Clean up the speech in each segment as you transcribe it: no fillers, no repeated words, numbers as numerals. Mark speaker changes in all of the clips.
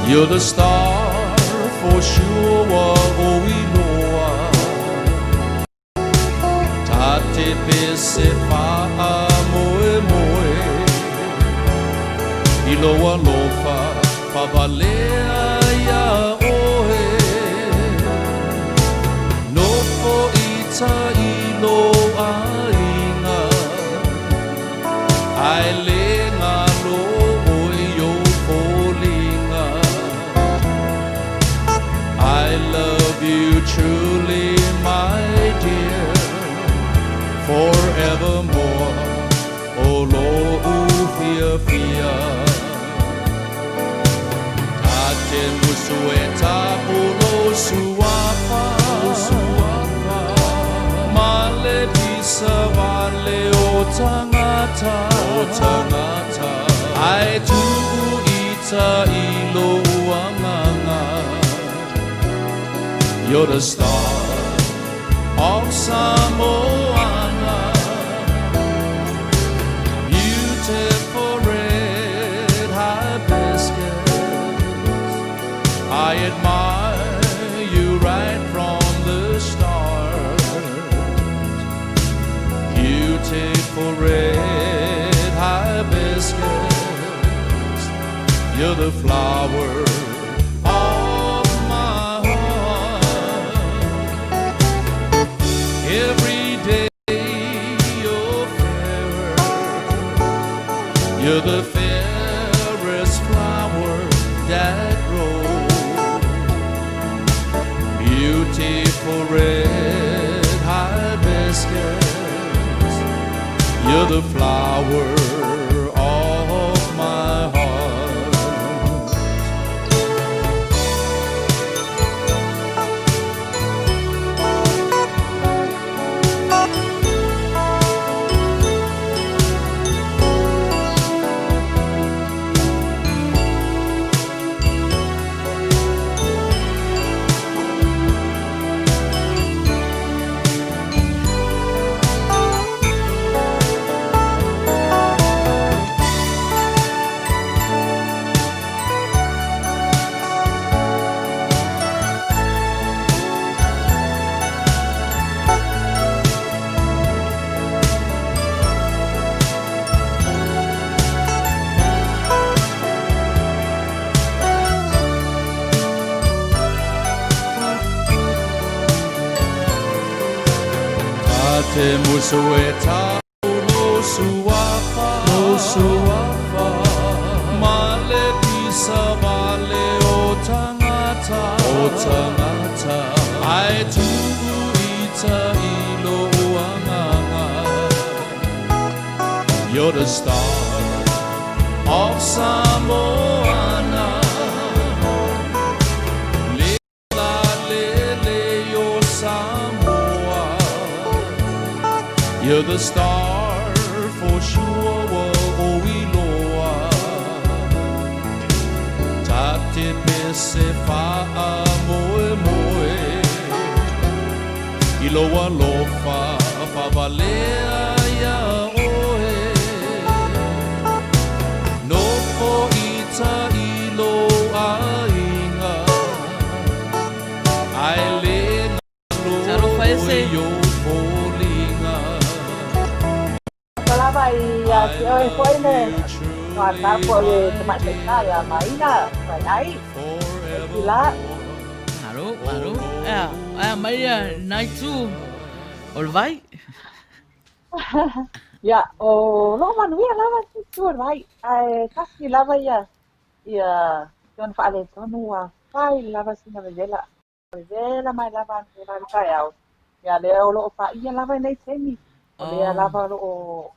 Speaker 1: You're the star for sure ua ou iloa Ta te pese faamoemoe I lou alofa faavalea iā oe Nofo ita i lou aiga Ae le galo ʻoe i ou foliga I love you truly my dear Forevermore O loʻu fiafia Ta te musu e tapu lou suafa Ma le pisa wale o tagata Ae tuu ita i lou agaga You're the star of Samoana Beautiful red hibiscus I admire you right from the start Beautiful red hibiscus You're the flower of my heart Every day you're fairer You're the fairest flower that grows Beautiful red hibiscus You're the flower of my heart Ta te musu e tapu lou suafa Ma le pisa wale o tagata Ae tuu ita i lou agaga You're the star of Samoana Le la lele o Samoa You're the star for sure ua ou iloa Ta te pese faamoemoe I lou alofa faavalea iā oe Nofo ita i lou aiga Ae le galo
Speaker 2: Talofa
Speaker 1: ʻoe
Speaker 2: ese.
Speaker 1: i ou foliga
Speaker 3: Alofa lava ia
Speaker 1: I
Speaker 3: te oe foi
Speaker 1: love
Speaker 3: le
Speaker 1: you
Speaker 3: Tuata
Speaker 1: truly
Speaker 3: po o le
Speaker 1: my
Speaker 3: tamaitai
Speaker 1: dear
Speaker 3: ia Maina Vaiai Laitila.
Speaker 2: Malo, malo. Ea, ae mai ia nai tu o le vai.
Speaker 3: Ia, o loo manuia lava si tu o le vai, ae tasi lava ia ia ona faaletonu ua fai lava sina vevela. Vevela mai lava analeila i le taeao, ia lea o loo paia lava i nei taimi, o lea
Speaker 2: Oh.
Speaker 3: lava o loo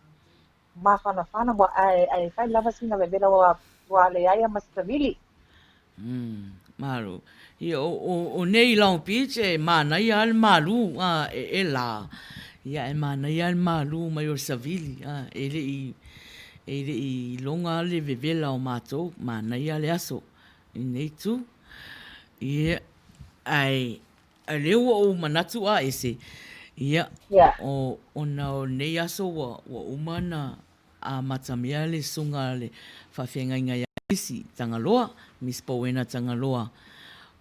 Speaker 3: mafanafana ua ae ae fai lava sina vevela ua ua leai ma se savili.
Speaker 2: Mm, malo. Ia, o, o, o nei Long Beach e manaia lava le malū, a, e, e lā. Ia, e manaia lava le malū mai o le savili, a, e le i, e le i iloga le vevela o matou, manaia le aso i nei itu. Ia, ae, a lea ua ou manatu a ese, ia,
Speaker 3: Ia.
Speaker 2: o, ona o nei aso ua, ua uma ona amatamea le susuga a le faafeagaiga ia. Misi Tagaloa, Miss Powena Tagaloa.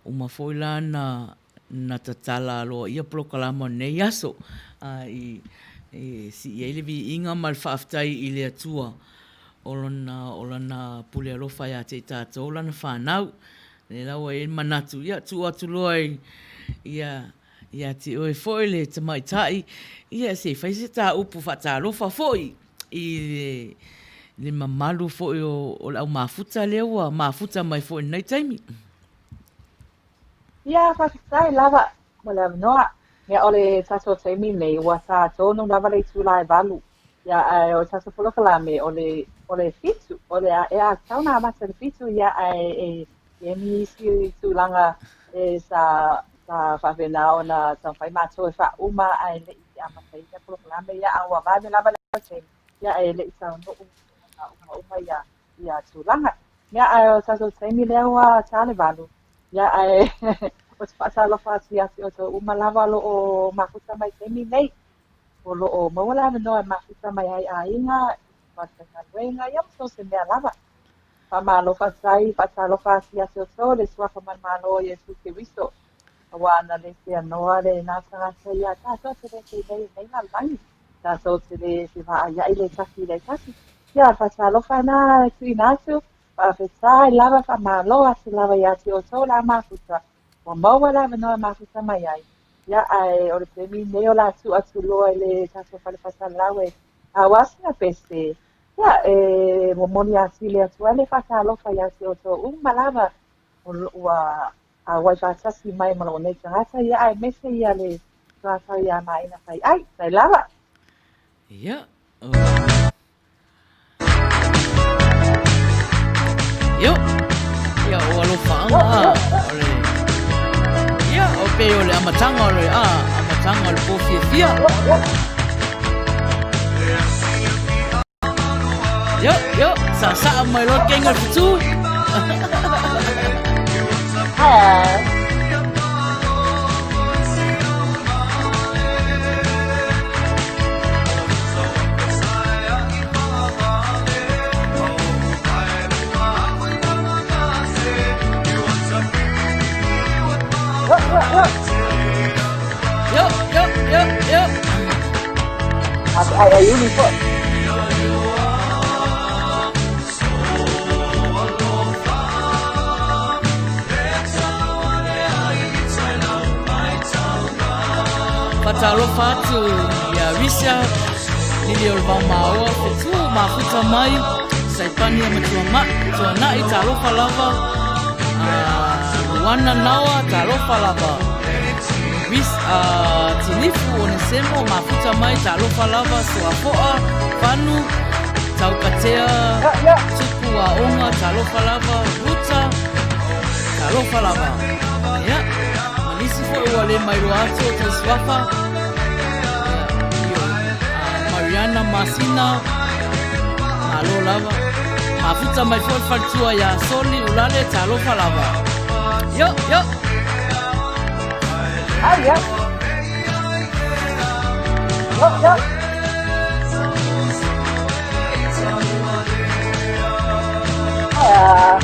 Speaker 2: Uma foi la na na tatala aloaia polokalama o lenei aso i e sii ai le viiga ma le faafetai i le Atua o lona o lana pule alofa ia te i tatou lana fanau. Lea la ua i ai le manatu, ia tuu atu loa i ia ia te oe foi le tamaitai, ia se i fai se ta upu faatalofa foi i le le mamalu foi o le au mafuta lea ua mafuta mai foi i lenei taimi.
Speaker 3: Ia, faafetai lava mo le avanoa. Ia, o le tatou taimi nei, ua sa tonu lava le itula e 8. Ia, ae o le tatou polokalame, o le, o le 7, o le a, e a tatau ona amata i le 7, ia, ae e i ai nisi tulaga e sa, sa faapena ona taumafai matou e faauma ae le i amataina polokalame, ia, a ua vave lava le taimi, ia, ae le i taunuu ona umauma ia, ia tulaga. Ia, ae o le tatou taimi lea ua ta le 8, ia, ae ou te faatalofa atu ia te outou uma lava o lo o mafuta mai i le taimi nei, o lo o maua le avanoa e mafuta mai ai aiga, i falefaigaluega, ia ma so o se mea lava. Faamalo faafetai, faatalofa atu ia te outou i le Suafa manumalo o Iesu Keriso, aua ana le seanoa lena tagata ia, tatou te le penei i lenei lalolagi, tatou te le fevaaia'i le tasi i le tasi. Ia, faatalofa na e tuuina atu, faafetai lava, faamalo atu lava ia te outou le au mafuta, ua maua le avanoa e mafuta mai ai. Ia, ae o le taimi lenei o le a tuu atu loa i le tatou fale faasalalau e ua sina pese, ia, e momoli atili atu ai le faatalofa ia te outou uma lava ua auai faatasi mai ma lou nei tagata, ia, aemaise ia le tuatau ia Maina Faiai. Faafetai lava.
Speaker 2: Ia. Io. Ia, o alofaaga o le... Ia, o pei o le amataga o le... amataga o le po fiafia. Io, io, saasaa mai loa le keiga o le fetu. Io, io, io, io.
Speaker 3: Ai, ai, uli foi.
Speaker 2: Faatalofa atu ia Risa, Lili o le Vaomaoa, Fetu mafuta mai, Saipani ma Tuanai, talofa lava, Luana Naoa, talofa lava. Ris, Tinifu Onesemo, mafuta mai, talofa lava, Suafoa, Fanu, Taukatea, Tupu Aoga, talofa lava, Ruta, talofa lava. Ia, ma nisi foi ua le mailoa atu o tou suafa. Ia, Mariana Masina, malo lava. Mafuta mai foi le faletua ia Soli Ulale, talofa lava. Yo, yo.
Speaker 3: Ai, ia. Yo, yo. Ah.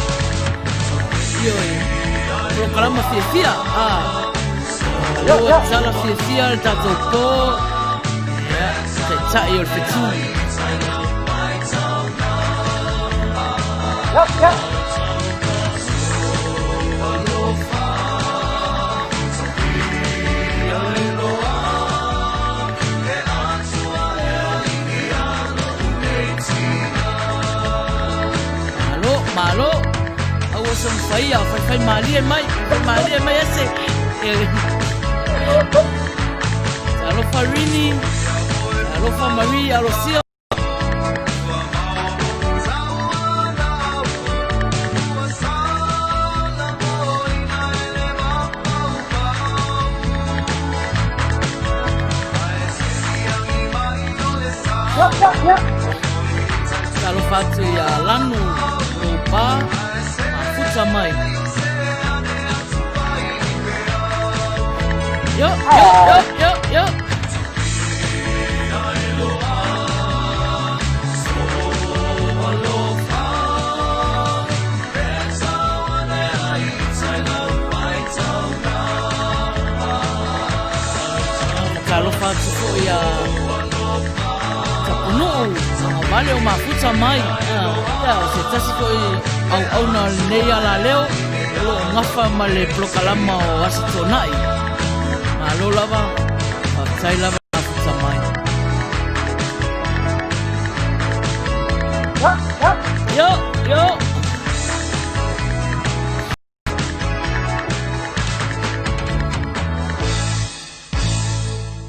Speaker 2: Ioe. Polokalama fiafia. Ah. Lea ua tatala fiafia le tatou po. Ia, taitai o le fetu.
Speaker 3: Yo, yo.
Speaker 2: Malo, malo. Aua se mawhai a whaiwhai malie mai, whaiwhai malie mai ese. Talofa Rini, talofa Marie Alosia. Talofa atu ia Lanu Loupa, mafuta mai. Yo, yo, yo, yo, yo. foi iā Tapunuu, Agavale o mafuta mai. Ia, o se tasi foi auauna o lenei alaleo o lo o gafa ma le polokalama o Aso Toonai. Malo lava, faafetai lava mafuta mai. Yo, yo.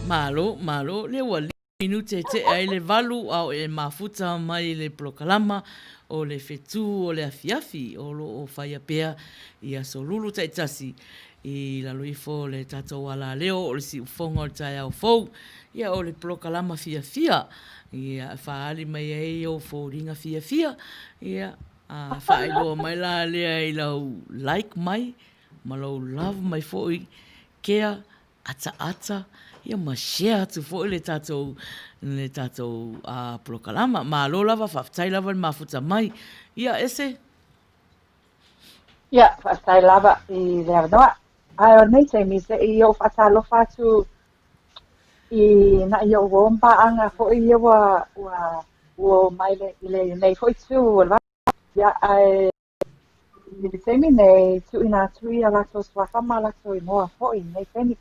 Speaker 2: Malo, malo, lea ua minute e tea ai le 8 a o e mafuta mai le polokalama o le Fetū o le Afiafi o lo o faia pea i aso lulu taitasi i lalo ifo o le tatou alaleo o le siufofoga o le taeao fou, ia o le polokalama fiafia ia e faaali mai ai ou foliga fiafia ia A faailoa mai la lea i lau like mai ma lou love mai foi kea ataata ia ma share atu foi le tatou le tatou polokalama. Malo lava, faafetai lava le mafuta mai. Ia Ese.
Speaker 3: Ia, faafetai lava i le avanoa. Ae o lenei taimi se i ou faatalofa atu i nai ou uo ma paaga foi ia ua ua ua oo mai i lenei foi itu o le Ia, ae i le taimi nei, tuuina atu ia latou suafa ma latou igoa foi i lenei taimi.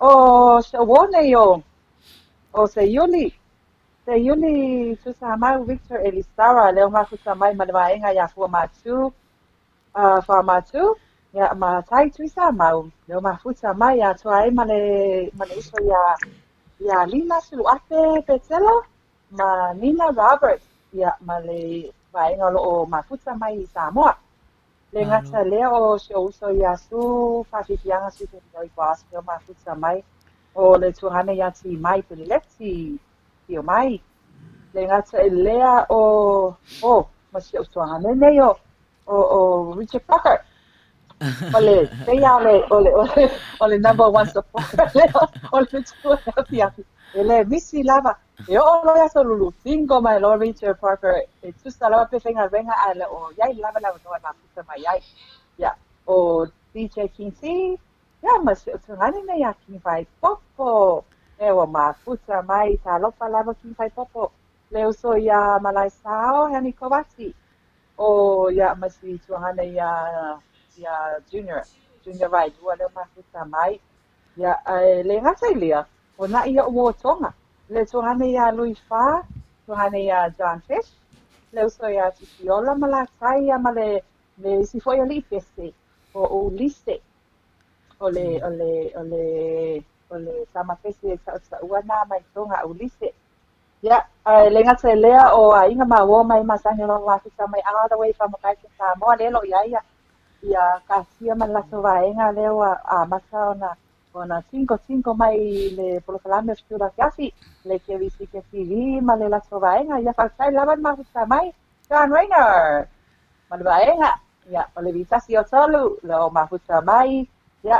Speaker 3: ʻO si ou uo nei o o Seiuli, Seiuli Tuisamau Victor Elisara, lea ua mafuta mai ma le vaega iā Fuamatū, a Fuamatū, ia, ma Tai Tuisamau, lea ua mafuta mai atoa ai ma le ma le uso iā iā Lina Suluape Petelo ma Nina Roberts, ia, ma le vaega o lo o mafuta mai i Samoa. Le gata lea o si ou uso iā Sue Faafiafiaga Sue Joy Boss lea ua mafuta mai, o le tuagane iā Timai Peleleti, afio mai. Le gata i lea o, o, ma si ou tuagane nei o, o, o Richard Parker. O le, pei lava o le, o le, o le, o le number one supporter lea o le Fetu o le Afiafi. E le misi lava. E oo loa i aso lulu, tingo mai loa Richard Parker e tusa lava pe faigaluega ae le o i ai lava le avanoa e mafuta mai ai. Ia, ʻo DJ King T, ia ma si ou tuagane nei iā King Faipopo. E ua mafuta mai, talofa lava King Faipopo. Le uso iā Malaesao Henry Kowati. ʻO ia ma si tuagane iā iā Junior, Junior Vaelua lea ua mafuta mai. Ia, ae le gata i lea, ʻo naʻi oʻu uo Tonga, le tuagane iā Lui Fa, tuagane iā John Fish, le uso iā Titiola ma Latai ia ma le le isi foi aliʻi pese, ʻo Ulise. ʻO le, ʻo le, ʻo le, ʻo le tama pese taʻutaʻua nā mai Tonga a Ulise. Ia, ae le gata i lea ʻo aiga ma uo mai masani o lo o mafuta mai all the way from American Samoa lea o lo o i ai ia ia Kasia ma le latou vaega lea ua amata ona ona tingo tingo mai i le polokalame o Fetu o le Afiafi le KVCK TV ma le latou vaega. Ia faafetai lava le mafuta mai John Rayner ma le vaega. Ia, o le Vitasi o Tolu lea o mafuta mai. Ia,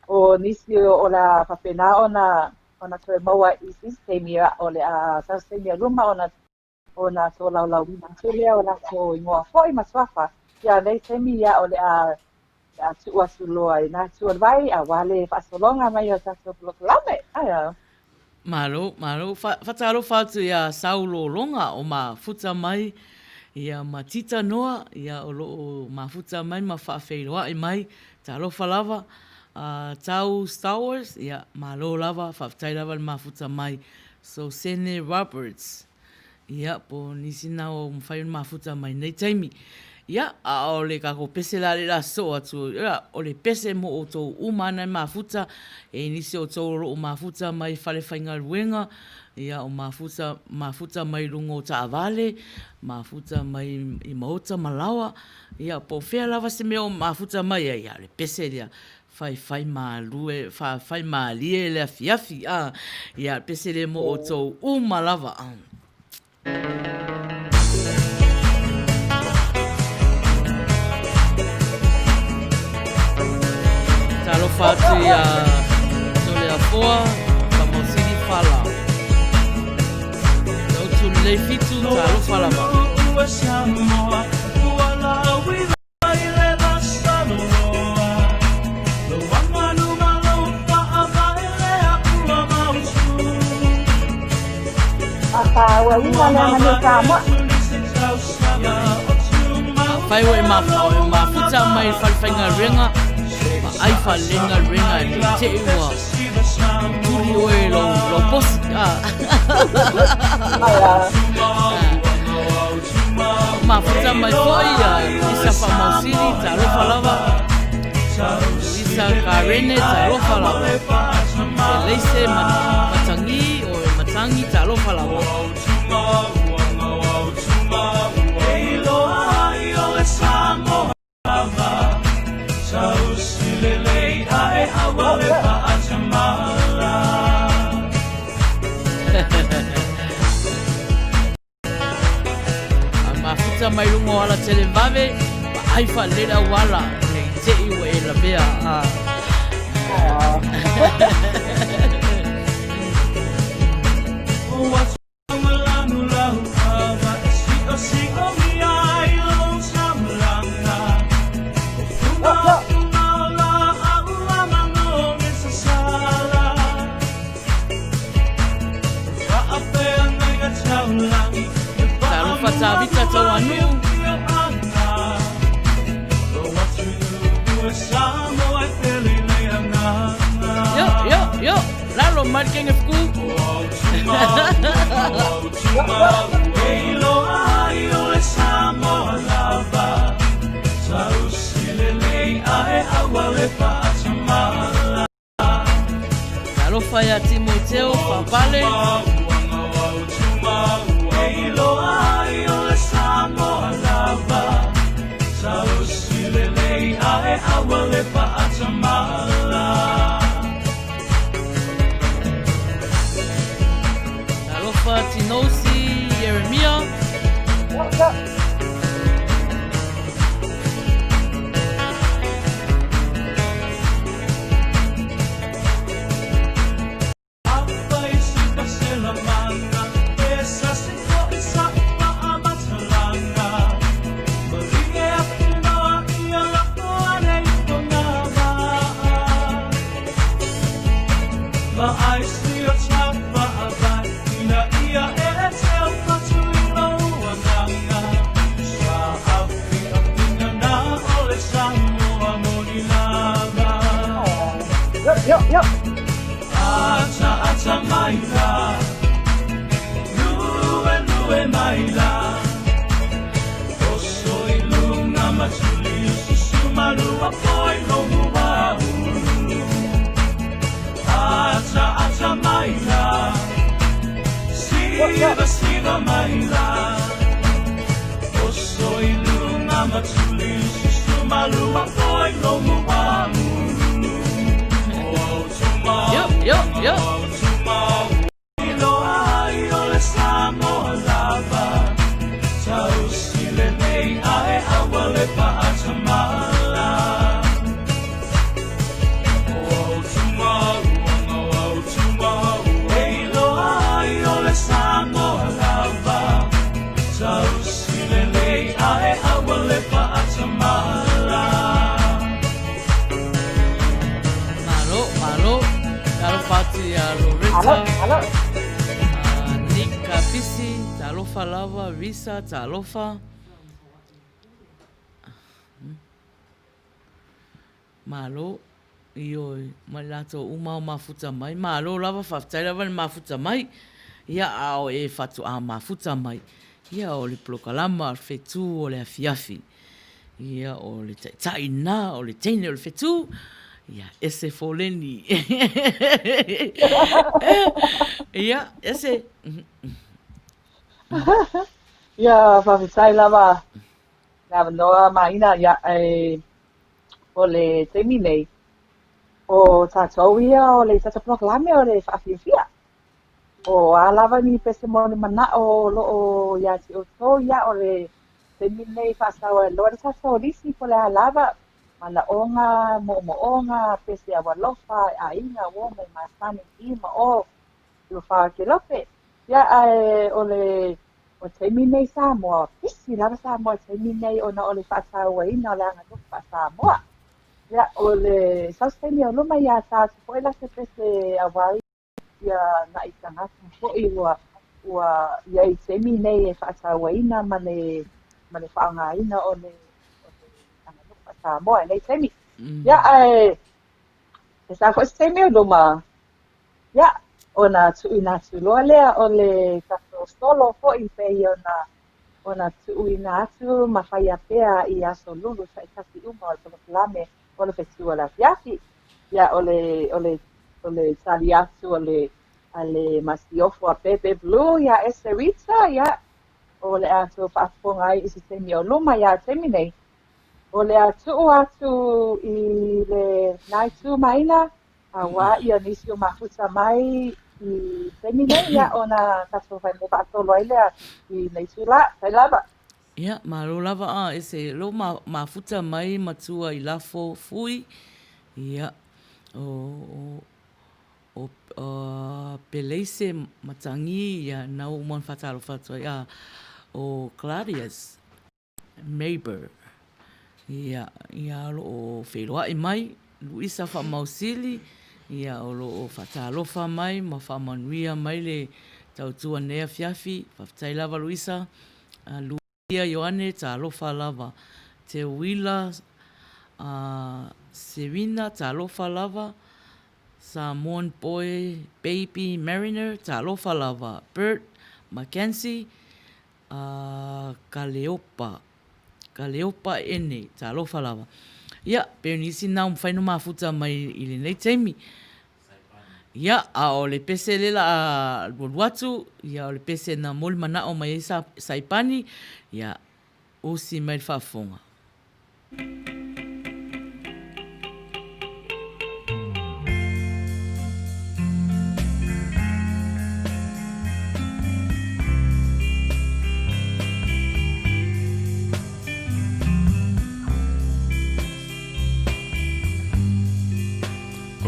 Speaker 3: ʻO nisi o le a faapena ona ona toe maua i se isi taimi, o le a sau se taimi a luma ona ona tolaulauina atu lea o latou igoa foi ma suafa. Ia nei taimi ia o le a le a tuu atu loa i nā itu o le vai aua le faasologa mai o tatou polokalame. Aia.
Speaker 2: Malo, malo. Faatalofa atu iā Saulo Loga o mafuta mai, ia ma Tita Noa, ia o lo o mafuta mai ma faafeiloai mai. Talofa lava. Tau Stowers, ia malo lava, faafetai lava le mafuta mai. Sosene Roberts, Ia, po o nisi na o mafai ona mafuta mai nei taimi. Ia, a o le kakou pese la le la soo atu, ia, o le pese mo outou uma ana e mafuta, e nisi o outou o loo mafuta mai fale faigaluega, ia, o mafuta, mafuta mai luga o taavale, mafuta mai i maota ma laoa, ia, po o fea lava se mea o mafuta mai ai, ia, o le pese lea, Faifai malue, faifai malie le afiafi, a, ia, pese le mo outou uma lava. Talofa atu iā Toleafoa, Tamausili Fala. Tautu lelei fitu, talofa lava.
Speaker 3: faatauaina le aganuu Samoa.
Speaker 2: Afai ua e mafuta mai i le fale faigaluega, vaai faalelei le galuega ne i te i ua tuli oe i lou posi. Mafuta mai foi ia Lisa Faamausili, talofa lava. Lisa Karene, talofa lava. Eleise Matagi o e Matangi, talofa lava. A mafuta mai luga o ala televave, vaai faalelei le auala, ne i te i ua e lavea. Talofa Tavita Tauanuu. Yo, yo, yo. Lalo mai le kenge fuku. Talofa ia Timoteo Papale. Talofa Tinosi Jeremia.
Speaker 3: Yo, yo.
Speaker 2: Yo, yo, yo. Malo, malo. Talofa atu iā Loretta.
Speaker 3: Alo, alo.
Speaker 2: Nick Kapisi, talofa lava, Risa, talofa. Malo, ioe, mai latou uma o mafuta mai. Malo lava, faafetai lava le mafuta mai. Ia, a o e faatoa mafuta mai. Ia, o le polokalama, o le fetu o le afiafi. Ia, o le taitai na, o le teine o le fetu. Ia, ese Foleni. Ia, ese.
Speaker 3: Ia, faafetai lava. Le avanoa Maina, ia, e, o le taimi nei, o tatou ia o le tatou polokalame o le faafiafia. O a lava ni pese mo ni mana'o o lo'o iā te ʻoutou, ia, o le taimi lenei e faasao ai loa le tatou lisi po o le a lava, manaʻoga, moʻomoʻoga, pese aualofa, aiga, uo mea masani i ma ʻō, i ua Faakelope. Ia, ae o le o taimi nei Samoa, pisi lava Samoa i taimi nei ona o le faatauaina o le aganuu faa-Samoa. Ia, o le sau se taimi o luma ia tatou foi la se pese auā ia naʻi tagata foi ua Ua i ai i taimi nei e faatauaina ma le ma le faaaogaina o le o le aganuu faa-Samoa i nei taimi. Ia, ae e sa foi se taimi o luma, ia, ona tuuina atu loa lea o le tatou solo foi pei ona ona tuuina atu ma faia pea i aso Lulu taitasi uma o le polokalame o le Fetu o le Afiafi. Ia, o le o le o le tali atu a le a le Masiofo a Bebe Blue iā Eserita, ia, o le a tou faafofoga ai i se taimi o luma, ia, taimi nei, o le a tuu atu i lena itu maina, auā ia nisi o mafuta mai i taimi nei, ia, ona tatou fai mea faatolu ai lea i lenei itulā. Faafetai lava.
Speaker 2: Ia, malo lava a ese lo mafuta mai matua i lafo fui, ia, o, o, O Peleise Matagi ia na ua uma ona faatalofa atu ai a o Claudius Mabor ia ia o lo o feiloai mai Luisa Faamausili ia o lo o faatalofa mai ma faamanuia mai le tautua nei afiafi faafetai lava Luisa Luia Ioane talofa lava Teuila Serina talofa lava Samoan boy baby mariner talofa lava Bert Mackenzie Kaleopa Kaleopa Ene talofa lava Ia pei o nisi na ua mafai ona mafuta mai i lenei taimi Ia a o le pese lea la a lualua atu ia o le pese na moli manao mai ai Saipani ia usi mai le faafofoga.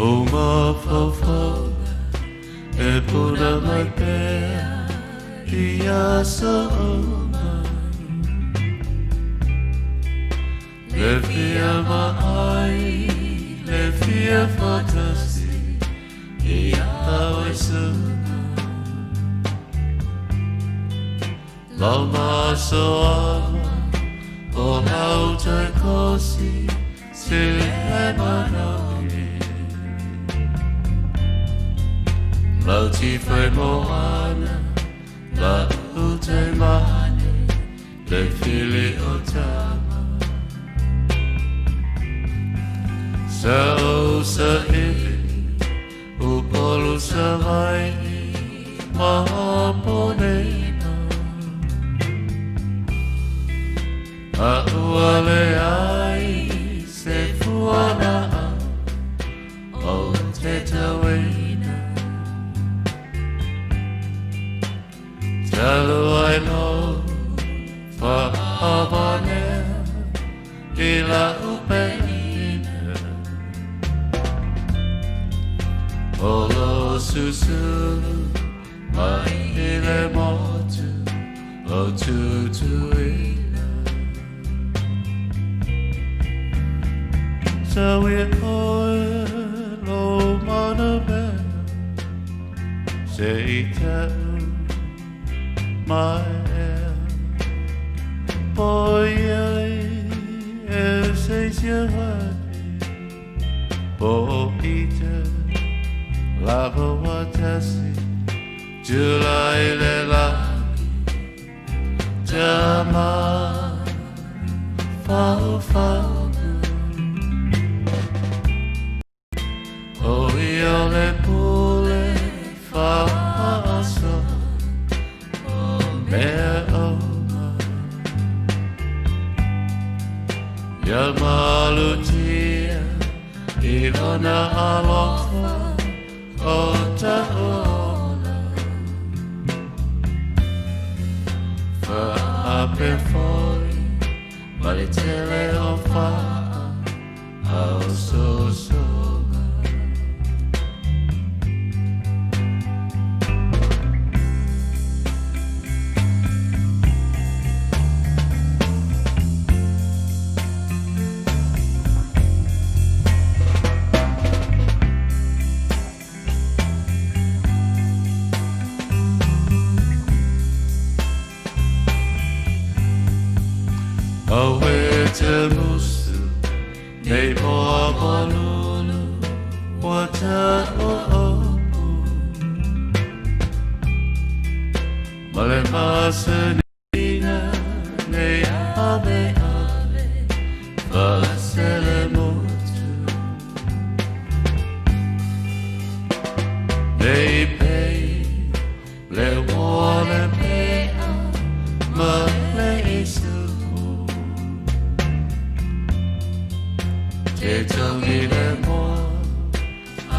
Speaker 1: O mafaufauga e puna mai pea i aso uma. Le fia vaai, le fia faatasi ia oe suka. Lau masoaga o lau tai kosi se le manaomi. Lau tifai moana, la ute mane, le fili o tama. Sa o sa iwi, Upolu Savaii ma Ponena. A ua leai se fualaau o te tauina. Talu ai lou whaavanea i lau peina. O lo susulu mai i le motu o Tutuila. Tau i oe lo mana mea se i tau mai ea po iai e se sia po i te lava watasi July le lagi Tama fau fau O ia le pule faaso o mea uma. Ia malutia i lona alofa o ta'u ola. Faape foi ma le tele o faa Nei moa malulu ua ta'o'o Ma le masaniga nei ave ave Fa'aselemotu Nei pei le oa le pe'a ma le isu'u Te tongi le moa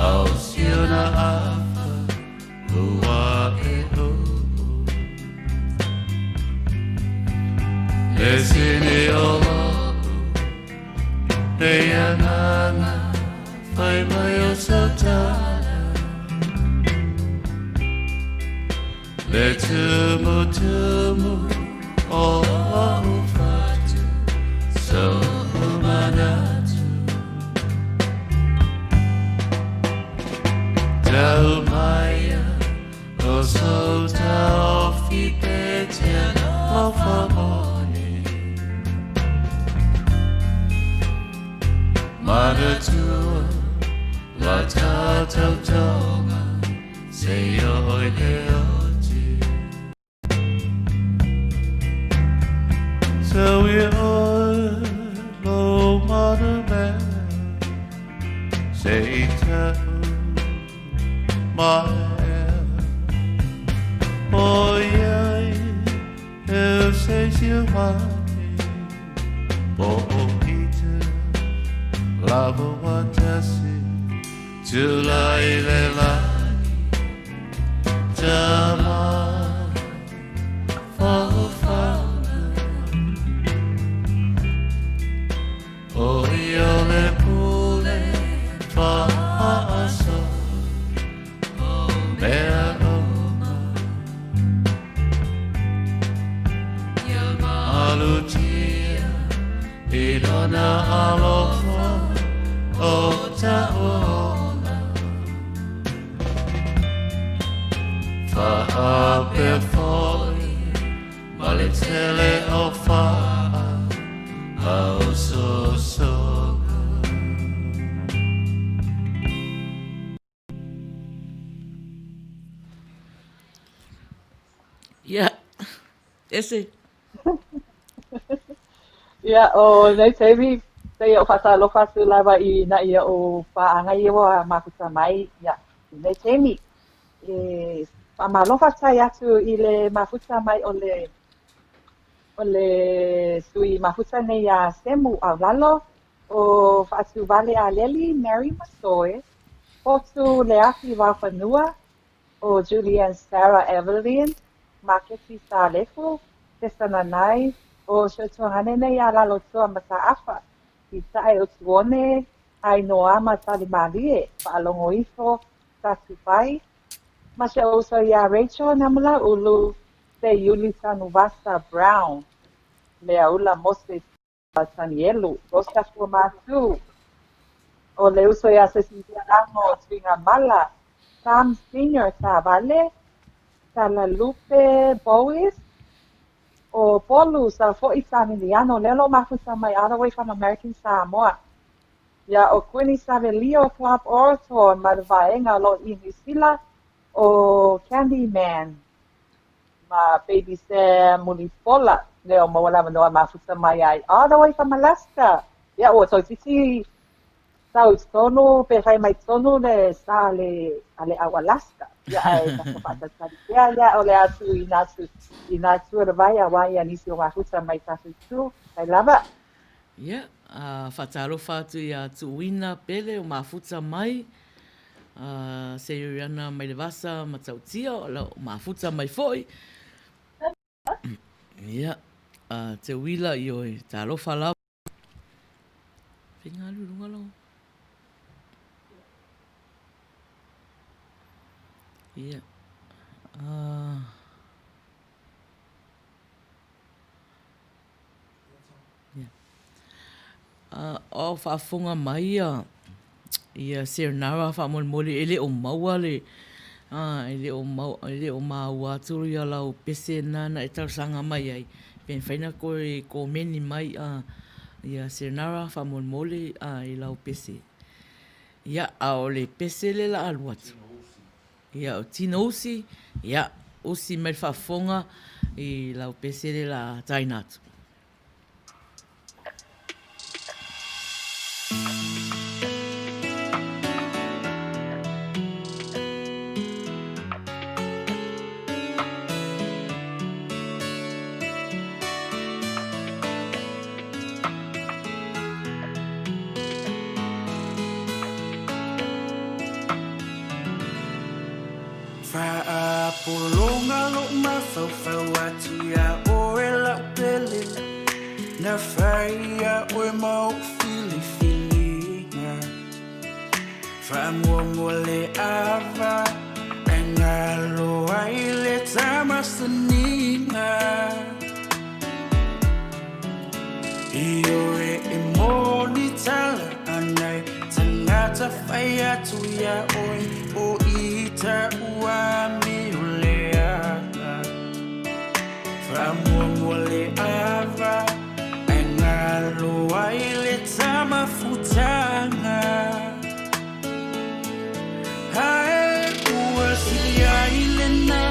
Speaker 1: ao siona afa ua e u'u Le sini o lo'u nei agaga fai mai o sau tala Le tumutumu o o'u fatu so'u manatu Tau maia o sou taofi pe te alofa one Manatua la tatou tonga seia oi le oti So we oe lo manumea Se i tau mai ea Oiai eu sei se mate Po o ita lava watasi Tulai le lagi Tama faofaoga O ia o le pule faaso o mea uma Ia malutia i lona alofa o ta'u ola Faapea foi ma le tele o faa ausosoga.
Speaker 2: Ia, ese.
Speaker 3: Ia, o lenei taimi, pei e faatalofa atu lava i nai o'u paaga ia ua mafuta mai, ia, i lenei taimi. E faamalo faafetai atu i le mafuta mai o le o le sui mafuta nei iā Semu Aulalo, ʻo Faatuvale Aleli Mary Masoe, Potu Leafi Vaofanua, ʻo Julianne Sarah Evelyn, Maketi Salefu, Tessa Nanai, ʻo si o'u tuagane nei iā Lalotua Mataafa, Pitaʻe Utuone, Ainoama Talimalie, Faalogo Ifo, Satupai, ma si o'u uso iā Rachel Namulauʻulu, Seiuli Tanuvasa Brown, Leaula Moses Tanielu, Joseph Fuamatu, ʻo le uso iā Cecilia Lago Tuigamala, Tom Senior Savale, Talalupe Bowis, ʻo Polu Safoʻi Samiliano, lea o lo o mafuta mai all the way from American Samoa. Ia, ʻo Quinny Savelio Club Orator ma le vaega o lo o i Niu Sila, ʻo Candy Man ma Baby Sam Mulipola, lea ua maua le avanoa e mafuta mai ai all the way from Alaska. Ia, ua toeitiiti sau i totonu pe fai mai totonu le sa a le, a le au Alaska. Ia, ae tatou faatalitali pea, ia, o le a tuuina atu i nā itu o le vai auā ia nisi o mafuta mai tatou itu. Faafetai lava.
Speaker 2: Ia, a faatalofa atu iā Tuuina Pele o mafuta mai, a Seiriana mai le Vasa Matautia o lo o mafuta mai foi. Ia, a Te Uila i oe, talofa lava. Fai alu i luga lau. Ia. A... A o faafofoga mai ia ia Serenara faamolemole e le o maua le e le o maua e le o maua atu ia lau pese lena na e talosaga mai ai pe mafai ona toe komeni mai a. Ia Serenara faamolemole i lau pese. Ia, a o le pese le la alu atu. Ia, o Tino Usi, ia, usi mai le faafofoga i lau pese le la taina atu.
Speaker 4: Faapologa lou mafaufau atu iā oe lau pele Na fai iā oe ma ou filifiliga Faamuamua le ava Ae galo ai le tamasaniga Ioe e moni tala ana i tangata fai atu iā oe o ita ua amio leaga Faamuamua le ava ae galo ai le tama futaga Ae ua silia i lena,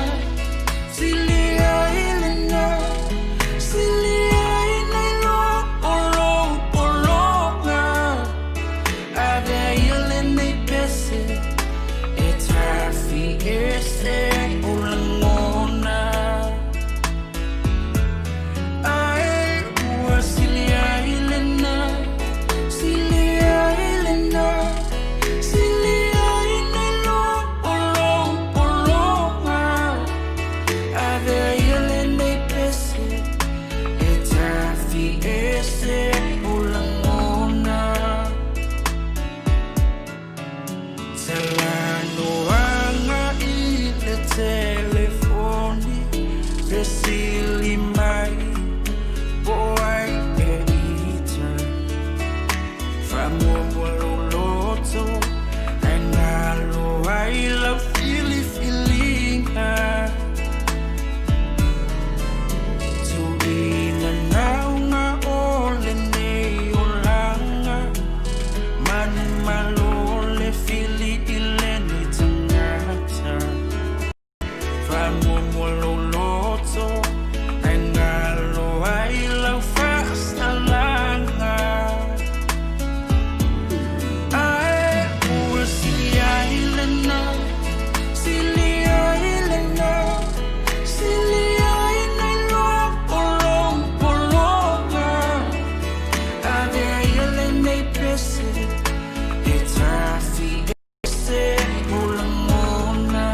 Speaker 4: silia i lena, silia i nei loa o lou pologa. Avea ia lenei pese e tafi ese ai ou lagona. Ae ua silia i lena, silia i lena, silia i nei loa o lou pologa. Avea ia lenei pese e tafi ese ai ou lagona. Talanoaga i le telefoni, fesili mai po o ai e ita. Faamuamua lou loto, ae galo ai lau filifiliga. Tuuina nauga o lenei olaga, Manumalo le fili i lenei tagata. Faamuamua lou loto, ae galo ai lau faasalaga. Ae ua silia i lena, silia i lena, silia i nei loa o lou pologa. Avea ia lenei pese e tafi ese ou lagona.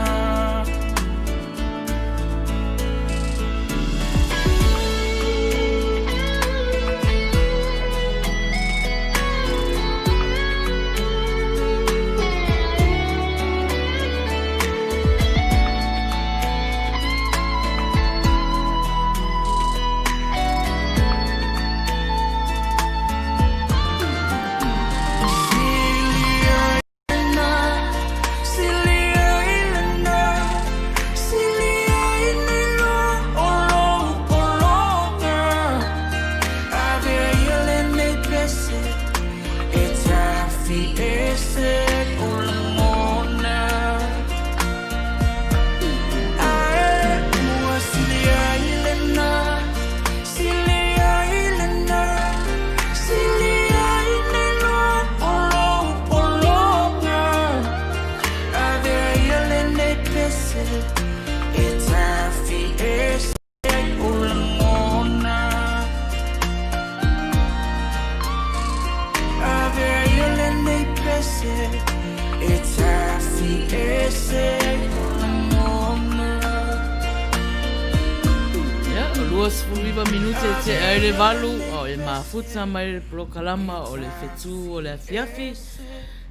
Speaker 2: Ia, 29 minute tea ai le 8, o e mafuta mai le polokalama o le fetu o le afiafi.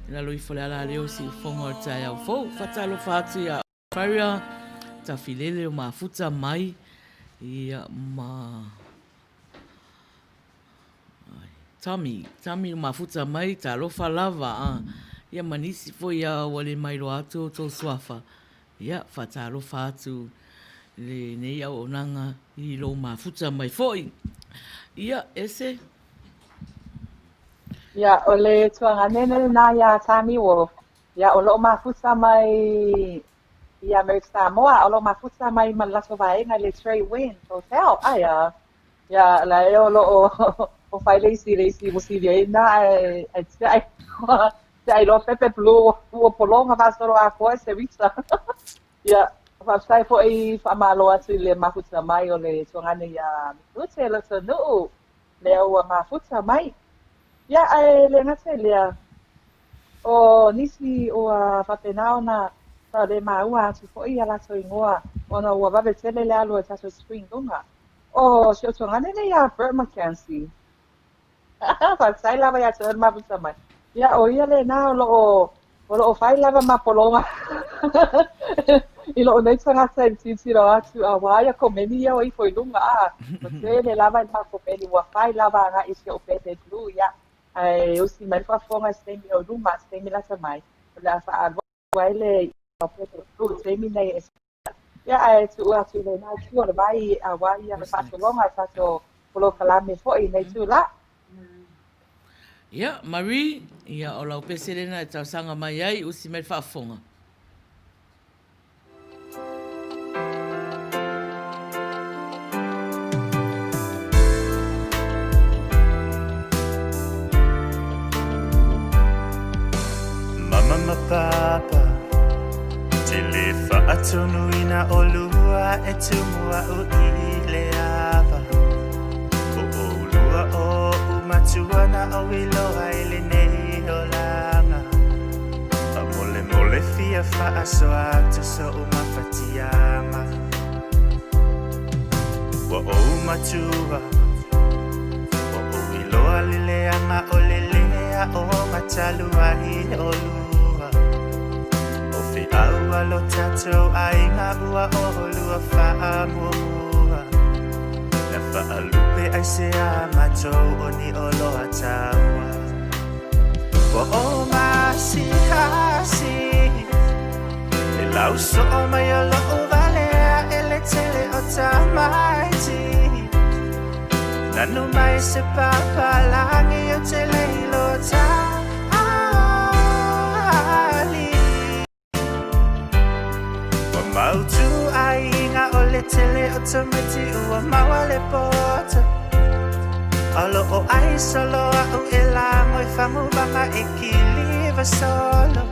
Speaker 2: I lalo ifo le ala leo siufoga o le taeao fou. Faatalofa atu ia Faria, Tafilele o mafuta mai ia ma Tommy, Tommy o mafuta mai, talofa lava a. Ia ma nisi foi a ua le mailoa atu o tou suafa. Ia, faatalofa atu lenei auaunaga i lou mafuta mai foi. Ia, ese.
Speaker 3: Ia, o le tuagane lenā iā Tami Wolf, ia, o lo o mafuta mai i Amerika Samoa, o lo o mafuta mai ma le latou vaega i le Trade Winds Hotel. Aia, ia, la e o lo o fai le isi le isi musili ai na ae ae tiai tiai loa Pepe Blue ua pologa faasoloatoa e se visa. Ia, faafetai foi faamalo atu i le mafuta mai o le tuagane iā Misute Lotonuu, lea ua mafuta mai. Ia, ae le gata i lea, o nisi ua faapena ona le maua atu foi ia latou igoa ona ua vave tele le alu o le tatou screen luga. O si ou tuagane nei ia Bert McKenzie. Faafetai lava ia te oe le mafuta mai. Ia, o ia lena o lo o, o lo o fai lava ma pologa i lou nei tagata i le tilotilo atu, auā ia komeni ia ua ifo i luga, a, ua tele lava i ma komeni ua fai lava agai i si ou Pepe Blue, ia, ae usi mai le faafofoga i se taimi o i luma, se taimi lata mai, o le a faalua ai le igoa o Pepe Blue i le taimi nei e Ia, ae tuu atu i lena itu o le vai auā ia le faasologa o tatou polokalame foi i nei itulā.
Speaker 2: Ia, Marie, ia o lau pese lena e talosaga mai ai, usi mai le faafofoga.
Speaker 4: Mama ma Papa, Te le faatonuina olua e tumu a'u i le ava. O olua oʻu matua na ou iloa i lenei olaga. Faamolemole fia faasoa atu soʻu mafatiaga. Ua ou matua, ua ou iloa le leaga o le lē aoga talu ai olua. O feau a lo tatou aiga ua olua faamuamua. Na faalupe ai se a matou o ni oloa taua. Ua ou maasihasi e lausoʻo mai o loʻu valea e le tele o tamaiti. Nanu mai se papalagi ou te le iloa tali. Ua mautū aiga o le tele o tamaiti ua maua le poto. O lo o ai solo a'u e lago i faguvaga e kiliva solo.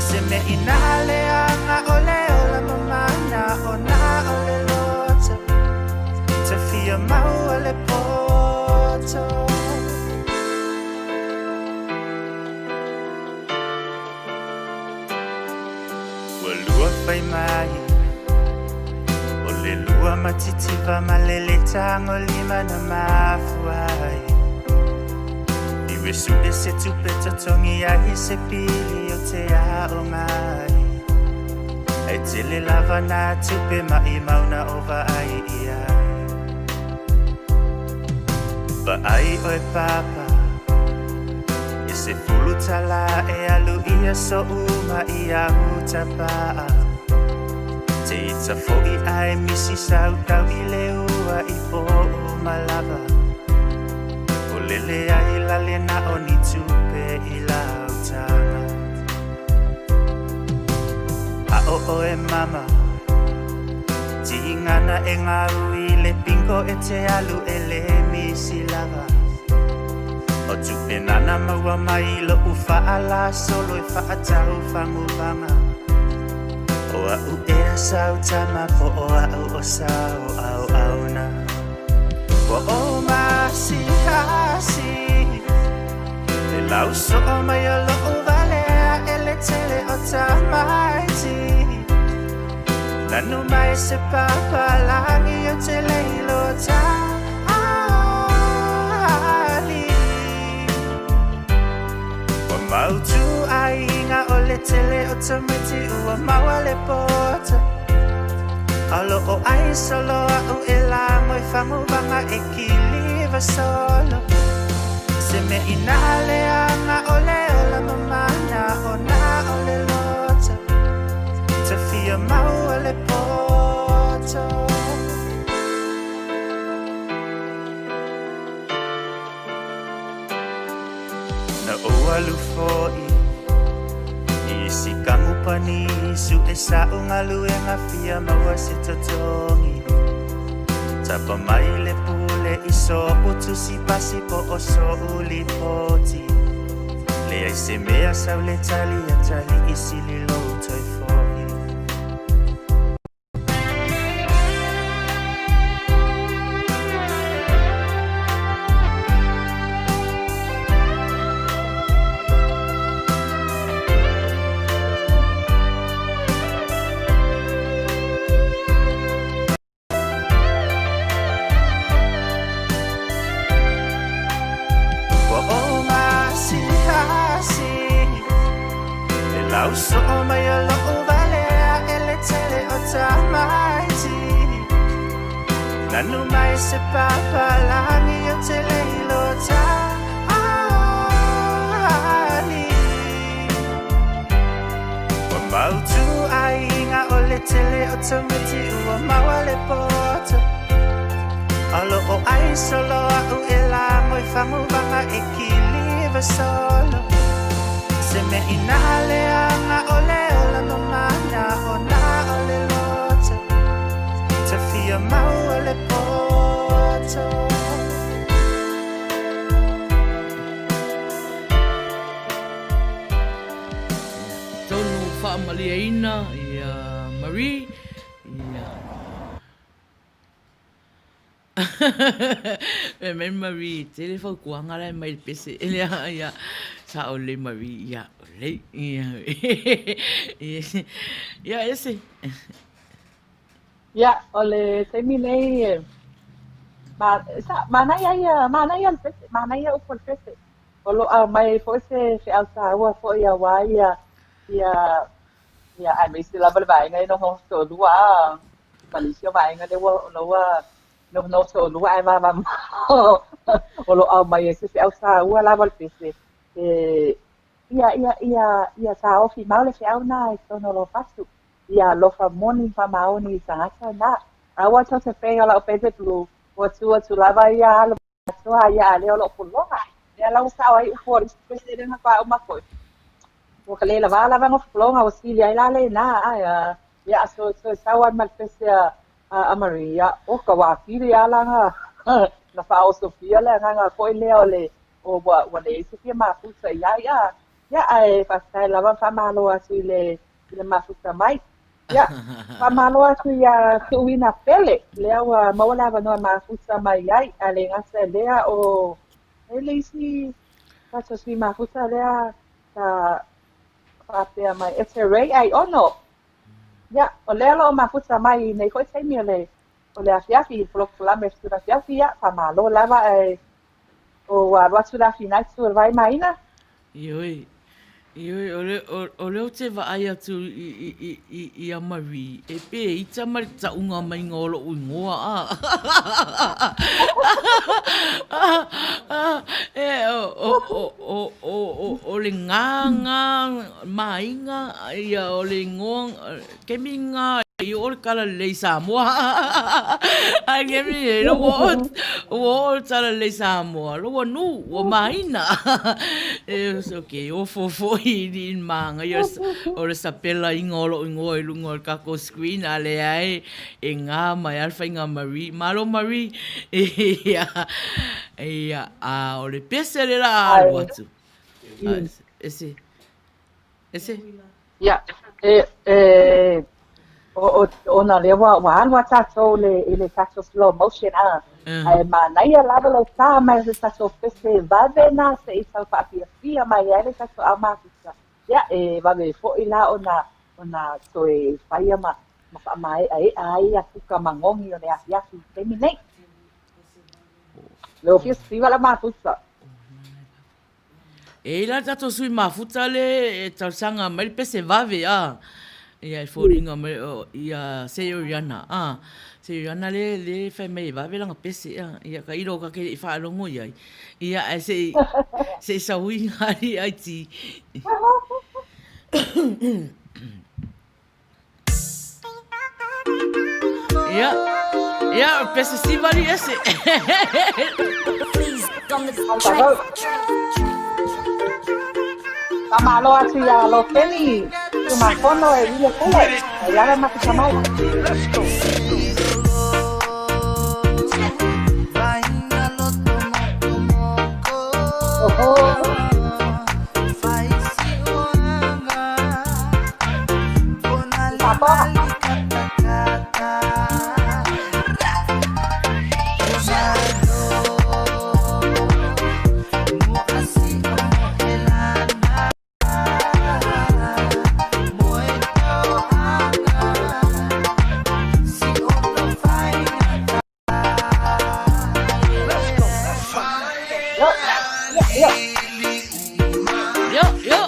Speaker 4: Se mea inā leaga o le ola mamana o na o le loto. Te fia maua le poto. Ua lua fai mai O le lua matitiva ma le le tagolima na mafua ai I wesuʻe se tupe totogi ai se pili o te aoga ai Ae tele lava nā tupe maʻimau na o vaai i ai Vaai oe Papa E 10 tala e alu ia soʻu maʻi au tapaa. Te ita foʻi ae misi sau tau i le ua i poʻu malava. O lele ai la lena o ni tupe i lau taga. Aʻo oe mama, Tigana e gau i le bingo e te alu e le misi lava. O tupe nana maua mai i loʻu faalasolo e faatau faguvaga. O aʻu ea sau tama po o aʻu o sau auauna. Ua ou maasihasi e lausoʻo mai o loʻu valea e le tele o tamaiti. Nanu mai se papalagi ou te le iloa tali. Ua mautū aiga o le tele o tamaiti ua maua le poto. O lo o ai solo a'u e lago i faguvaga e kiliva solo. Se mea inā leaga o le ola mamana o na o le loto. Te fia maua le poto. Na ou alu foʻi i isi kamupani Suʻe saʻu galuega fia maua se totogi Tapa mai le pule i soʻu tusi pasi po o soʻu lipoti Leai se mea sau le tali a tali i sili lou toe foʻi. Ua ou maasihasi E lausoʻo mai o loʻu walea e le tele o tamaiti Nanu mai se papalagi o te leilo tali Ua mautu aiga o le tele o tamaiti ua maua le poto O loo ai solo a'u e lago i faguvaga e kiliva solo Se mea ina leaga o le ola ma mana o na o le loto Te fia maua le poto.
Speaker 2: Tonu faamalieina ia Marie ia Fai mai Marie tele fautuaga la e mai le pese lea ia sao lelei Marie ia lelei ia ia ese.
Speaker 3: Ia o le taimi nei e ma sa manaia ia manaia le pese manaia upu o le pese. O lo o aumai foi se feau taua foi auā ia ia ia aemaise lava le vaega e noho toalua a ma le isi o vaega lea ua la ua nohonoho toalua ae vavamao o lo o aumai ai se feau taua lava o le pese e ia ia ia ia taofi mau le feau na i totonu o lou fatu. Ia alofa moni ma faamaoni i tagata na. Aua tou te pei o lau pese blue ua tu atu lava ia alo Atoa ia a lea o loʻu pologa. Lea la ua sao ai upu o le isi pese lea na faaauma foi. Ua ka le lawa lava na pologa ua sili ai la lena ae a ia so so sau ai ma le pese a a Maria o ka wā pili a la na na faaosofia le agaga foi lea o le o ua ua leai se fia mafuta i ai a ia ae faafetai lava faamalo atu i le i le mafuta mai. Ia, faamalo atu iā Tuuina Pele, lea ua maua le avanoa mafuta mai ai, a le gata i lea o e le isi tatou sui mafuta lea sa faapea mai e te Ray Aiono. Ia, o lea o lo o mafuta mai i nei foi taimi o le o le afiafi, i le polokalame o le afiafi, ia, faamalo lava ae o ua alu atu le afi nai tu o le vai maina.
Speaker 2: Ioe, ioe, o le, o, o lea ou te vaai atu i, i, i, i, i a Marie, e pēita ma le taʻuga maiga o loʻu igoa, a. E, o, o, o, o, o, o, o le gā, gā, māiga, ia, o le igoa, kemi gā i o le kala lelei Samoa. Ai kemi e lo ua ua o le tala lelei Samoa, lo ua nu, ua maina. E so ke o fofo i ni manga ia o le sapela inga o loʻu igoa i luga o le kākou screen a leai e ngā mai a le faiga Marie. Malo Marie. Ia, ia, a o le pese le la alu atu. Ese. Ese.
Speaker 3: Ia, e, e, o, o, ona lea ua, ua alu a tātou le, i le tātou slow motion, a, ae manaia lava le tā mai o se tātou pese vave nā se i tau faafiafia mai ai le tātou ao mafuta. Ia, e vave foi la ona, ona toe faia ma, ma faamaeʻaeʻa ai ia puka magogi o le afiafi i le taimi nei. Lea ua fia siva la mafuta.
Speaker 2: E i la tatou sui mafuta le e talosaga mai le pese vave a ia e foliga mai o ia Seoriana a Seoriana le le fai mai e vave lana pese a ia ka ilo ka ke i faalogo i ai ia ae se i se i saui ali ai ti. Ia, ia, pese sivali ese.
Speaker 3: Faamalo atu iā Lokeni Tumafono e Wile Pule, mai lava mafuta mai. Oho. Papa. Yo, yo, yo.
Speaker 2: Yo, yo.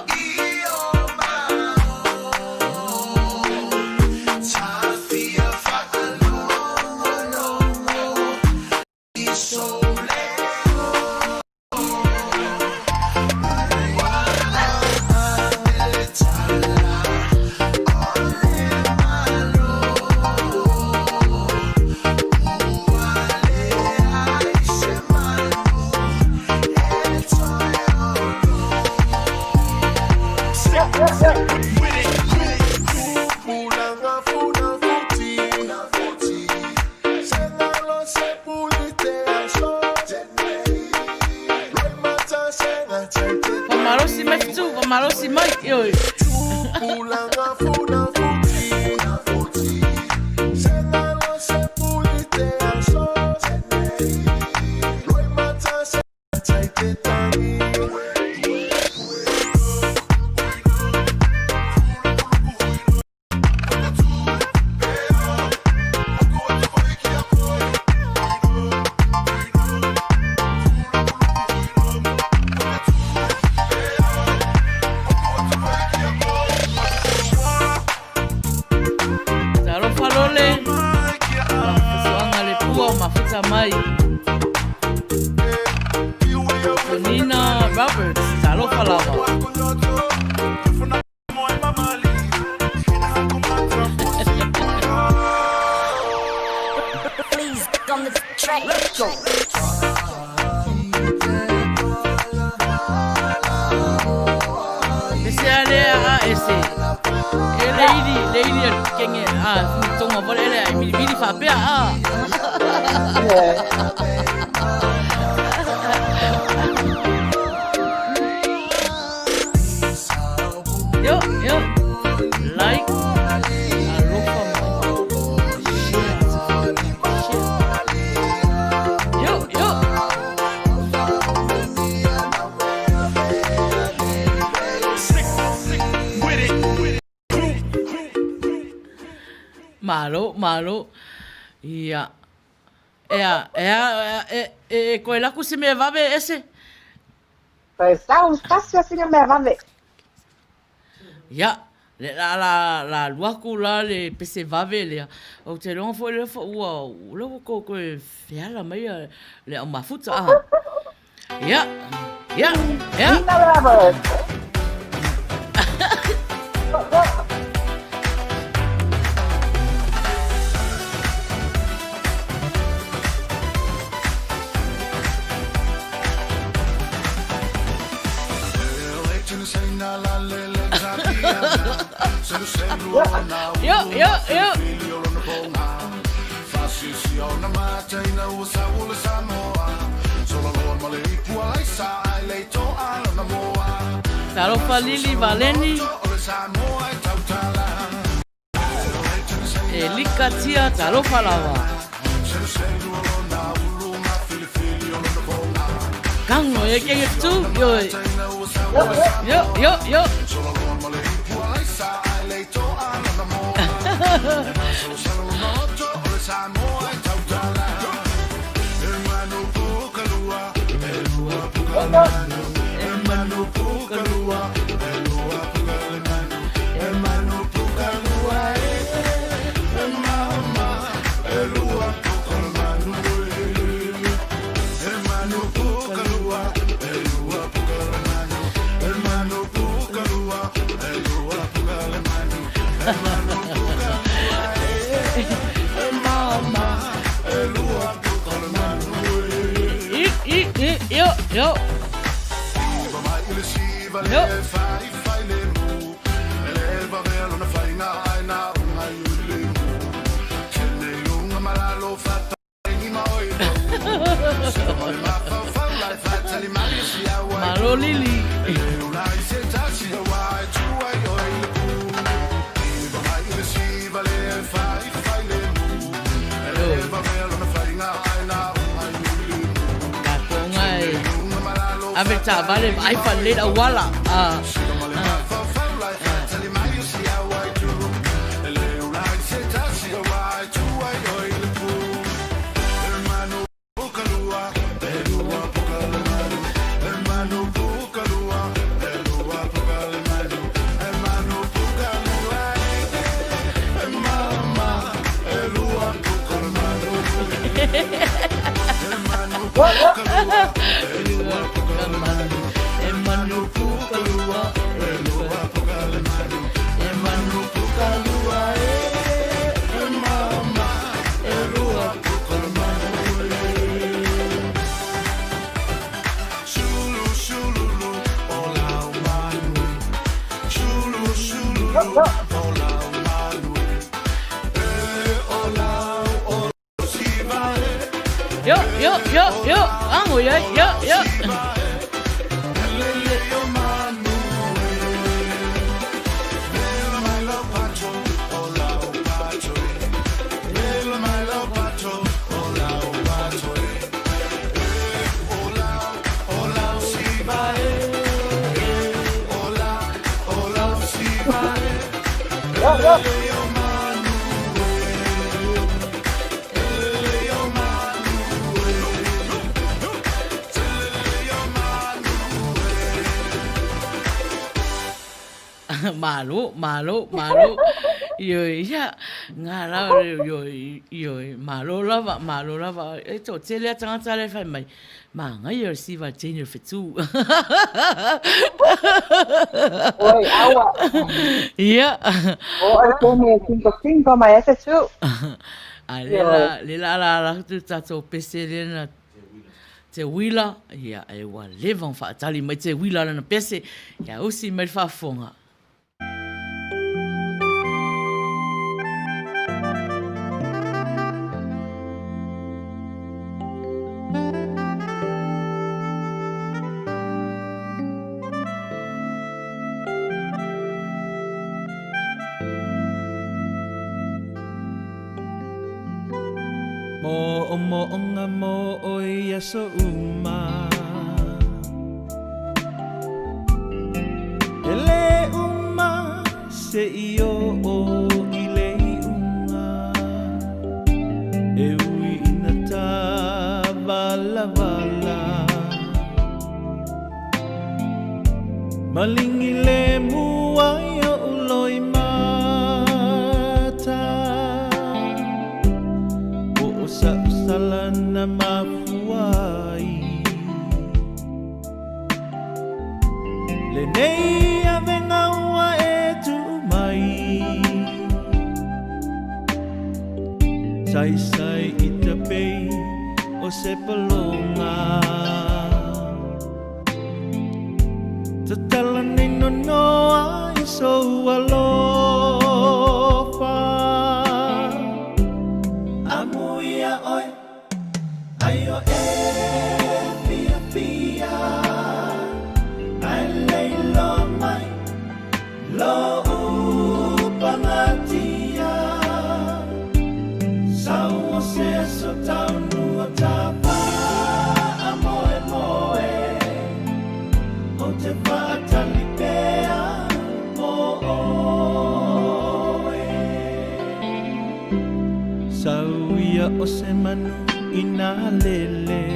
Speaker 3: Yo, yo, yo.
Speaker 2: Faamalosi mai fetu, faamalosi mai. Ioe. Talofa lole. Fasoaga le pua o mafuta mai. Tonina Roberts, talofa lava.
Speaker 5: Please on the track. Let's go.
Speaker 2: Ese a lea a ese. E le ili, le ili a kenge a tonga vole ele ai mili mili faapea a. Yo, yo. Like. Alofa mai. Share. Share. Yo, yo. Malo, malo. Ia. Ea, ea, e, e, e koe laku se mea vave ese.
Speaker 3: Toe sau tasi sina mea vave.
Speaker 2: Ia, le la la la luaku la le pese vave lea. Ou te iloga foi lea ua lea ua ko koe feala mai a le au mafuta a. Ia, ia, ia.
Speaker 3: Nina Roberts. Yo, yo.
Speaker 2: Yo, yo, yo. Talofa Lili Valeni. E lika tia talofa lava. Kango e kenge tu. Yo, yo, yo, yo. I, i, i, yo, yo. Yo. Malo lili. Tatou ngai. Ave taavale vaai faalelei le auala. Ah. E manu pukalua, e lua E manu pukalua, e e mama, e lua Yo, yo, yo, yo, ango yo, yo, yo. Malo, malo, malo. Ioe, ia, ngā rā, ioe, ioe, malo lava, malo lava. E tō tele a tangata le whai mai. Māngai o siva tēnei whetū.
Speaker 3: Oi, aua.
Speaker 2: Ia.
Speaker 3: O ai tēnei tinko tinko mai e whetū.
Speaker 2: A le la, le la la la tu tātou pese le na te wila, ia, e ua leva ona whaatali mai te wila lana pese, ia usi mai le faafofoga.
Speaker 1: Mo'omo'oga mo ʻoe i aso uma. E lē uma seia oo i le iuga. E ui ina tāwalavala. Maligi le mua ai oʻu loimata. Po o sa'u sala na mafua ai. Lenei avega ua e tuu mai. Saisai i tapei o se paloga. Tatala nei nonoa i sou alofa. Amuia oe, ai o e fiafia. Ae lei loa mai lou pagatia. Sau o se aso taunuu ta faamoemoe. Ou te faatali pea mo oe. Sau ia o se manu i nā lele.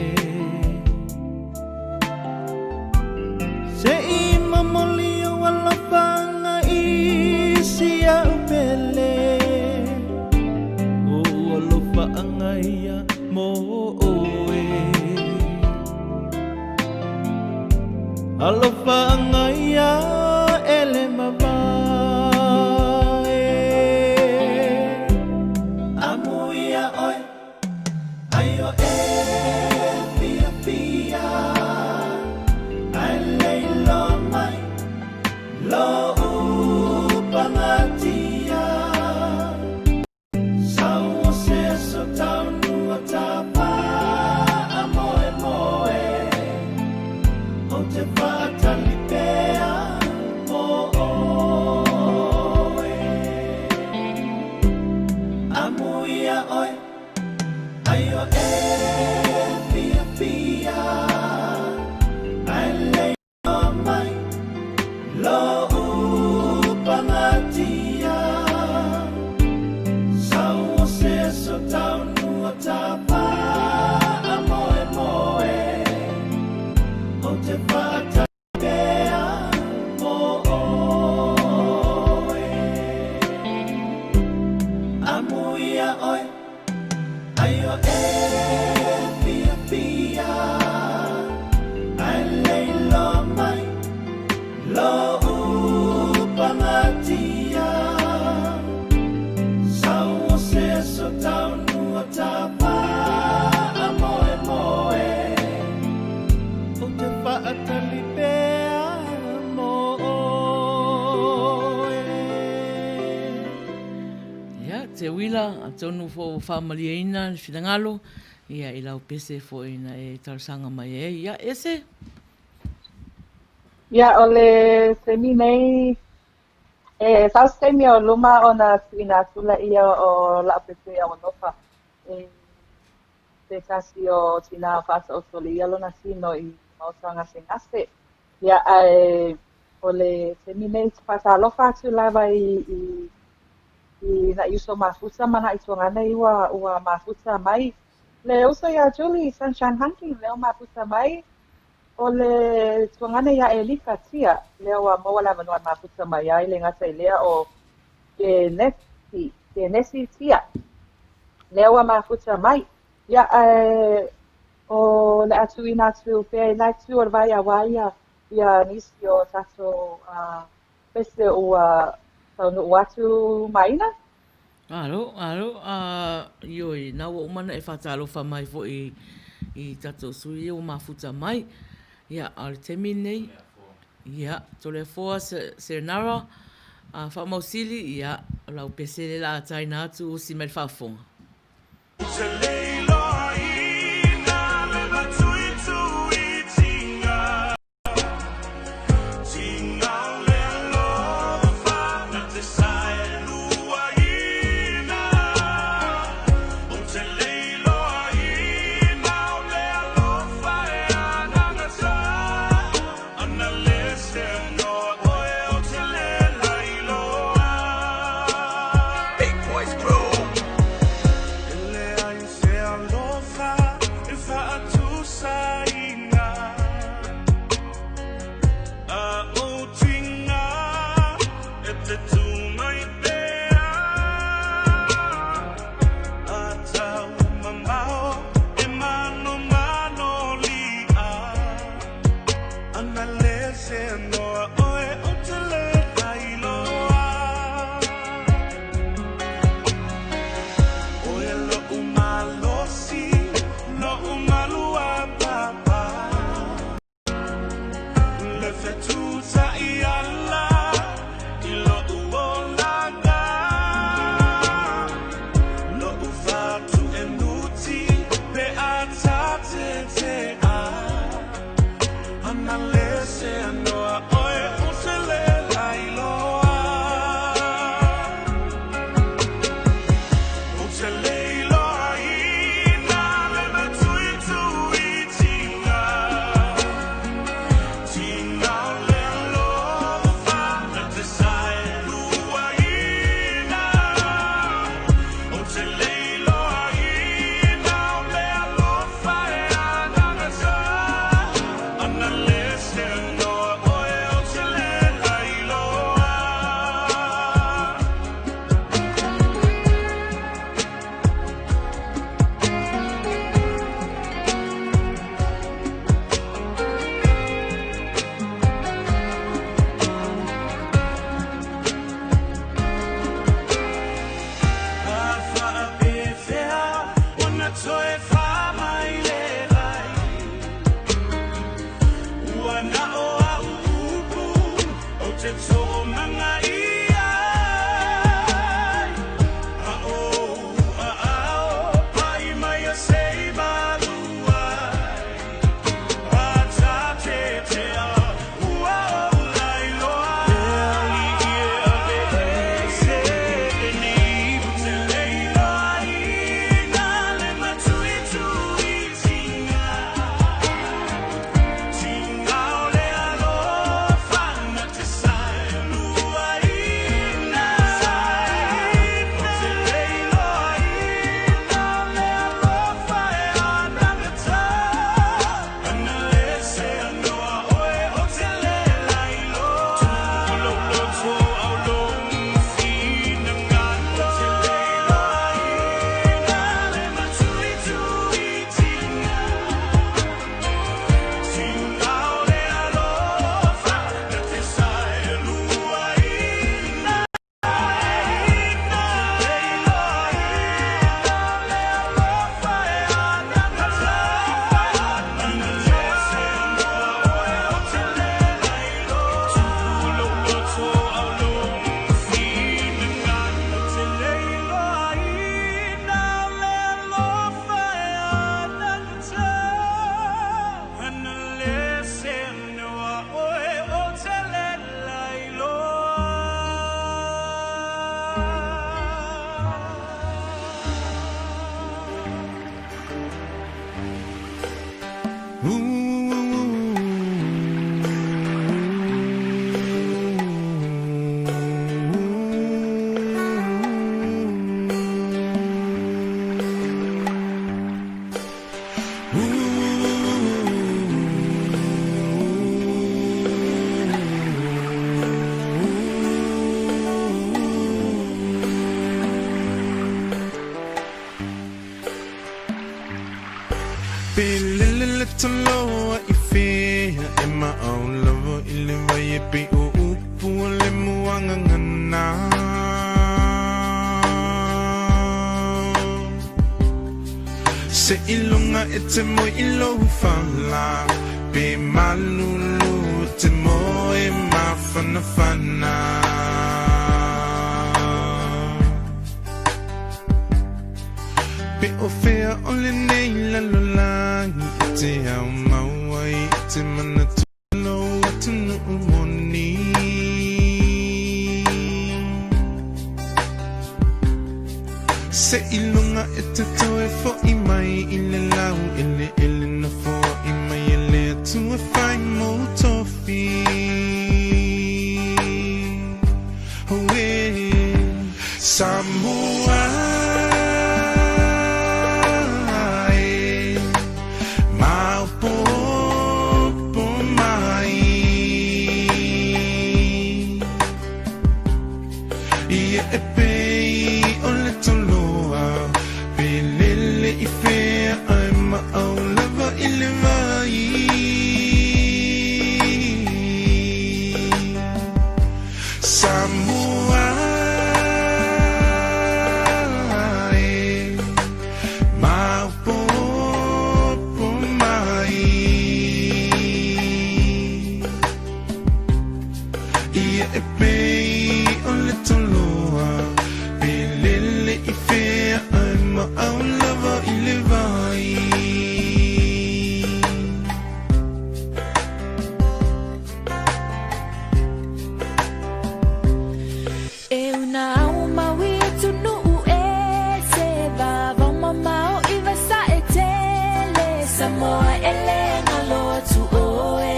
Speaker 1: Se i momoli ou alofaga i si a'u pele. O ou alofaaga ia mo oe. Alofaaga ia e le mavae. Amuia oe, ai o e fiafia. Ae lei loa mai
Speaker 2: Teuila, atonu foi ua faamalieina le finagalo, ia, i lau pese foi na e talosaga mai ai. Ia, ese.
Speaker 3: Ia, o le taimi nei, e sau se taimi o luma ona tuuina atu lea o la'u pese aualofa i se tasi o tinā o faataotolia lona tino i maota gasegase. Ia, ae o le taimi nei ou te faatalofa atu lava i i i na'i uso mafuta ma na'i tuagana ua ua mafuta mai. Le uso iā Julie Sunshine Hunting lea ua mafuta mai, o le tuagana iā Elika Tia lea ua maua le avanoa e mafuta mai ai, le gata i lea o Kenesi, Kenesi Tia lea ua mafuta mai. Ia, ae o le a tuuina atu pea i la itu o le vai aua ia ia nisi o tatou pese ua taunuu atu Maina.
Speaker 2: Alo, alo, a, ioe, na ua uma ona e faatalofa mai foi i tatou sui ia ua mafuta mai. Ia, a o le taimi lenei, ia, Toleafoa Serenara, a Faamausili, ia, o lau pese lea o le a taina atu usi mai le faafofoga.
Speaker 4: mai e pei o upu o le muagagana. Seiloga e te moe i lou fala, pe malulu e te moe mafanafana. Pe o fea o lenei lalolagi e te ao mau ai i te manatu o lou atunuu moni. Seiloga e te toe fo'i mai i le laueleele na foai mai e le Atua e fai mou tofi. Auē, Samoa e, maopoopo mai. Ia e pei o le toloa, pe lele i fea ae maau lava i le vai. Samoa e, maopoopo mai. Ia e pei o le toloa, pe lele i fea ae maau lava i le vai.
Speaker 6: E una au maui atunuu e se vavao mamao i vasae tele Samoa e le galo atu oe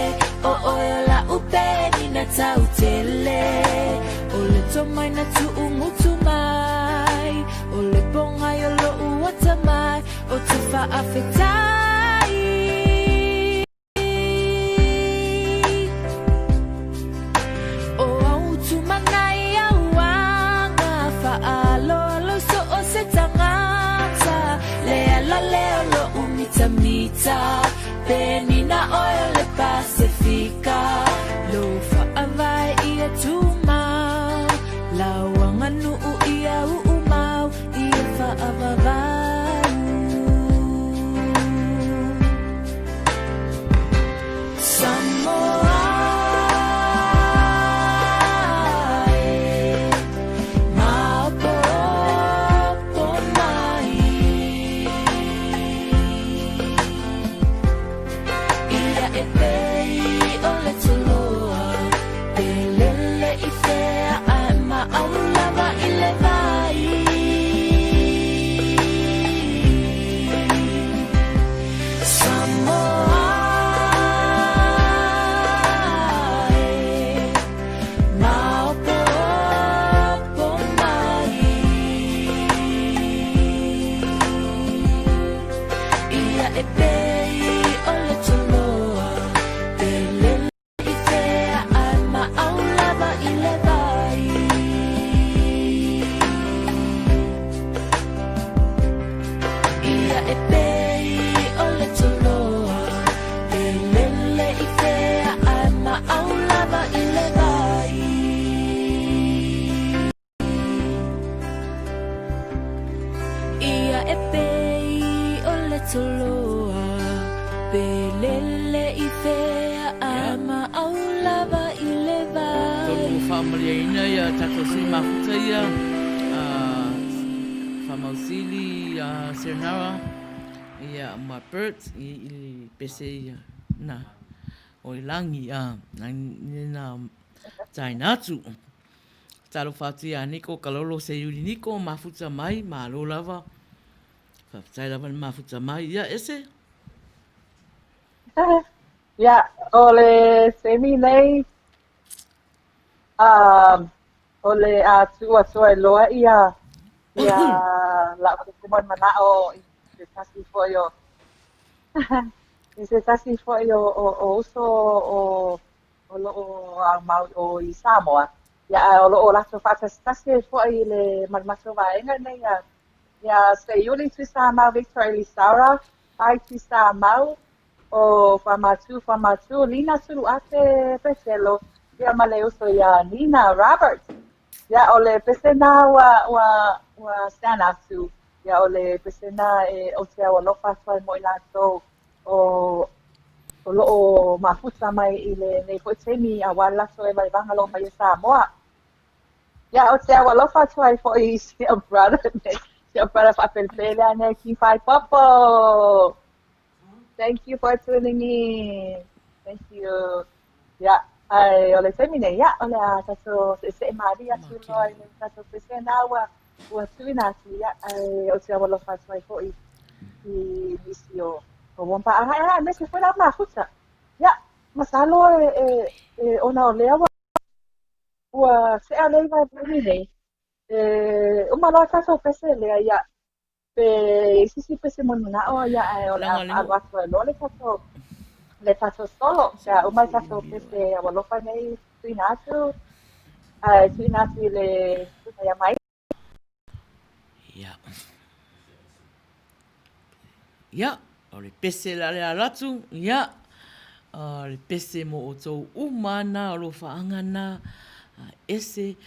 Speaker 6: o oe o la'u penina tau tele O le tomai na tu'ugutu mai o le pogai o lo'u atamai o te fa'afetai. O au tumanai au aga fa'aaloalo so o se tagata Le ala lea o lo'u mitamita penina oe o le Pasefika Lou fa'avae ia tumau lau aganu'u ia u'umau ia fa'avavau. Samoa e, maopoopo mai. Ia e pei o le toloa, pe lele i fea ae maau lava i le vai. Samoa e, maopoopo mai. Ia e pei o le toloa, pe lele i fea ae maau lava i le vai. Ia e pei o le toloa, pe lele i fea ae maau lava i le vai. Ia e pei o le toloa, pe lele i fea ae maau lava i le vai.
Speaker 2: Tonu faamaliaina ia tatou sui mafuta ia, Faamausili, Serenara, ia ma Bert i le pese ia na o i lagi na taina atu. Talofa atu ia Niko Kalolo Seiuli Niko mafuta mai, malo lava. Faafetai lava le mafuta mai. Ia, ese?
Speaker 3: Ia, o le taimi nei, o le a tuu atu ai loa ia ia la'u kukumana'o i se tasi foi o i se tasi foi o o o uso o o lo'o aumau o i Samoa, ia ae o lo'o latou fa'atasitasi ai fo'i i le ma le matou vaega nei ia ia Seiuli Tuisamau Victor Elisara, Fai Tuisamau, o Famatu Famatu, Lina Sulu'ape Petelo. Ia ma le uso iā Nina Roberts. Ia o le pese na ua ua ua stand atu. Ia o le pese na e ou te aualofa atu ai mo i latou o o lo'o mafuta mai i lenei foi taimi auā le latou e vaivaga loa mai e Samoa. Ia ou te aualofa atu ai foi i si au brother nei, si au brother faapelepele ane King Faipopo. Thank you for tuning in. Thank you. Ia, ae o le taimi nei, ia, o le a tatou se'ese'e mālie atu loa i le tatou pese na ua ua tuuina atu, ia, ae ou te aualofa atu ai foi i nisi o o uampaaga, aemaise foi le au mafuta. Ia, masalo e, e, e ona o lea ua ua sea le 9 i le taimi nei, e uma loa tatou pese lea, ia, Pe i se isi pese mananao ia ae o le a faaalu atu ai loa le tatou le tatou solo pe a uma le tatou pese aualofa nei tuuina atu ae tuuina atu i le susuga ia Mai.
Speaker 2: Ia. Ia, o le pese la le ala atu, ia, o le pese mo outou uma na o lofaaga na, ese,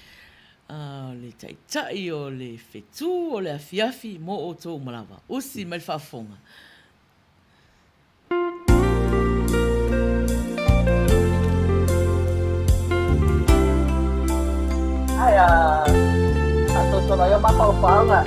Speaker 2: A o le taitai o le whetū o le afiafi mō ōtou uma lava. Usi mai le faafofoga.
Speaker 3: Ae a faasolosolo ai o mafaufauga.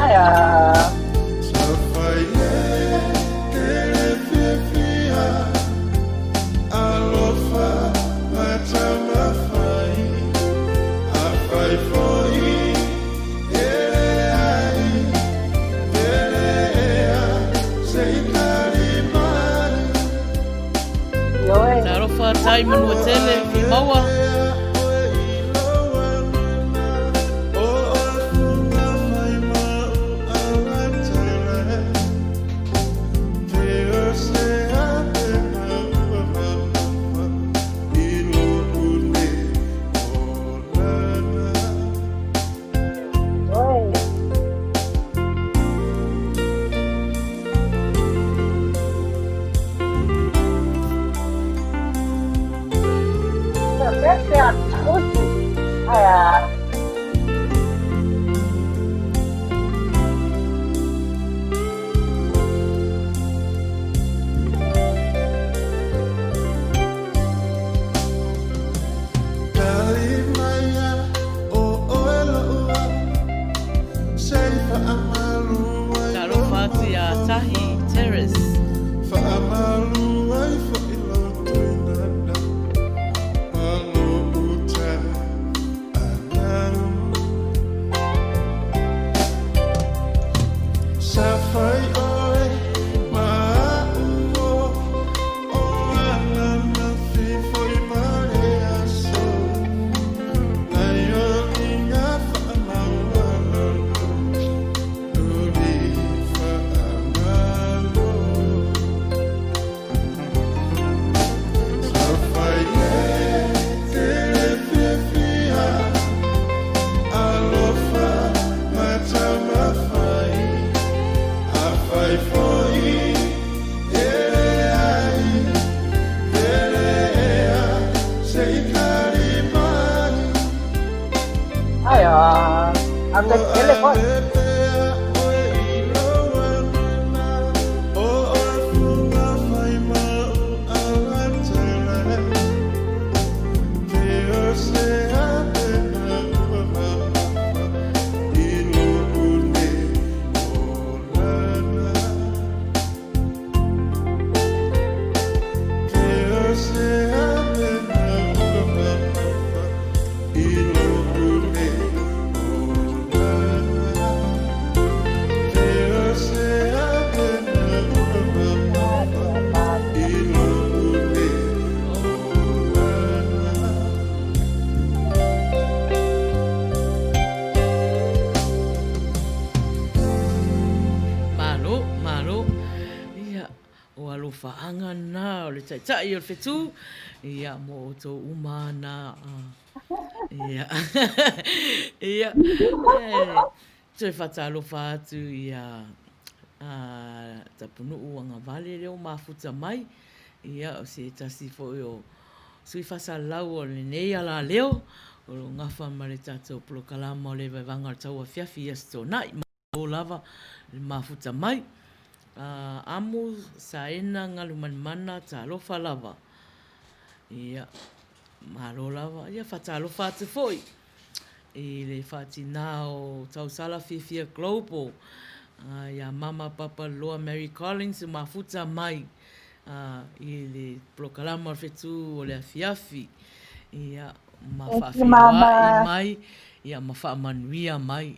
Speaker 3: Ae a. Ioe.
Speaker 2: Talofa tai Manuatele, Fimaua.
Speaker 3: Ioe. Pese a usi. Ae a.
Speaker 2: Talofa atu iā Tahi Terrace. O alofaaga na o le taitai o le fetu, ia, mo outou uma na, ia, ia, e toe faatalofa atu ia Tapunuu Agavale lea ua mafuta mai, ia, o se tasi foi o sui faasalalau o lenei alaleo, o lo o gafa ma le tatou polokalama o le Vaevaega o le Tauafiafi i Aso Toonai. Malo lava le mafuta mai. Amo Saena Galumalemana talofa lava. Ia, malo lava. Ia, faatalofa atu foi i le faatinā o Tausala Fiafia Global, ia Mama Papaloa Mary Collins e mafuta mai i le polokalama o le Fetu o le Afiafi. Ia, ma faafeiloai mai, ia ma faamanuia mai.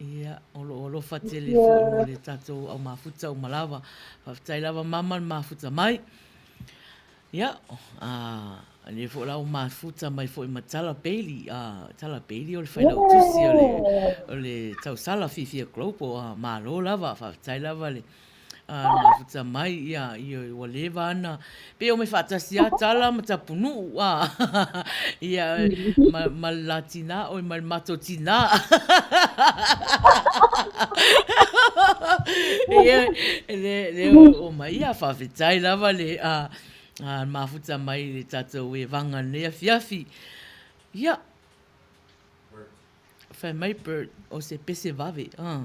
Speaker 2: Ia, o lo o alofa tele foi mo le tatou au mafuta uma lava. Faafetai lava mama le mafuta mai. Ia, a lea foi la ua mafuta mai foi ma Tala Bailey. A Tala Bailey o le failautusi o le o le tausala Fiafia Global. A malo lava, faafetai lava le a mafuta mai, ia, ia, ua leva ana, pei omai faatasi lava Tala ma Tapunuu, a, ia, ma, ma le la tinā, oi, ma le matou tinā. Ia, le, le omai, ia, faafetai lava le, a, a mafuta mai i le tatou evaga i lenei afiafi. Ia, fai mai Bert, o se pese vave, a.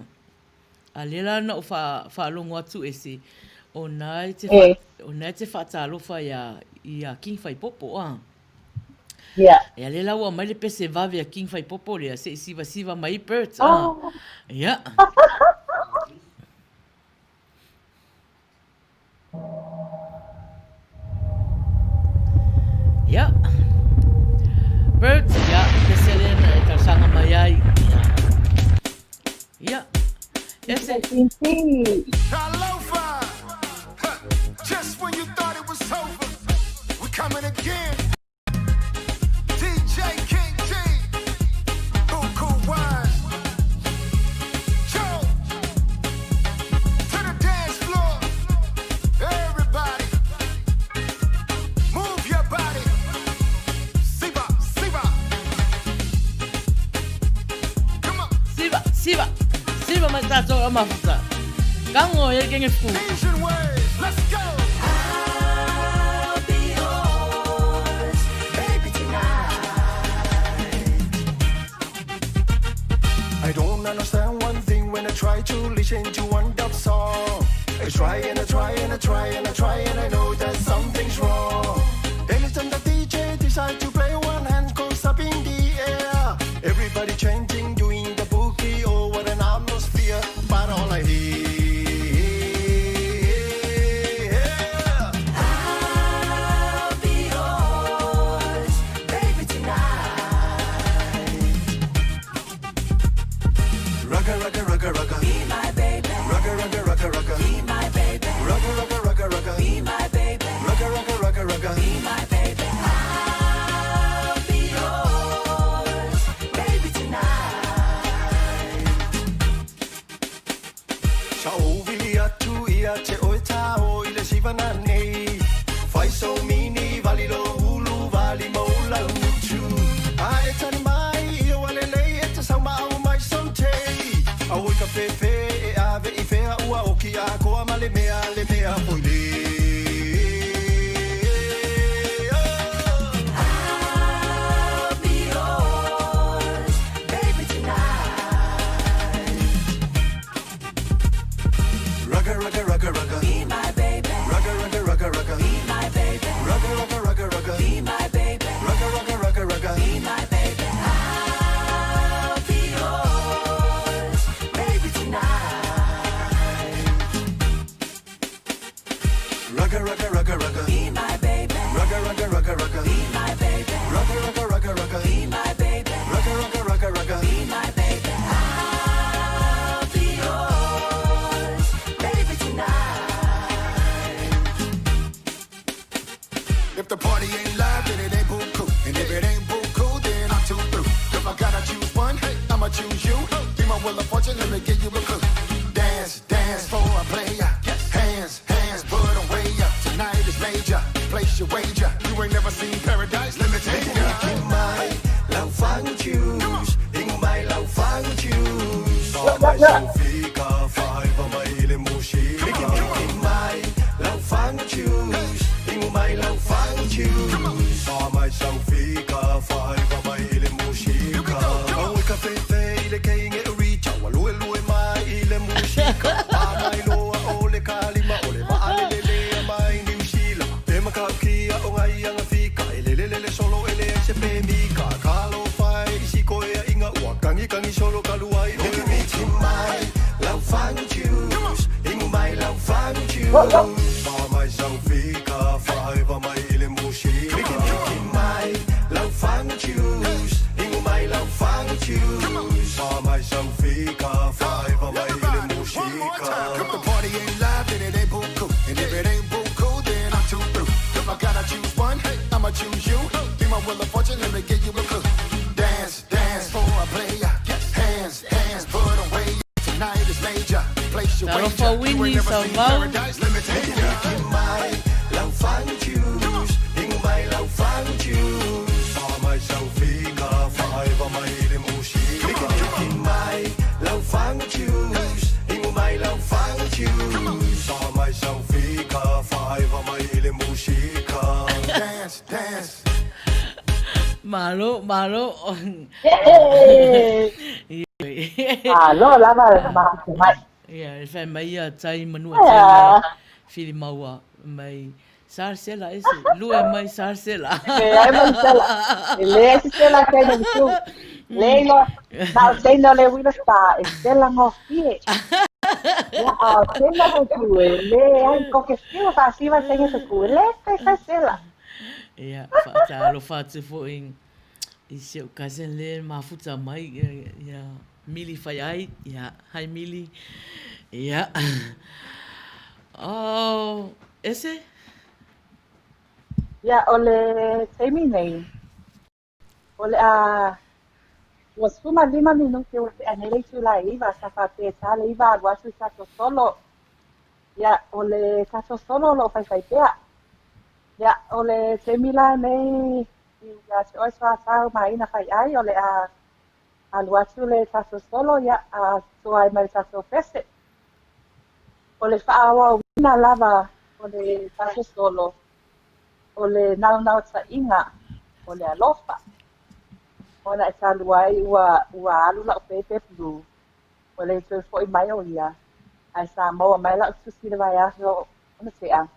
Speaker 2: A lea la na ou faalogo atu ese, o na e te, o na e te faatalofa iā, iā King Faipopo, a.
Speaker 3: Yeah.
Speaker 2: Ia lea la ua aumai le pese vave a King Faipopo lea, se i sivasiva mai ai Bert, a.
Speaker 3: Oh.
Speaker 2: Ia. Ia. Bert, ia, pese lea na e talosaga mai ai. Ia. Ese.
Speaker 7: Talofa! Just when you thought it was over, we coming again. DJ King G, Buku Wine. Joe, to the dance floor. Everybody, move your body. Siva, Siva. Come on.
Speaker 2: Siva, siva, siva ma tatou a mafuta. Kago e kenge fu.
Speaker 7: Asian waves, let's go.
Speaker 6: I'll be yours, baby, tonight.
Speaker 7: I don't understand one thing when I try to listen to one dub song. I try and I try and I try and I try and I know that something's wrong. Anytime the DJ decides to play, one hand goes up in the air. Everybody chanting, doing the boogie, oh what an atmosphere. But all I hear,
Speaker 6: I'll be yours, baby, tonight.
Speaker 7: Rugga, rugga, rugga, rugga.
Speaker 6: Be my baby.
Speaker 7: Rugga, rugga, rugga, rugga.
Speaker 6: Be my baby.
Speaker 7: Rugga, rugga, rugga, rugga.
Speaker 6: Be my baby.
Speaker 7: Rugga, rugga, rugga, rugga.
Speaker 6: Be my baby. I'll be yours, baby, tonight.
Speaker 7: Sa ovili atu ia te oe tao i le siva nei. Fai so mini vali lo ulu vali mo lau utu. A e tani mai i o alelei e te sau ma au mai sote. A oi ka fefe e ave i fea ua oki a koa ma le mea le mea foi le.
Speaker 6: I'll be yours, baby, tonight.
Speaker 7: Rugga, rugga, rugga, rugga.
Speaker 6: Be my baby.
Speaker 7: Rugga, rugga, rugga,
Speaker 2: Talofa Winnie Sauvao. Malo, malo.
Speaker 3: Malo lava le mai.
Speaker 2: Ia, e fai mai ia tai manua tai mai fili maua mai Sarsela ese, lue mai Sarsela.
Speaker 3: E ai mai sela. E le se sela kai na tu. Le lo, na o teina le wila sta e sela ngofie. Ia a o teina ho tu e le ai ko ke fiu fa siva tenga se ku le kai fa sela.
Speaker 2: Ia, faatalofa atu foi i si ou cousin le mafuta mai ia Mili Faiai. Ia, hi Mili. Ia. Oh, ese?
Speaker 3: Ia, o le taimi nei, o le a ua 15 minute ua tea nei le itula e 9, sa faapea e ta le 9 alu atu i tatou solo. Ia, o le tatou solo o lo o faifai pea. Ia, o le taimi la nei ia te oe Soatau ma Aina Faiai, o le a alu atu le tatou solo, ia, a toa ai ma le tatou pese. O le faaauauina lava o le tatou solo, o le naonaotaiga o le alofa. Ona e talu ai ua, ua alu la'u pēpē blue, ua le toe fo'i mai o ia, ae sa maua mai la'u tusi i le vaiaso ua tea.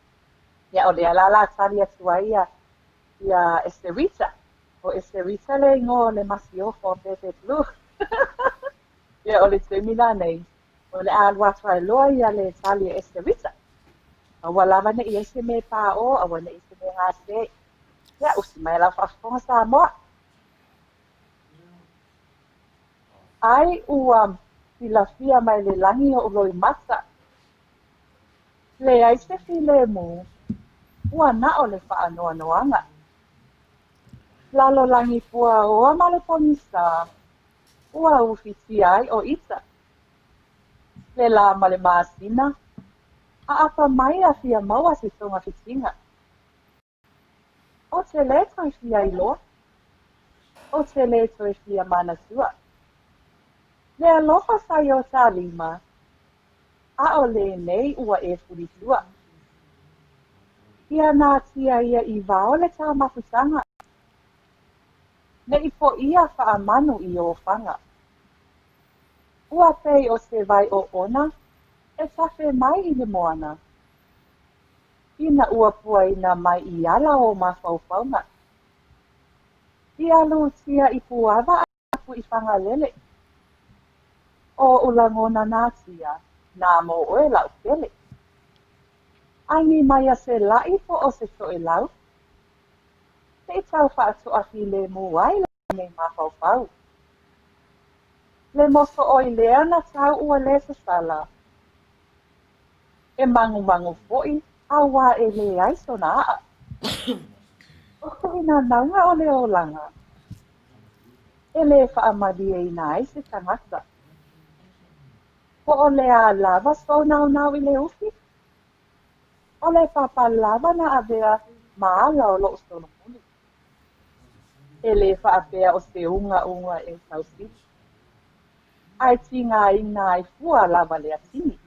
Speaker 3: Ia, o lea la o le a tali atu ai ia, ia Esterita. O Esterita le igoa o le masiofo a Pēpē Blue. Ia, o le taimi lenei, o le a alu atu ai loa ia le tali a Esterita. Aua lava ne i ai se mea e paʻō, aua ne i se mea gase. Ia, usi mai lau faafofoga Samoa. Ai ua silafia mai le lagi oʻu loimata. Leai se filemu, ua na o le faanoanoaga. Lalolagi puaoa ma le pogisa, ua ufitia ai ʻo ʻIta. Le lā ma le masina, ʻaʻapa mai a fia maua se togafitiga. Ou te lē toe fia iloa, ou te lē toe fia manatua. Le alofa sa i o tā lima, ʻaʻole nei ua e fulitua. Ia nā tia ia i wao le tā mafutaga, ne i poʻia faamanu i ofaga. Ua pei o se wai oʻona e tafe mai i le moana. Ina ua puaina mai i ala o mafaufauga. I alutia i Puava a ku i Fagalele. O oʻu lagona nā tia, nā mō ʻoe la'u pele. Agi mai a se laʻi po o se toʻelau. Se i tau faatoafilemu ai la'u nei mafaufau. Le moso ʻoi lea na tau ua lē sasala. E magumagu foʻi auā e leai sona aʻa. ʻO koʻu nānauga o le olaga, e lē faamalieina ai se tagata. Po o le a lava sou naonao i le ufi? O le papa lava na avea ma ala o loʻu solomuli. E lē faapea o se ugauga e tausili. Ae tigaina ai fua lava le atini.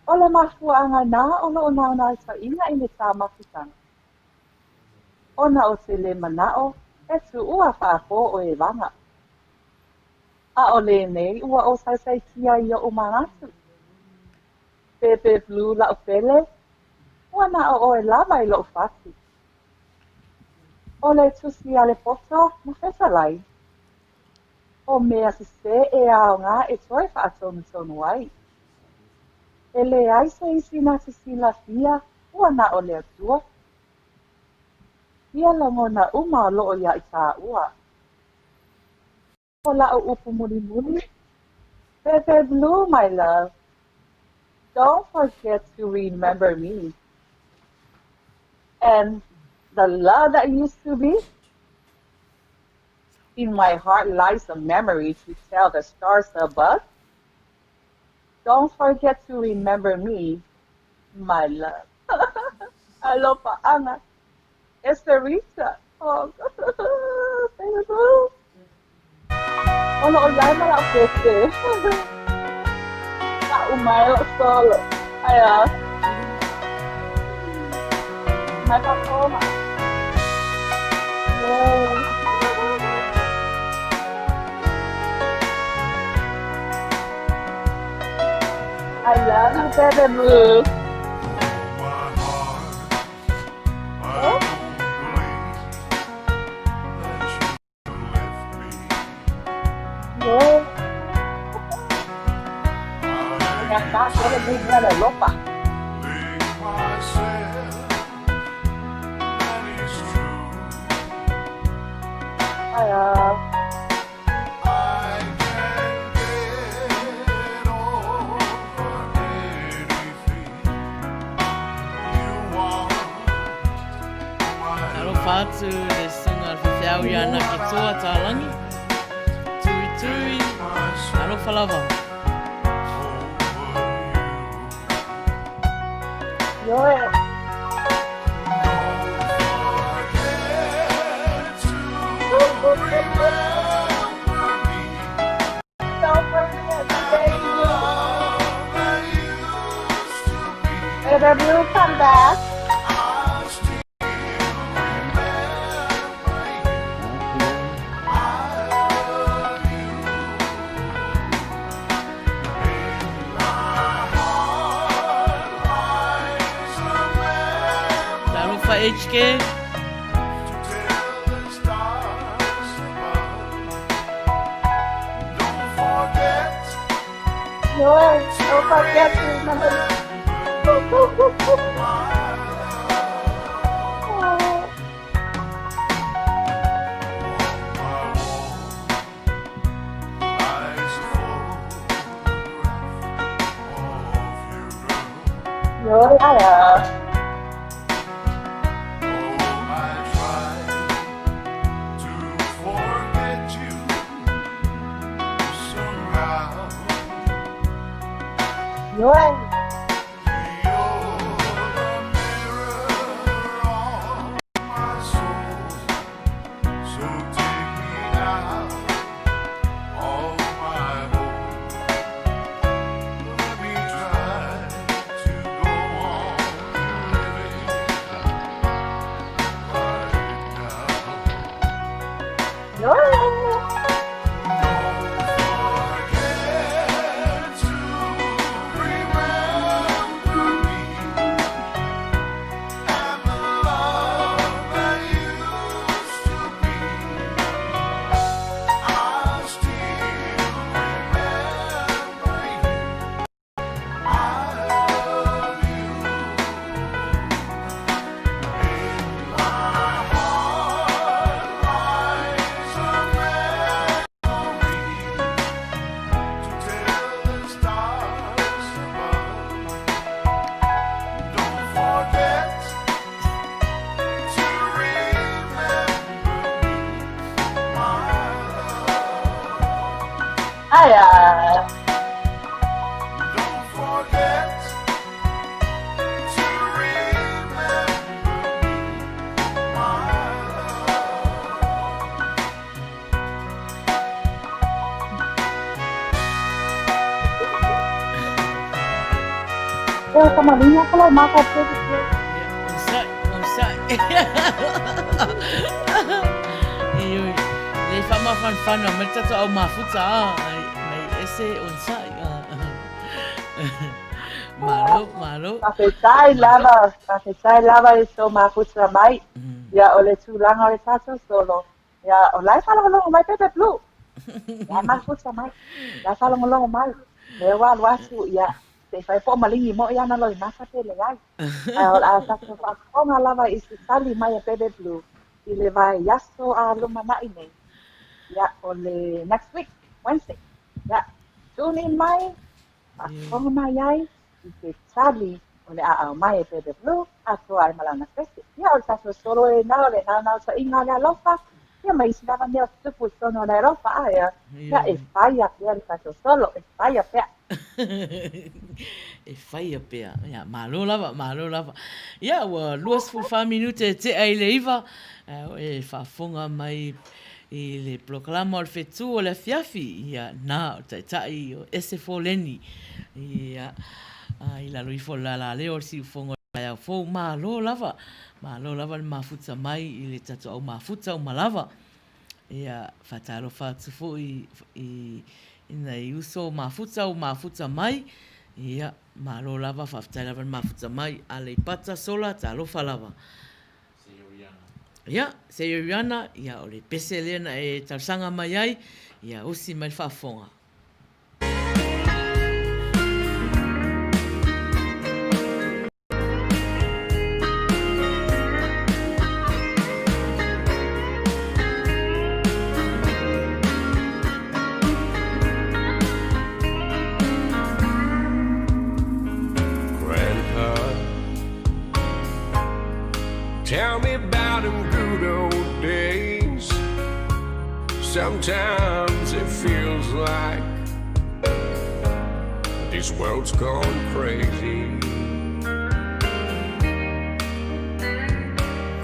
Speaker 3: O le mafuaaga na o loo naunautaiga i le ta mafutaga, ona ou te le manao e tuua faako oe e vaga. A o lenei ua ou saisaitia i oʻu manatu. Bebe Blue la'u pele, ua na o oe lava i loʻu fatu. O le tusi a le poto na fetalai, O mea sesē e aoga e toe faatonutonu ai. E leai se isi na te silafia ua na o le Atua. Ia lagona uma o loo iā i tāua. O la'u upu mulimuli, Bebe Blue my love, don't forget to remember me and the love that used to be. In my heart lies a memory to tell the stars above. Don't forget to remember me, my love. Alofa anga. Esterita. Oh, Bebe Blue. O loo iai ma la'u pēpē. Pa'u mai lo'u solo. Aia. Mai pakoma. Yeah. I love you, Bebe Blue. Oh.
Speaker 2: Alofa atu le susuga a le faifeau ia Naketoa Tālangi. Tuitui, alofa lava.
Speaker 3: Ioe. Bebe Blue, come back.
Speaker 2: Talofa HK.
Speaker 3: Ioe, don't forget to remember. Oh. Ioe, aia. Ioe. Ioe. E o kamaliga ko lau maka Bebe Blue.
Speaker 2: Ia, onosai, onosai. Ioe, lei faamafanafana mai le tatou au mafuta a, mai ese onosai. Malo, malo.
Speaker 3: Faafetai lava, faafetai lava i tou mafuta mai. Ia, o le tulaga o le tatou solo, ia, o la e faalogologo mai Bebe Blue. La e mafuta mai, la e faalogologo mai. Lea ua alu atu, ia, se i fai po o maligi moi ana loimata pe leai. Ae o le a tatou faafofoga lava i se tali mai a Bebe Blue i le vaiaso a lumanai nei. Ia, o le next week, Wednesday. Ia, tune in mai, faafofoga mai ai i se tali o le a aumai e Bebe Blue atoa ai ma lana pese. Ia, o le tatou solo e na o le naonaotaiga o le alofa, ia ma isi lava mea o tutupu i totonu o le alofa, a ia, ia e faia pea le tatou solo, e faia pea.
Speaker 2: E faia pea. Ia, malo lava, malo lava. Ia, ua 24 minute e tea i le 9, e faafofoga mai i le polokalama o le Fetu o le Afiafi, ia, na, o le Taitai o Ese Foleni, ia, i lalo ifo o le lālāleo o le siufogo o le taeao fou, malo lava, malo lava le mafuta mai i le tatou au mafuta uma lava. Ia, faatalofa atu foi i nai uso mafuta ua mafuta mai, ia, malo lava, faafetai lava le mafuta mai, Aleipata Sola, talofa lava. Ia, Seiriana, ia, o le pese lea na e talosaga mai ai, ia usi mai le faafofoga.
Speaker 8: Grandpa, tell me about them good old days. Sometimes it feels like this world's gone crazy.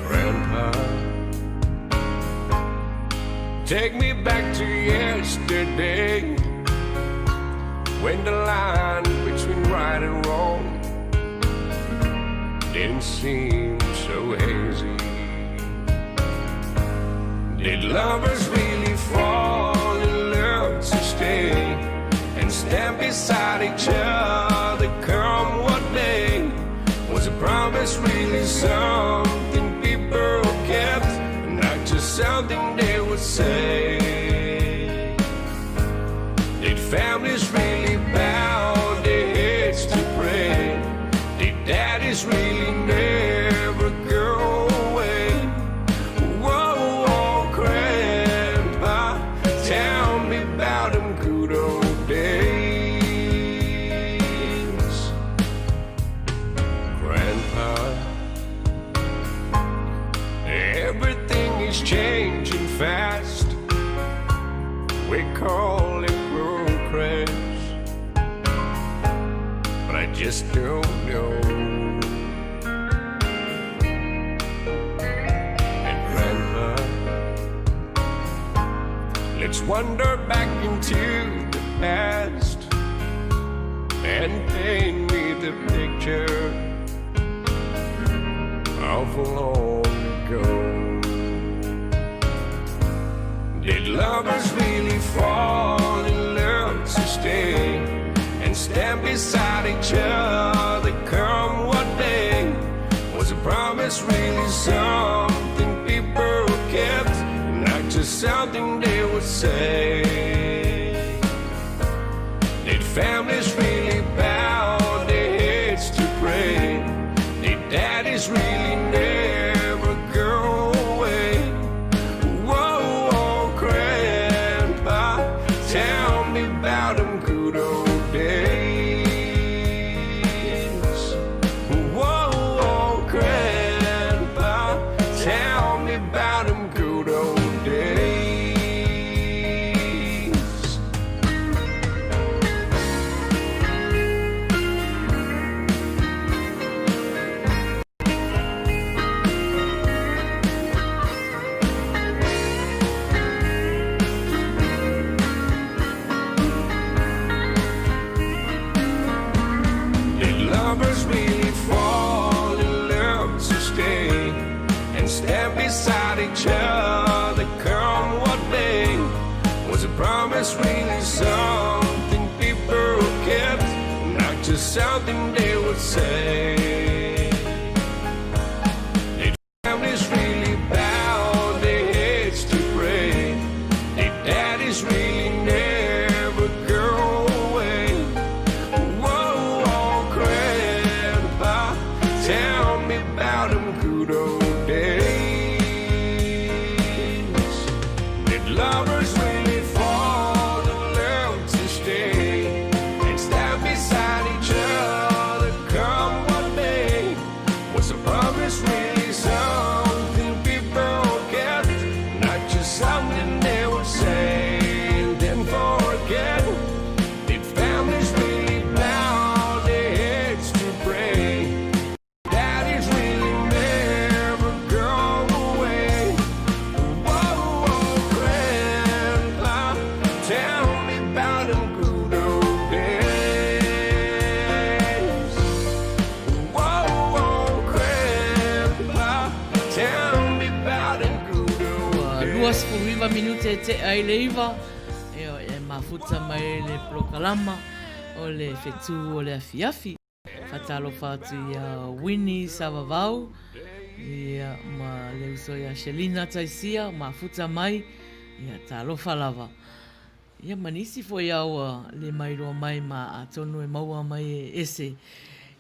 Speaker 8: Grandpa, take me back to yesterday when the line between right and wrong didn't seem so hazy. Did lovers really fall in love to stay and stand beside each other come what may? Was a promise really something people kept, not just something they would say? Did families really bow their heads to pray? Did daddies really never go away? Whoa, whoa, Grandpa, tell me about them good old days. Grandpa, everything is changing fast. We call it progress, but I just don't know. And Grandpa, let's wander back into the past and paint me the picture of long ago. Did lovers really fall in love to stay and stand beside each other come what may? Was a promise really something people kept, not just something they would say? Did families really bow their heads to pray? Did daddies really never go away? Whoa, whoa, Grandpa, tell me about them good old days. Whoa, whoa, Grandpa, tell me about them good old days. just something they would say. Did families really bow their heads to pray? Did daddies really never go away? Whoa, oh, grandpa, tell me about them good old days. Did lovers really fall in love to stay and stand beside each other come what may? Was a promise really something people kept? Not just something they would say and then forget. Did families really bow their heads to pray? Daddies really never go away. Whoa, whoa, Grandpa, tell me about them good old days. Whoa, whoa, Grandpa, tell me about them good old
Speaker 2: Ua 29 minute e tea ai le 9, e mafuta mai le polokalama o le fetū o le afiafi. Faatalofa atu ia Winnie Savavau ia ma le uso ia Shelina Taisia mafuta mai ia talofa lava. Ia ma nisi foi a ua le mailoa mai ma atonu e maua mai e ese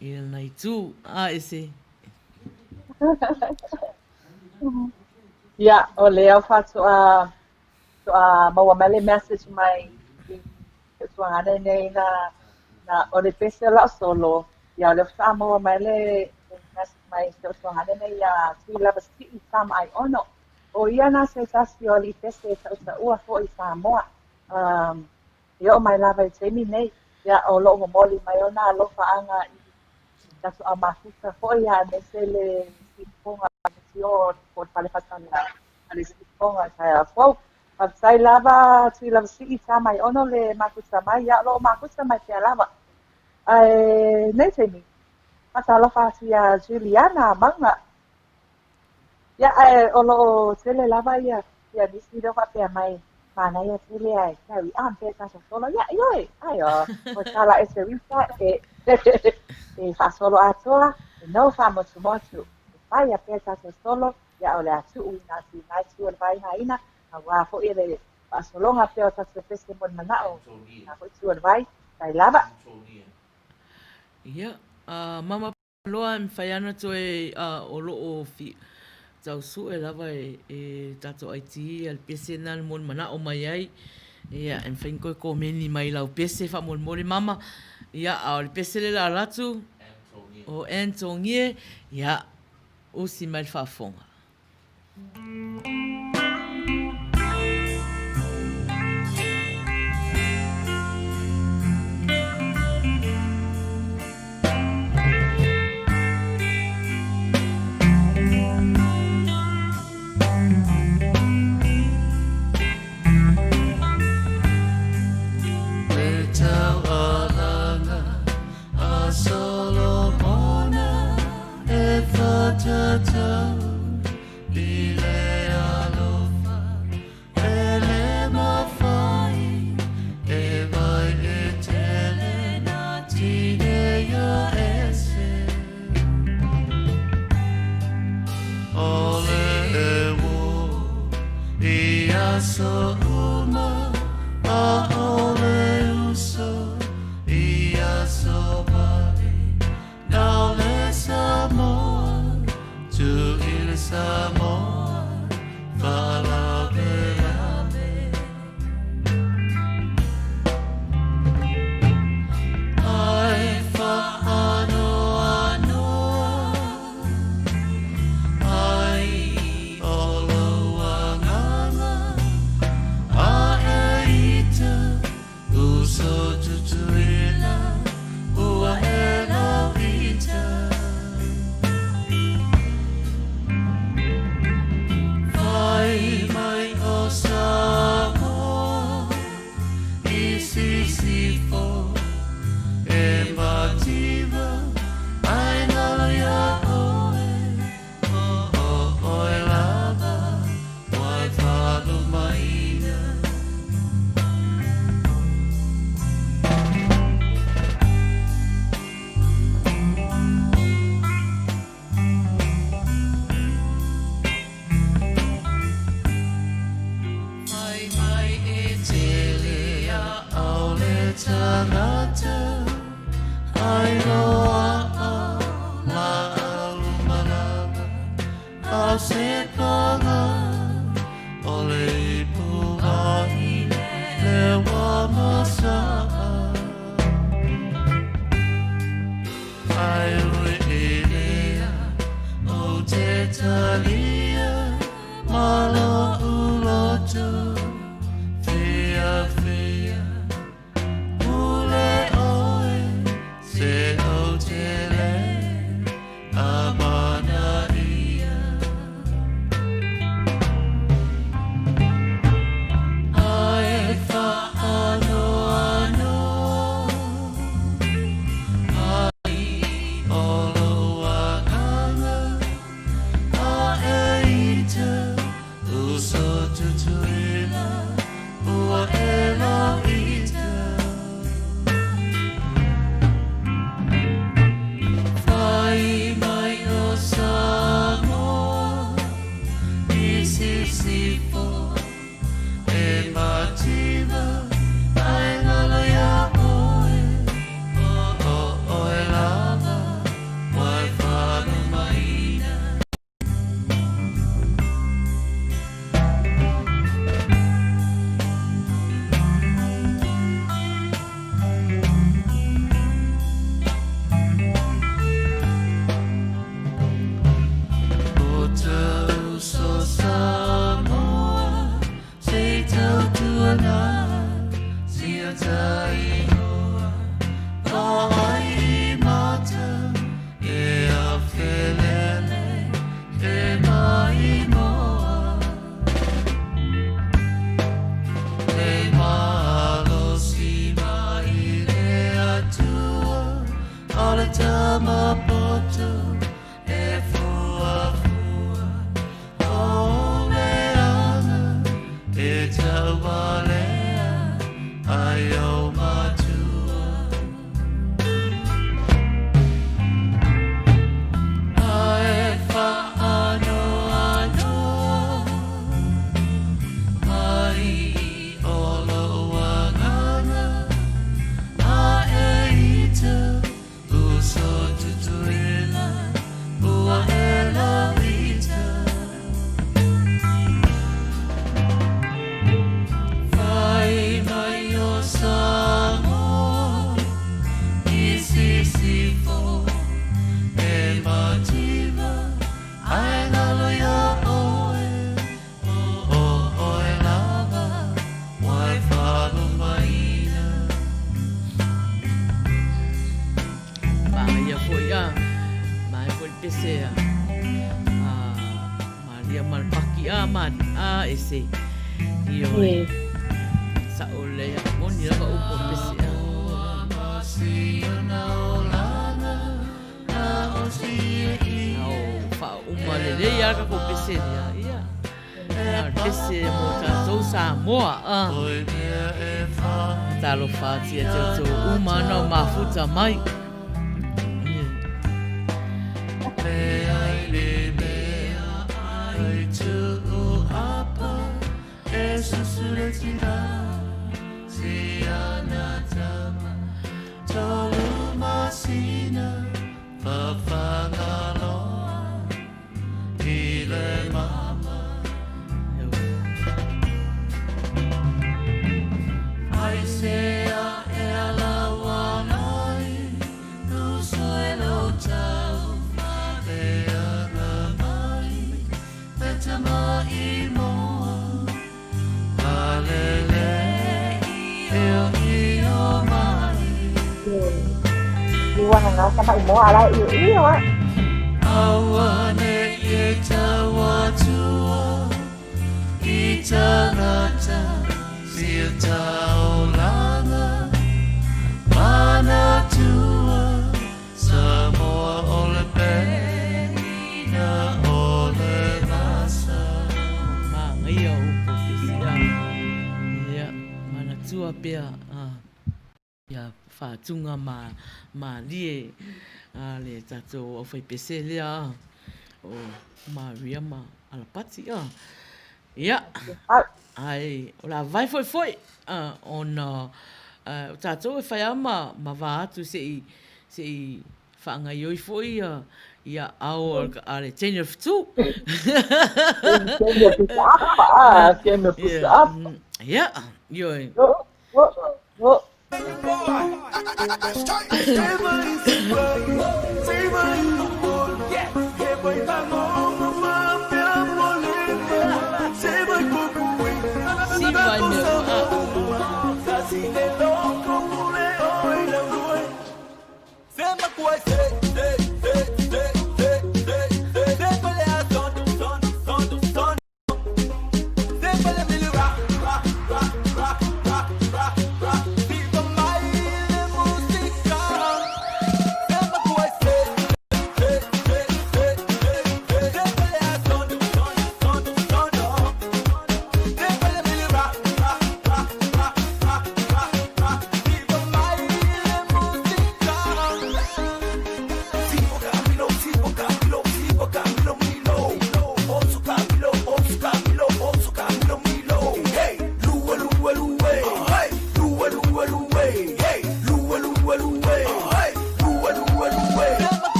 Speaker 2: i lana itu a ese.
Speaker 3: Ia, o lea faatoa faatoa maua mai le message mai i le tuagane nei na na o le pese o la'u solo, ia o lea faatoa maua mai le message mai si o'u tuagane nei iā Tuilavasii Tamaʻaiono. ʻO ia na se tasi o aliʻi pese e taʻutaʻua foʻi i Samoa. Um, e oo mai lava i taimi nei, ia o lo'o momoli mai ona alofaaga i tatou au mafuta foʻi aemaise le siufofoga MTO po o le fale faasalalau a le siufofoga i taeao fou. Faafetai lava Tuilavasii Tamaiono le mafuta mai, ia o lo o mafuta mai pea lava. Ae nei taimi, faatalofa atu iā Juliana Mauga. Ia, ae o lo o tele lava ia ia nisi lea faapea mai, manaia tele ae carry on pea tatou solo. Ia, ioe, ae o, o tala ese Rita e e faasolo atoa, e no faamotumotu. E faia pea tatou solo, ia o le a tuuina atu i lena itu o le vaega ina, auā foi le faasologa pea o tatou pese mo le manao i lena foi itu o le vai, tai lava.
Speaker 2: Ia, a mama Loa e mafai ana toe o lo o tau sue lava e tatou IT ia le pese lena na molimanaʻo mai ai. Ia e mafai ona toe komeni mai i lau pese faamolemole mama. Ia a o le pese lea o le a alu atu o Ann Togie, ia usi mai le faafofoga.
Speaker 1: Ai loaʻa lāʻau malama a se paga o le ipu ahi lewa masaʻa. Ai ui ilea o te talia ma loʻu loto fiafia. Pule ʻoe se ou te le a mana ia. A e whaanoanoa ai o lou agaga a e ita uso tutuila ua e loita. Whai mai o Samoa i Sisifo e mativa ai ngalo iā ʻoe o ʻoe lava wai whalumaina. O te uso Samoa, se tautuana, sia tainoa, vaai mata, E awhelele e maimoa Le malosi mai le Atua O le tama poto e fuafua O leaga e taualea ai o matua. A e whaanoanoa ai o lou agaga, a e ita uso tutuila ua e lauita. Whai mai o Samoa i Sisifo e mativa ai ngalo iā ʻoe o ʻoe lava wai whalumaina.
Speaker 2: Māia foi a, māia foi le pese a, a Maria ma le paki a, mali a ese. Ioe. Sa'o lea, moni lava upu o pese a. Ao whaauma lelei a kako pese lea, ia. Na o le pese mo tatou Samoa a. Talofa atu ia te outou uma ana o mafuta mai.
Speaker 3: Ua na sa maimoa ala i io a.
Speaker 2: Māngaia o upu o Pesi a. Ia, manatua pea a. Ia whātūnga mā, mālie a le tātou auwhaipese lea a, o Maria ma Alapati a. Ia, ai, o la vai foi foi, a, ona, o tātou e whai a ma, ma wā atu se i, se i faagaioi foi ia ia ao a le teine o le fetu.
Speaker 3: Teine o pusa apa, ah, teine o pusa apa.
Speaker 2: Ia, ioe.
Speaker 3: O, o, o.
Speaker 2: Siva i mea ua.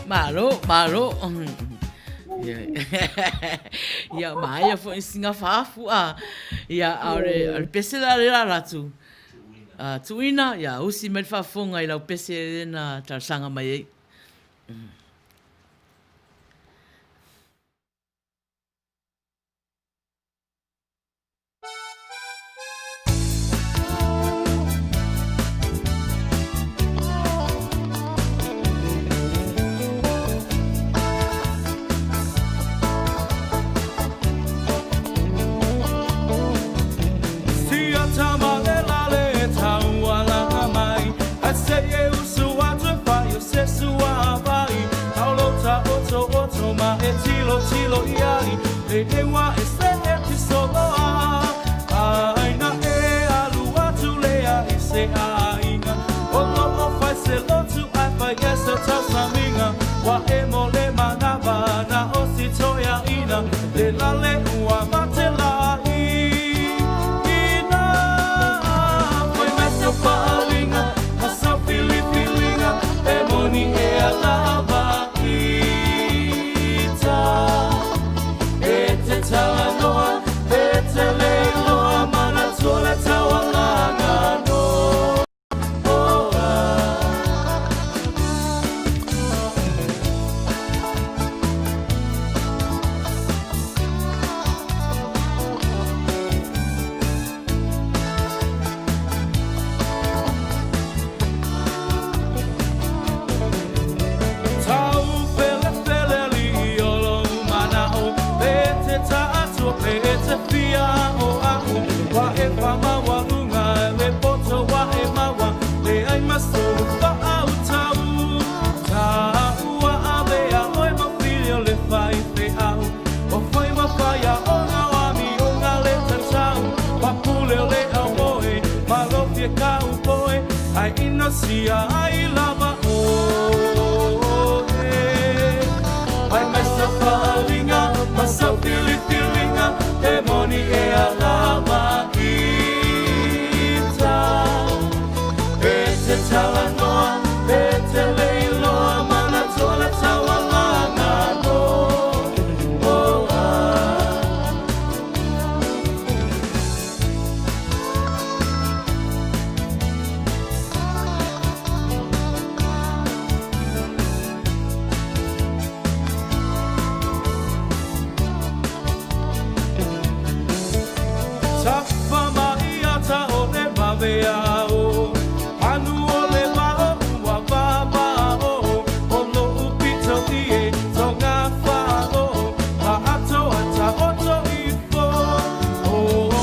Speaker 2: Malo, malo. Ia, maia foi singa faafu a. Ia, a o le, o le pese la le la ratu. A, tuina, ia, usi mai le faafofoga i lau pese le na talosaga mai ai.
Speaker 9: lau poe ai inosia ai lava oe. Mai mai sa faaaliga ma sau filifiliga e moni e alava ita. E te talanoa e te le iloa manatua le taualaga no oa. Tafa mai ata o le vaveao, Panu o le vao ua vavao, O lo'u pito i e tonga fao, Ma atoa taoto ifo. O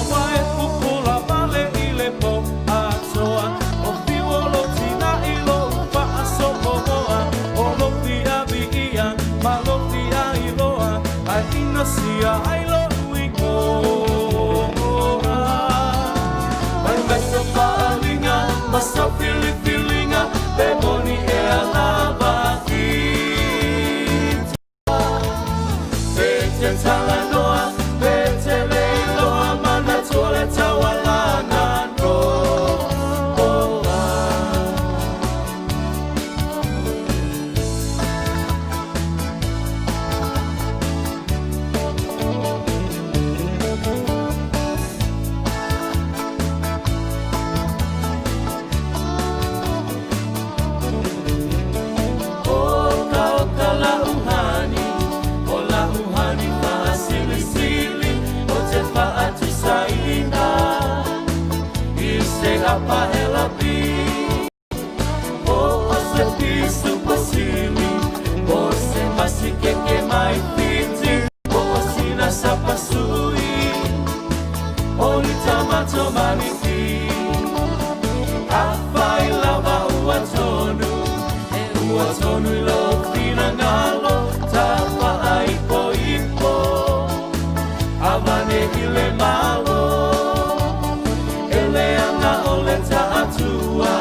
Speaker 9: ua e pupula vale i le po atoa, O fiu o lou tina i lou faasopoa, O lou fia viia ma lou fia iloa, Ae inosia ai lou igoa. Mai mai sau faaaliga ma sau filifiliga, Pe moni ea lava ita. E te talanoa, e te le iloa, manatua le taualaga no oa. Oka oka la'u hani, o la'u hani faasilisili, Ou te faatusaina i se apahela pi, Po o se pisupo sili, po o se masikeke mai Fiti, Po o sina sapasui, o ni tamato manifi. Afai lava ua tonu, e ua tonu i lou finagalo, Tafaaipoipo, avane i le Malo. E leaga o le taatua,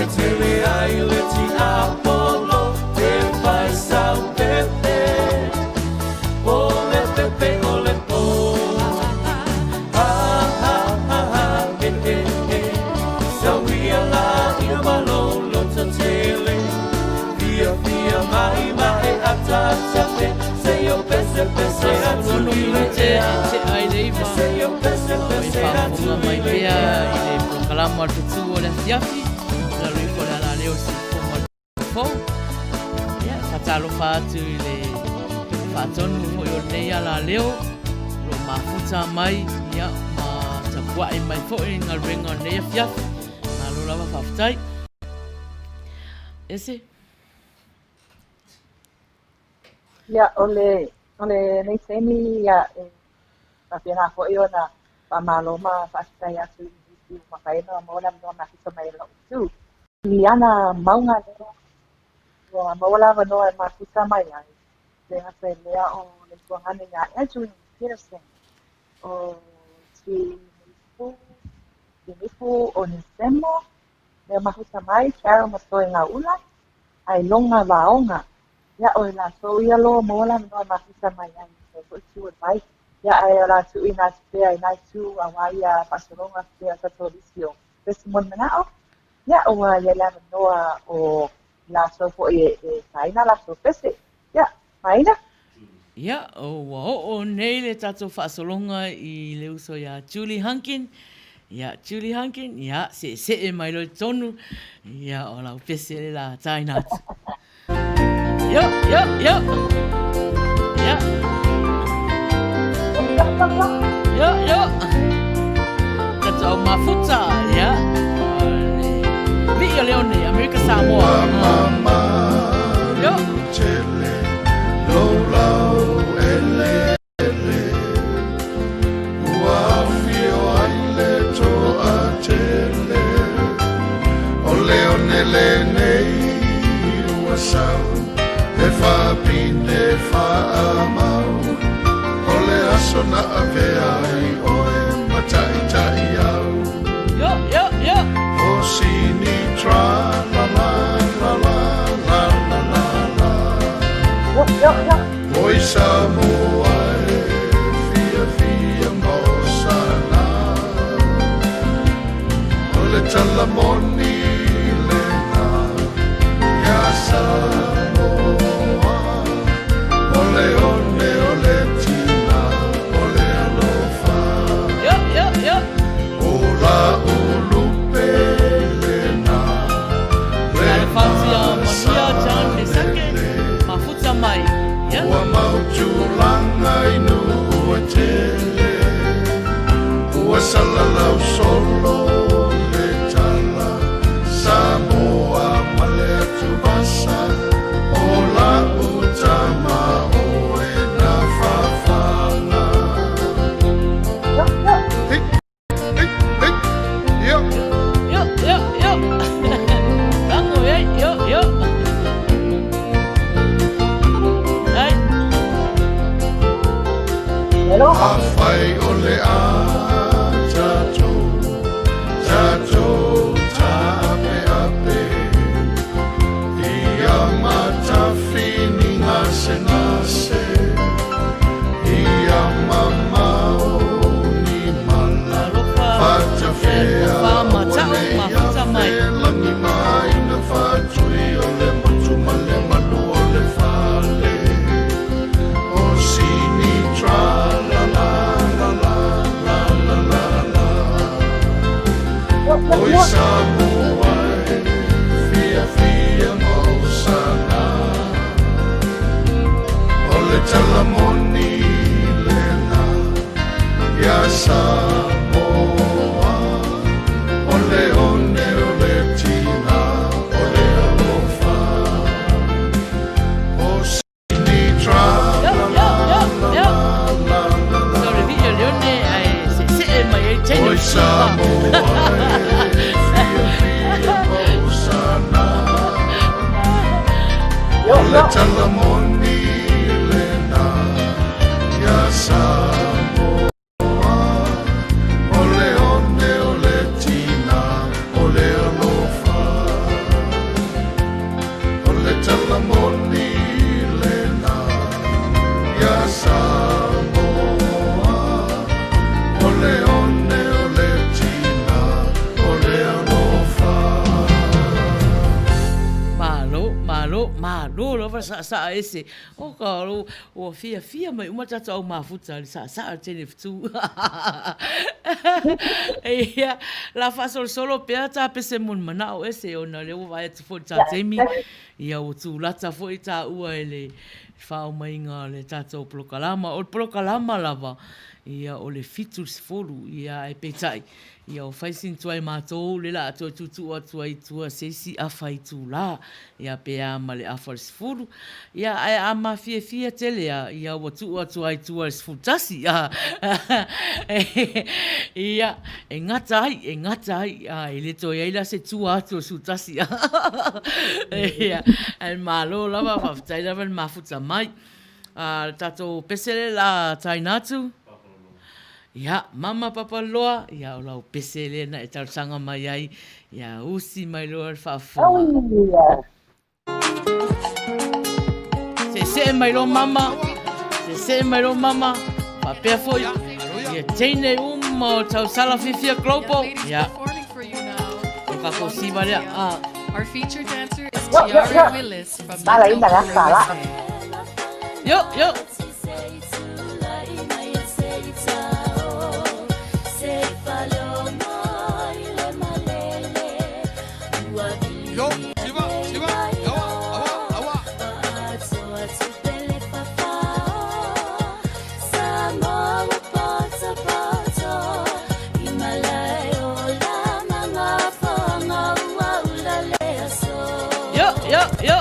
Speaker 9: e tele ai le tiapolo, Te fai sau pepe, o le pepe o le po. Ha ha ha ha, he he he. Sauia la ia ma lou lototele, Fia fia mai ma e ata ata pe, Se o pese pese atu
Speaker 2: Ono
Speaker 9: i le
Speaker 2: minute
Speaker 9: ea.
Speaker 2: te ai le iva.
Speaker 9: Se o pese
Speaker 2: O e
Speaker 9: pese atu
Speaker 2: faafofoga
Speaker 9: i
Speaker 2: mai
Speaker 9: le
Speaker 2: pea
Speaker 9: ea.
Speaker 2: i le polokalama o le fetu o le afiafi. Lalo ifo le alaleo o Siufofoga o le Fou. Ia, faatalofa atu i le faatonu foi o lenei alaleo, o lo o mafuta mai, ia, ma tapuai mai foi i galuega o lenei afiafi. Malo lava faafetai. Ese.
Speaker 3: Ia, o le, o lenei taimi, ia, e faapena foi ona faamalo ma faafetai atu i nisi ua mafai ona maua le avanoa mafuta mai i lou itu. Liana Mauga lea ua maua le avanoa e mafuta mai ai, le gata i lea o le tuagane iā Adrian Peterson, o Tinifu, Tinifu Onesemo, mea mafuta mai, Carol Masoe Gaula, Ailoga Vaoga. Ia, o i latou ia o lo o maua le avanoa e mafuta mai ai i foi itu o le vai. Ia, ae o le a tuuina atu pea i na itu auā ia faasologa pea o tatou lisi o pese mo ni manao. Ia, ua i ai le avanoa o i latou foi e taina a latou pese. Ia, Maina.
Speaker 2: Ia, ua oo nei le tatou faasologa i le uso iā Julie Hunkin. Ia, Julie Hunkin, ia, seesee mai loa i totonu, ia, o lau pese le la taina atu. Yo, yo, yo. Ia. Yo, yo. Tatou au mafuta, ia. Vi'i o Leone, Amerika Samoa. Yo.
Speaker 7: Ua afio ai le toatele O le one lenei ua sau E faapine faamau O le aso na avea ai oe ma taitai au
Speaker 2: Yo, yo, yo.
Speaker 7: O Afai o le a tatou, tatou taapeape ia matafini gasegase, ia mamao ni mala
Speaker 2: Alofa,
Speaker 7: fatafea
Speaker 2: ia
Speaker 7: aua
Speaker 2: mata'u
Speaker 7: ne i
Speaker 2: mafuta mai.
Speaker 7: afe lagi ma aiga faatui o le motu ma le malu o le fale o sini tra la la la la la la la la
Speaker 3: Yo, yo,
Speaker 7: Oi
Speaker 3: yo.
Speaker 7: Samoa e fiafia mausana o le talamoni lena ia Samoa o le one o le tina o le alofa o sini tra
Speaker 2: Yo,
Speaker 7: la
Speaker 2: yo,
Speaker 7: la
Speaker 2: yo,
Speaker 7: la
Speaker 2: yo.
Speaker 7: la la la
Speaker 2: So le viʻi o Leone ae seesee mai ai teine
Speaker 7: Oi
Speaker 2: fetu a.
Speaker 7: Samoa e fiafia mausana
Speaker 3: Yo,
Speaker 7: o le
Speaker 3: yo.
Speaker 7: talamoni lena ia Samoa o le one o le tina o le alofa o le talamoni lena ia Samoa o le one o le tina o le alofa.
Speaker 2: Malo, malo, malo lava saasaa ese. O ka ua fiafia mai uma tatou au mafuta i le saasaa o le teine fetu. Ia, la faasolosolo pea ta pese mo ni manao ese ona o lea ua vaai atu foi i le ta taimi, ia ua tulata foi taua i le faaumaiga o le tatou polokalama. O le polokalama lava, ia o le 70, ia ae peitai, ia ua fai sina tuai matou lea o le a toe tuutuu atu ai i tua se isi afa itula, ia pe a ma le afa o le 10, ia ae a mafiafia tele a, ia ua tuu atu ai i tua i le 11, a ia, e gata ai, e gata ai, a e le toe i ai la se tua atu o le 11, ia, ae malo lava, faafetai lava le mafuta mai. A le tatou pese lea o le a taina atu. Ia, mama Papaliloa, ia o lau pese lea na e talosaga mai ai, ia usi mai loa le faafofoga. Seesee mai loa mama, seesee mai loa mama, faapea foi ia teine uma o Tausala Fiafia Global. Ia, o tatou siva lea. Ah.
Speaker 10: Our featured dancer is
Speaker 3: Yo, yo,
Speaker 10: Tiara
Speaker 3: yo.
Speaker 10: Willis from
Speaker 3: Bala ina la
Speaker 10: Mataupule,
Speaker 3: sala.
Speaker 10: USA.
Speaker 2: Yo, yo.
Speaker 8: Yo, siva, siva, awa, awa, awa.
Speaker 2: Yo, yo, yo.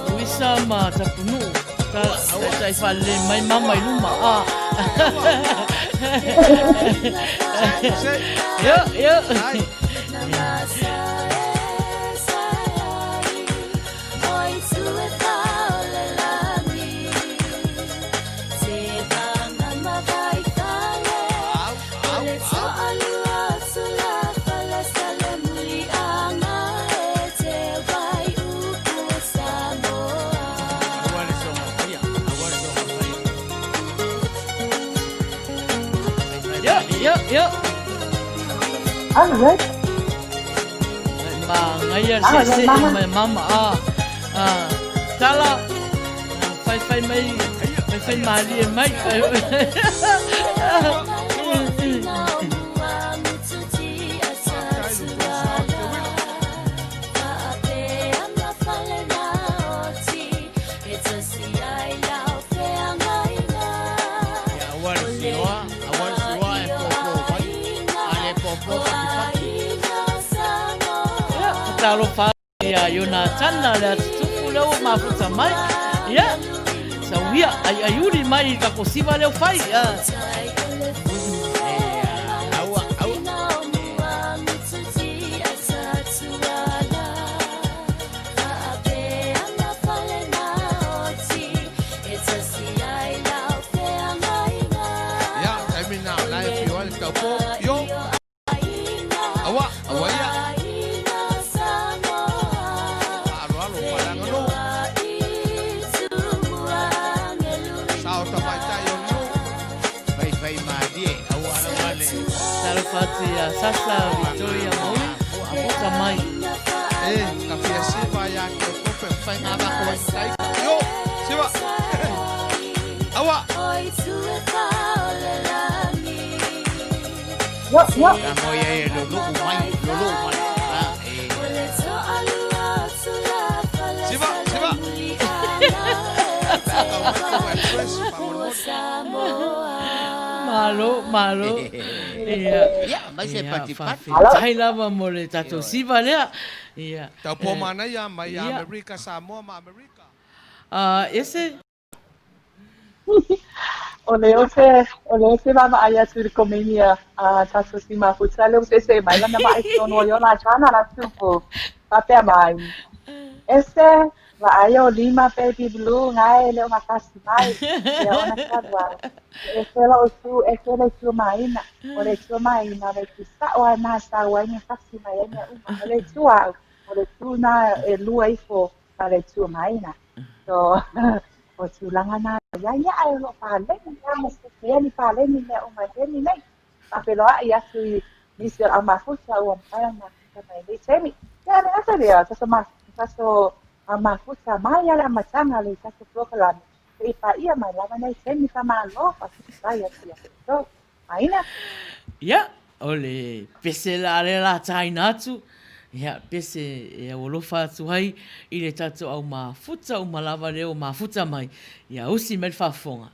Speaker 2: Luisa ma Tapunuu, ta taitai faalelei mai mama i luma. Ah. Yo, yo. Yo, yo, yo.
Speaker 3: All right.
Speaker 2: Magaia le
Speaker 3: Ah, le
Speaker 2: seesee
Speaker 3: mama.
Speaker 2: mai mama. Ah. Ah. Tala. Faifai mai, faifai malie mai. Faatalofa ia Ionatana le atutufu lea ua mafuta mai. Ia, sauia aiaiuli mai i tatou siva lea ua fai. Ia.
Speaker 11: Aua, aua.
Speaker 12: Ia, taimi na o la e whio ai le taupō. Io! Aua, aua ia. Faaaloalo, faaleaganuu. Sao tamaitai o le nuu.
Speaker 11: Faifai malie, aua lava le.
Speaker 2: Talofa atu ia Sasa Victoria Maui, mafuta mai.
Speaker 12: E, ka fia siva ia ke o kope, whai ngā rako ai taika. Io! Siva! Aua!
Speaker 3: Io, io.
Speaker 11: Ka moe ai e lolou mai, lolou mai. A, e.
Speaker 12: Siva, siva!
Speaker 2: Malo, malo. Ia.
Speaker 11: Ia, mai se patipati.
Speaker 2: Faafetai lava mo le tatou siva lea. Ia.
Speaker 12: Taupo manaia mai
Speaker 2: Ia.
Speaker 12: Amerika, Samoa ma Amerika.
Speaker 2: Ah, ese.
Speaker 3: O lea ou te, o lea ou te vaavaai atu i le komeni a, a tatou si mafuta lea ua seesee mai lana vaa i totonu o Ionatana la tupu. Faapea mai, Ese, vaai ou lima baby blue gae e le o gatasi mai. Ia ona talu ai, e ese lou itu, ese le itu maina. O le itu maina, o le itu sa'o a e nasau ai gatasi mai ai mea uma. O le itu a'u, o le itu na e lua ifo ma le itu maina. So, o tulaga na ia ia ae o lo o paleni lava ma se mea ni paleni mea uma i le taimi nei. Faafeiloai atu i nisi o le au mafuta ua mafai ona mafuta mai i lenei taimi. Ia le ata lea, tatou ma, tatou au mafuta mai lava le amataga o le tatou polokalame seia paia mai lava nei taimi faamalo faafetai atu ia outou. Aina.
Speaker 2: Ia, o le pese la lea la taina atu, ia, pese e aualofa atu ai i le tatou au mafuta uma lava lea ua mafuta mai, ia usi mai le faafofoga.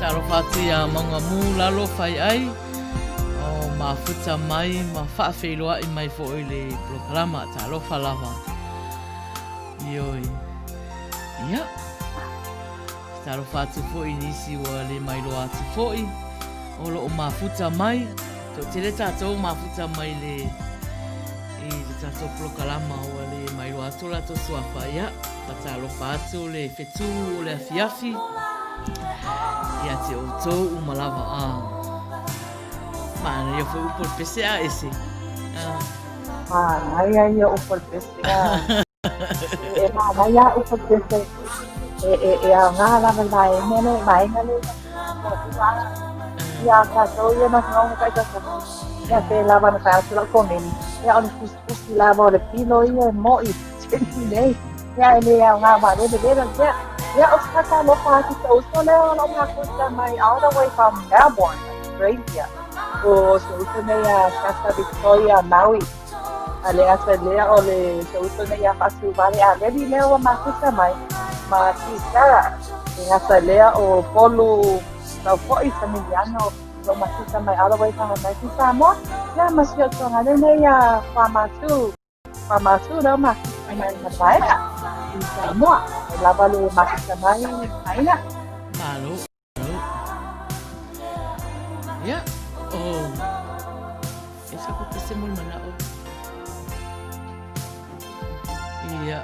Speaker 2: Talofa atu iā Maugamu lalo fai ai o mafuta mai ma faafeiloai mai foi i le polokalama. Talofa lava. Ioe. Ia. Talofa atu foi i nisi ua le mailoa atu foi o lo o mafuta mai. Toatele tatou mafuta mai le i le tatou polokalama ua le mailoa atu o latou suafa. Ia, faatalofa atu le fetu o le afiafi ia te outou uma lava. Ah. Manaia foi upu o le pese a ese.
Speaker 3: Ah. Manaia ia upu o le pese a. E manaia upu o le pese e aoga lava i vaega lea, vaega lea ia tatou ia nofonofo taitasi. Ia pe lava na fai atu lau komeni. Ia o le fusifusi lava o le pilo ia e mo'i nei. Ia e le aoga vaalelelele ia. Ia o se faatalofa atu i si ou uso lea o lo o mafuta mai all the way from Melbourne, Australia. O si ou uso nei a Shasta Victoria Maui. A le asa lea o le si ou uso nei ia Faasuvale Aleli lea ua mafuta mai ma T Sarah. E gata lea o Polu Taufo'i Samiliano o lo o mafuta mai all the way from American Samoa. Ia ma si ou tuaga nei ia Fuamatu. Fuamatu lea ua mafuta mai Malaeva i Samoa. E lava le mafuta mai aiga.
Speaker 2: Malo. Ia, oh. E sa ko pese mo le manao. Ia.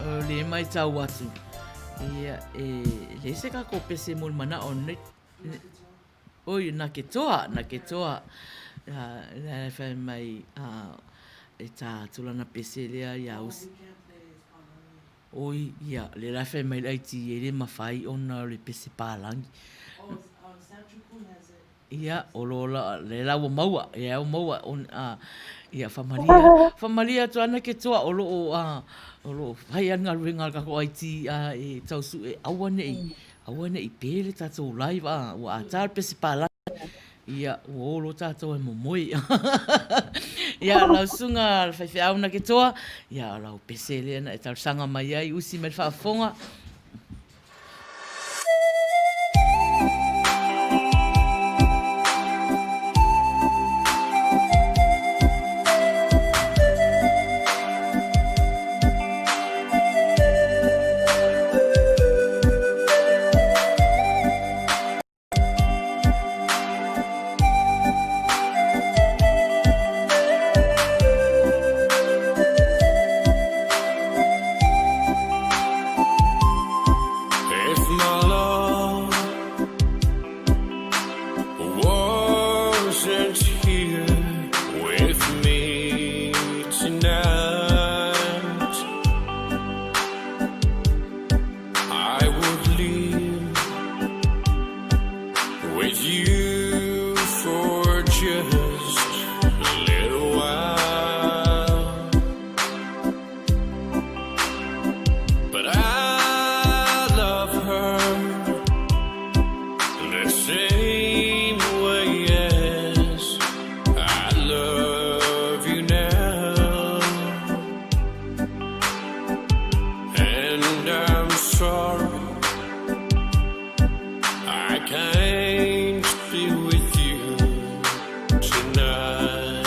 Speaker 2: O le mai tau atu. Ia, e le se ka ko pese mo le manao. Ne, ne, oi, na ke toa, na ke toa. Uh, whai mai, uh, e tā tulana pese lea ia usi. Oi, ia, lea la e fai mai le IT e le mafai ona o le pese palagi. Ia, o lo la, lea la ua maua, ia ua maua, on, a, ia, whamalia, whamalia atu ana ke toa o lo o, a, o lo o whai ana galuega a le tatou IT, a, e tau sue, aua nei, aua nei pē le tatou live, a, ua ata le pese palagi. Ia, ua olo tātou e momoe. Ia, lau susuga le faifeau na ke toa, ia, o lau pese lea na e talosaga mai ai, usi mai le faafofoga.
Speaker 8: If my love wasn't here with me tonight, I would leave with you for just a little while. But I love her the same way as I love you now. And I'm sorry I can't be with you tonight.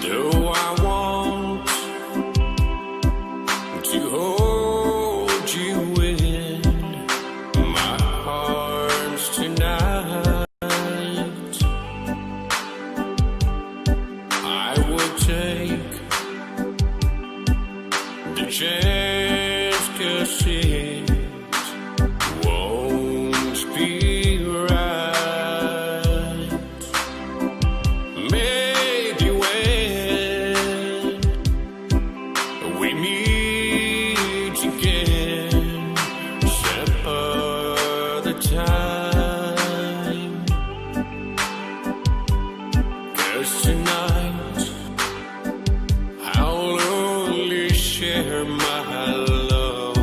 Speaker 8: Though I want to hold you in my arms tonight. I would take the chance 'cause it won't be right. Maybe when we meet again some other time. 'Cause tonight I'll only share my love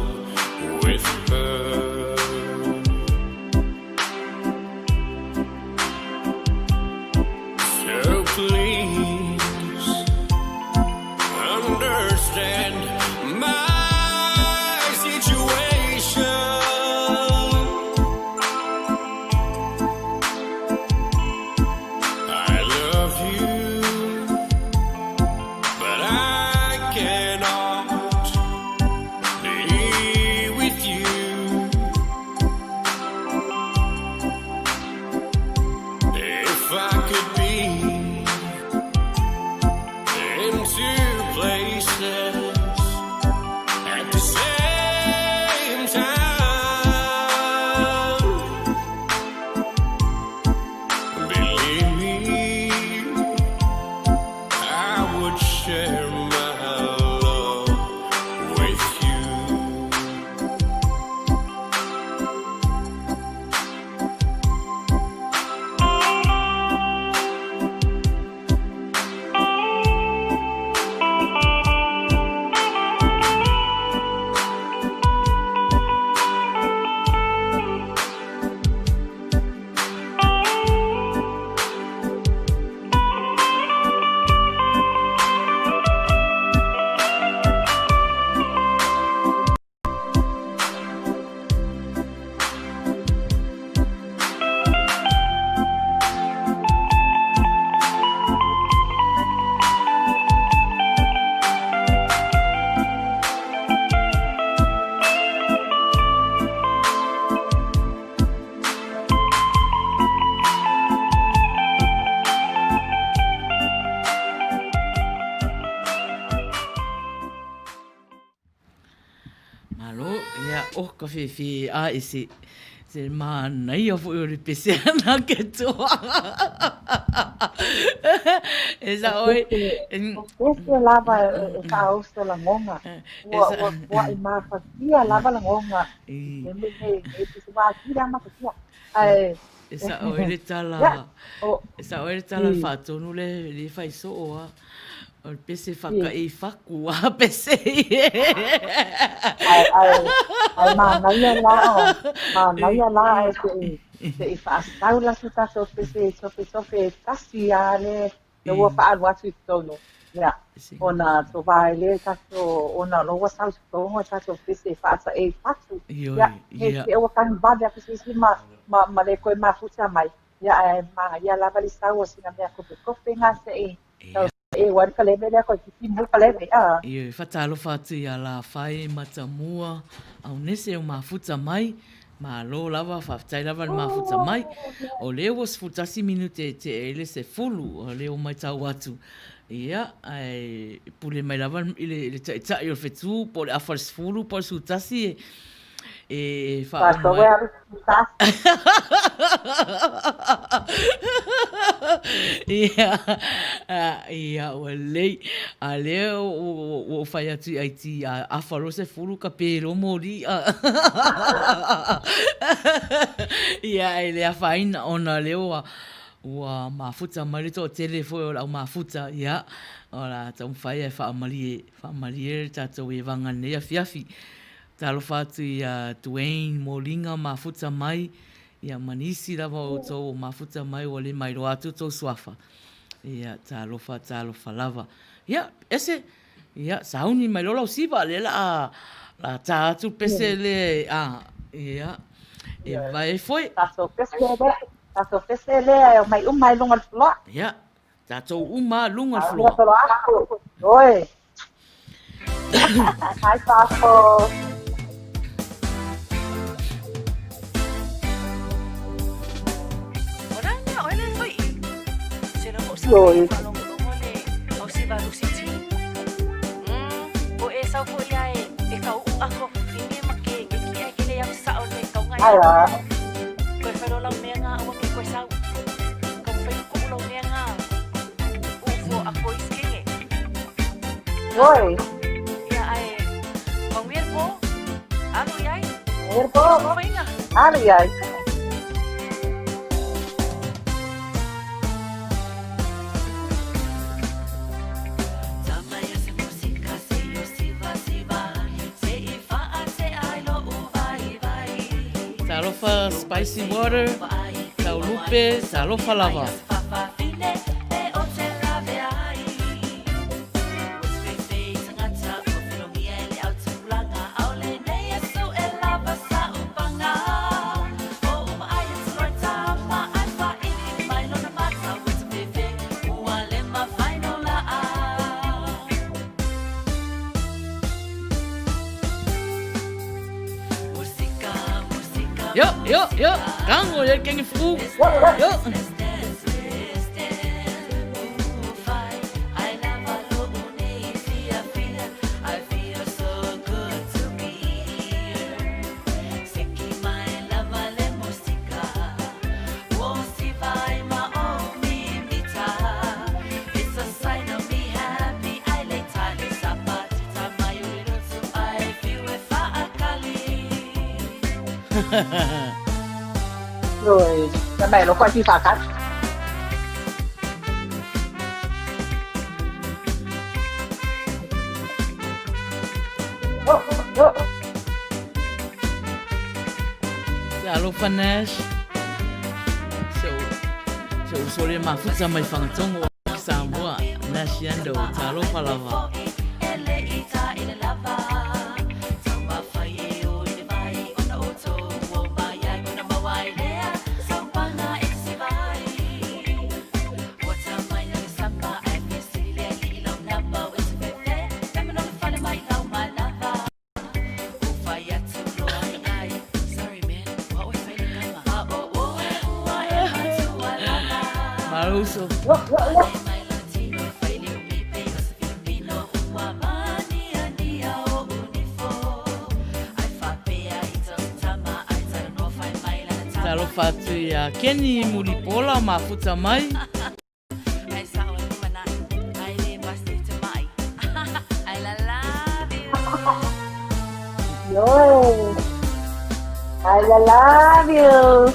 Speaker 2: Oh ka fefe a e se se manaia foi o le pese ana ke toa. E sa oi.
Speaker 3: O pese lava e faaoso lagoga. Ua ua ua i mafatia lava lagoga. E me me e pese wa kila mafatia. Ae
Speaker 2: E sa'o ai le tala, e sa'o ai le tala a le faatonu le le fai soo a. O le pese whaka'i whaku a pese i e.
Speaker 3: Ae, ae, ae manaia la, manaia la ae se'i, se'i fa'asau latou tatou pese i tofetofe e tasi a le le ua fa'aalu atu i totonu. Ia, ona tovā ai lea tatou, ona o ua sau i totonu a tatou pese e fa'ata'e i fatu. Ia, he te ua kanu vave aku se isi ma, ma, ma le toe mafuta mai. Ia, ae manaia lava le sau o sina mea kofekofe ngā se'i tau e ua ka leve lea koe ki timu ka leve, a.
Speaker 2: Ioe, whatalofa atu i a Lafai, Matamua, Aunese o mafuta mai. Malo lava, faafetai lava le mafuta mai. O lea ua 11 minute e tea ai le 10, o lea ua matau atu. Ia, ae pule mai lava i le, i le taitai o le fetu, po o le afa le 10, po o le 11 e, e faauma ai. Ia, ia, ua lelei. A lea ua ou fai atu i IT, a afa loa 10 ka pē loa moli. Ia, e le afaina ona lea ua ua mafuta mai le toatele foi o le au mafuta, ia, o le a taumafai e faamalie, faamalie le tatou evaga i lenei afiafi. Talofa atu ia Dwayne Moliga mafuta mai, ia ma nisi lava o outou o mafuta mai ua le mailoa atu outou suafa. Ia, talofa, talofa lava. Ia, ese, ia, sauni mai loa lau siva, lea la a, la tā atu le pese le, a, ia, e vae foi.
Speaker 3: Tatou pese lea, tatou pese lea e omai uma i luga o le floa.
Speaker 2: Ia, tatou uma luga o le floa.
Speaker 3: Oi. Hi, Papo. Oi. Ai a. Oi. Alu iai.
Speaker 2: Talofa spicy water, taulupe, talofa lava. Yo, yo, yo, kango ye kengi fu. Yo.
Speaker 3: Rồi, cái này nó quay phim phá cắt.
Speaker 2: Talofa Nash. Se se uso le mafuta mai whangatongo ki Samoa. Nash Yando, talofa lava. Maruso. Talofa atu iā Kenny Mulipola mafuta mai.
Speaker 3: Ioe. I love you.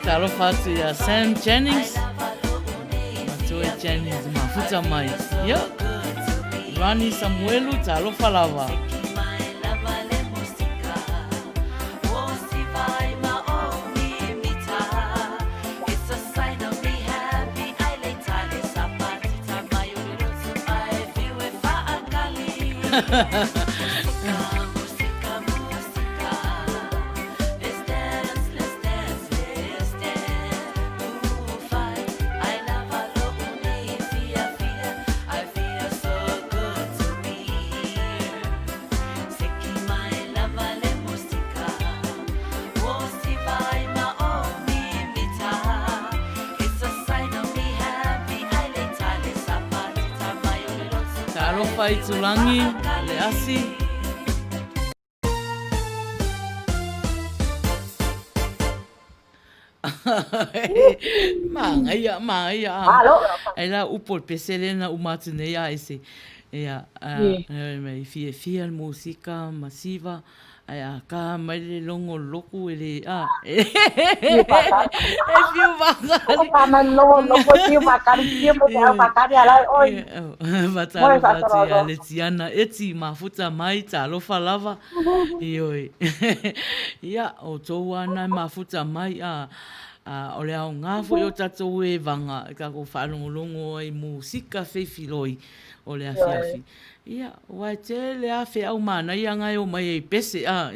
Speaker 2: Talofa atu iā Sam Jennings. Matua Jennings mafuta mai. Ia. Rani Samuelu, talofa lava. Talofa i Tulangi, le asi. Māngaia, māngaia.
Speaker 3: Malo.
Speaker 2: Ai la upo le pese lena uma atu nei a ese. Ia, mai fiafia le musika ma siva, ai a ka mai le logo loku e le, a. E fiu whakari.
Speaker 3: Ka mai logo loku e fiu whakari, fiu mo te au whakari ala oi.
Speaker 2: Fatalofa atu ia le Tiana eti mafuta mai talofa lava. Ioe. Ia, o tou ana e mafuta mai, a, a, o le aoga foi o tatou evaga e tatou faalogologo ai musika feifiloi o le afiafi. Ia, ua e tele a feau manaia nga e omai ai pese, a.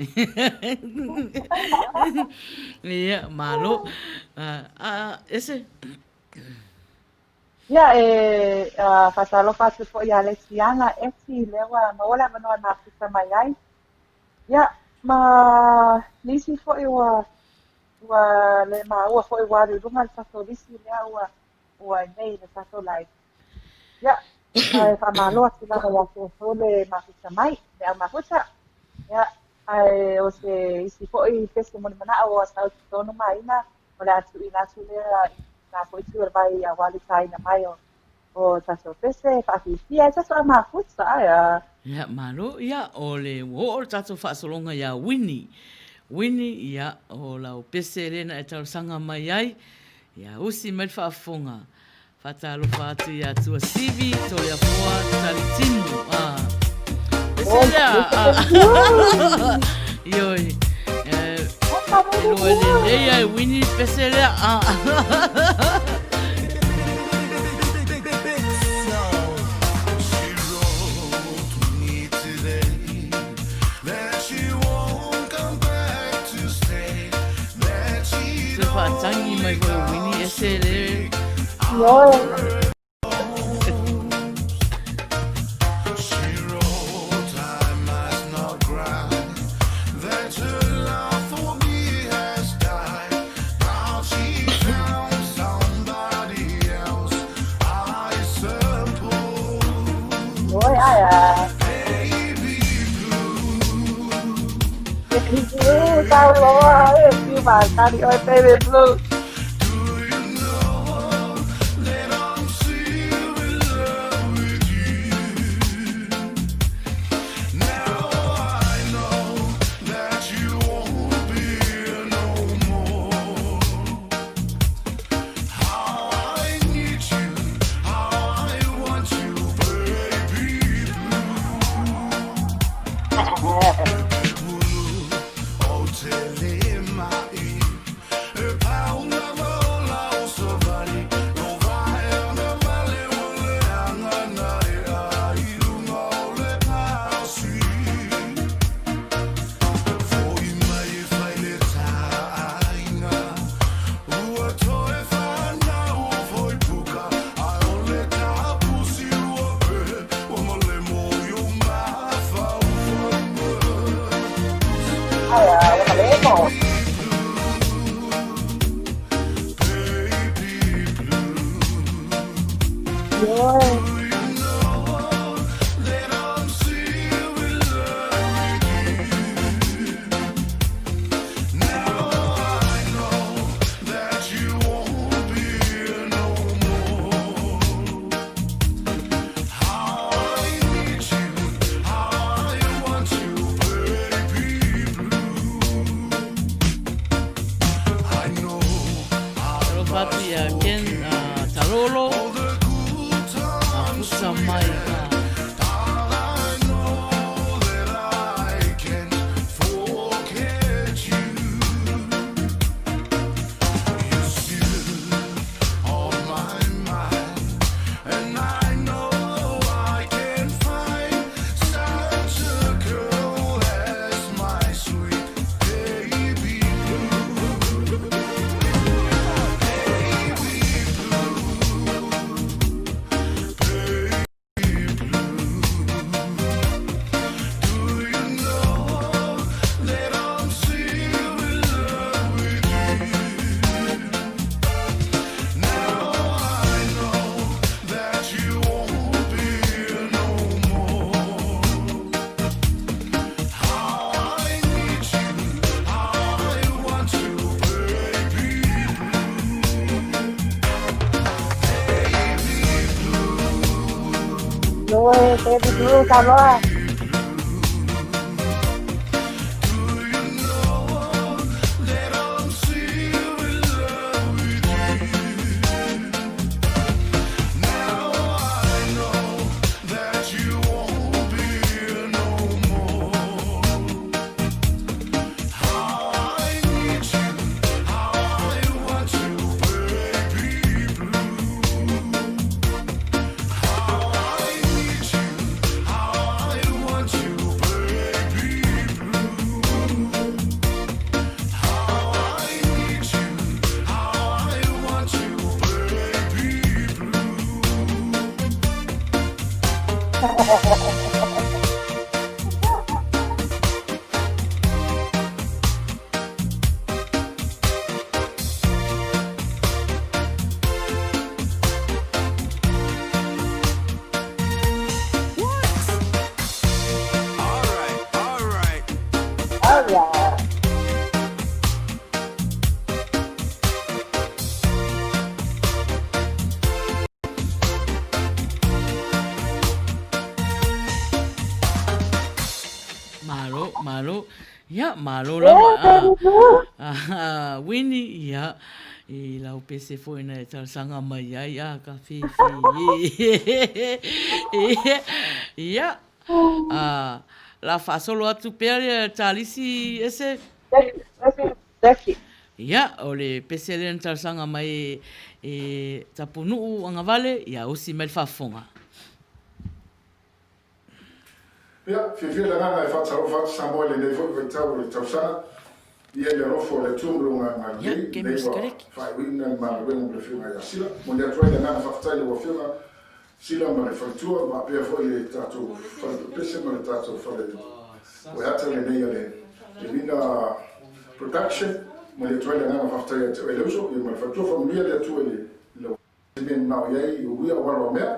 Speaker 2: Ia, malo. A, a, ese.
Speaker 3: Ia, e faatalofa atu foi ia Letiana Eti, lea ua maua le avanoa e mafuta mai ai. Ia, ma nisi foi ua ua le maua foi ua alu i luga le tatou lisi lea ua ua i nei i le tatou live. Ia, ae faamalo atu lava ia te outou le mafuta mai, le au mafuta. Ia, ae o se isi foi pese mulimanao ua sau i totonu ma ina o le a tuuina atu lea i nā foi tu o le vai aua le tāina mai o o tatou pese e faafiafia ai tatou au mafuta ae a.
Speaker 2: Ia, malo, ia, o le ua oo le tatou faasologa iā Winnie. Winnie, ia, o lau pese lena e talosaga mai ai, ia usi mai le faafofoga. Faatalofa atu iā Tuasivi, Toleafoa, Talitimu, a. Pese lea, a. Ioe, e, e loa lelei ai Winnie pese lea, a. Toe faatangi mai foi o Winnie ese le.
Speaker 3: Ioe. Ioe, ae a. Baby blue, tau loa, e fiu makani oe, baby blue. Ai a, ua malemo. Ioe.
Speaker 2: faatalofa atu ia Ken Talolo, mafuta mai.
Speaker 3: Ioe, baby blue, taloa. Alright.
Speaker 2: Malo, malo. Ia, malo lava. Ah, Winnie, ia, i lau pese foi na e talosaga mai ai, a ka fifi. Ia, ah, la faasolo atu pea le talisi ese.
Speaker 3: Jackie.
Speaker 2: Ia, o le pese lea na talosaga mai e Tapunuu Agavale, ia usi mai le faafofoga.
Speaker 13: Ia, fiafia le agaga e faatalofa atu Samoa i lenei foi vaitau o le tausaga, ia i le alofa o le Atua ma Lona agalelei, lenei ua faaiuiuina le galuega ma le Afioga ia Sila. Momoli atu ai le agaga faafetai i lau Afioga Sila ma le faletua, faapea foi le tatou fale pepese ma le tatou fale oeata lenei a le Levina Production. Momoli atu ai le agaga faafetai ia te oe le uso, ia ma le faletua, faamanuia le Atua i lau mea manao i ai i uia o alo a mea.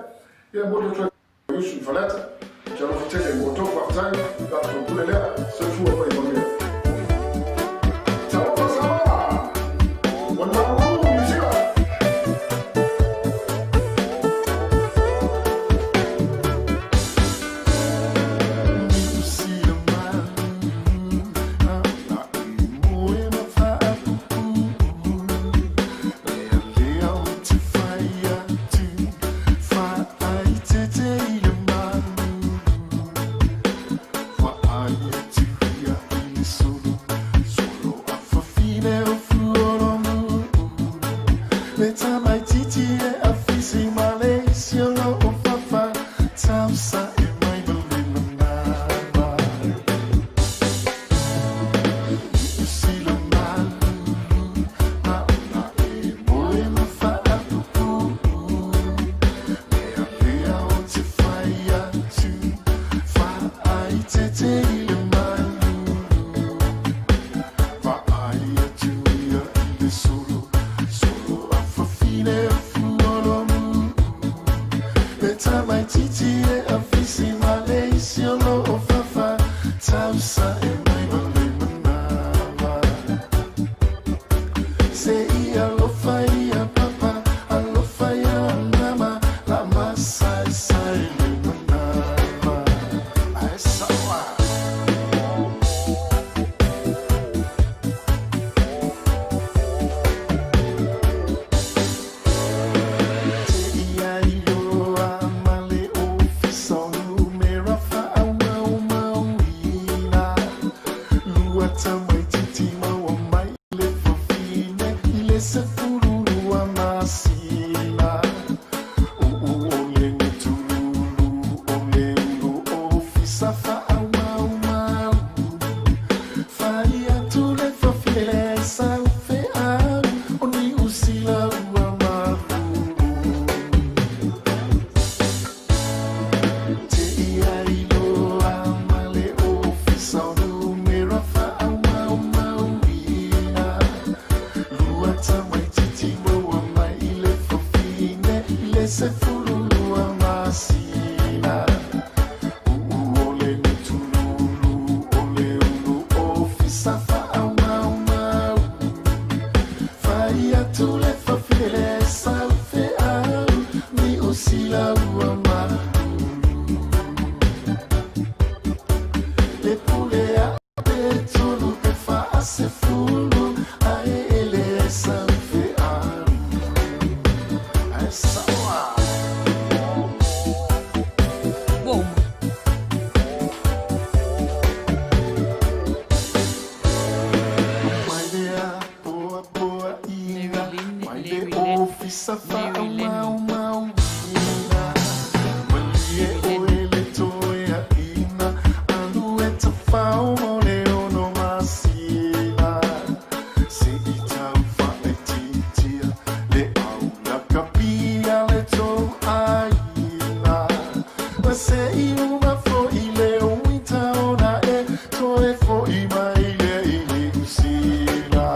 Speaker 13: Ia, momoli atu ai Usu i Faleata, kia alofa tele mo outou, faafetai, la outou pule lea, soifua ma ia manuia. Talofa Samoa! Manumalu Niu Sila!
Speaker 7: 12 masina. Uu o le gutululu o le ulu ofisa faaumaumau. Fai atu le fafine le saufeau Niusila ua malulu. Le pule a pe 3 pe 40 ae e le saufeau. Ae saoa.
Speaker 2: Ua uma.
Speaker 7: Mai le apoapoaiga mai le ofisa faaumaumauina. Malie oe le toeaina alu e tafao mo le 6 masina. Se i tau faaitiitia le au lakapia le tou aiga. Ma se i uma foi le uita ona e toe foi mai lea i Niu Sila.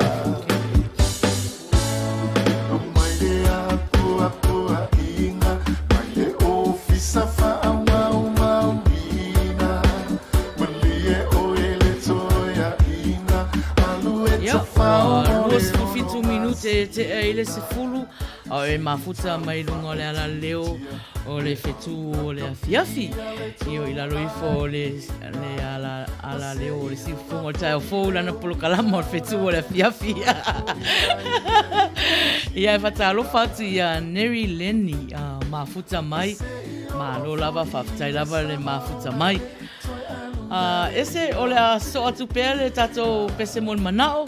Speaker 7: Mai le apoapoaiga mai le ofisa faaumaumauina. Malie oe le toeaina alu e
Speaker 2: Ia,
Speaker 7: tafao
Speaker 2: ua
Speaker 7: mo le
Speaker 2: 27 minute e tea i le 10, a o e mafuta mai luga o le alaleo o le fetu o le afiafi. Io i lalo ifo o le, le ala, alaleo o le siufofoga o le taeao fou lana polokalama o le fetu o le afiafi. Ia e faatalofa atu ia Neri Lenny mafuta mai. Malo lava, faafetai lava le mafuta mai. Ese o le a soo atu pea le tatou pese mo le manao.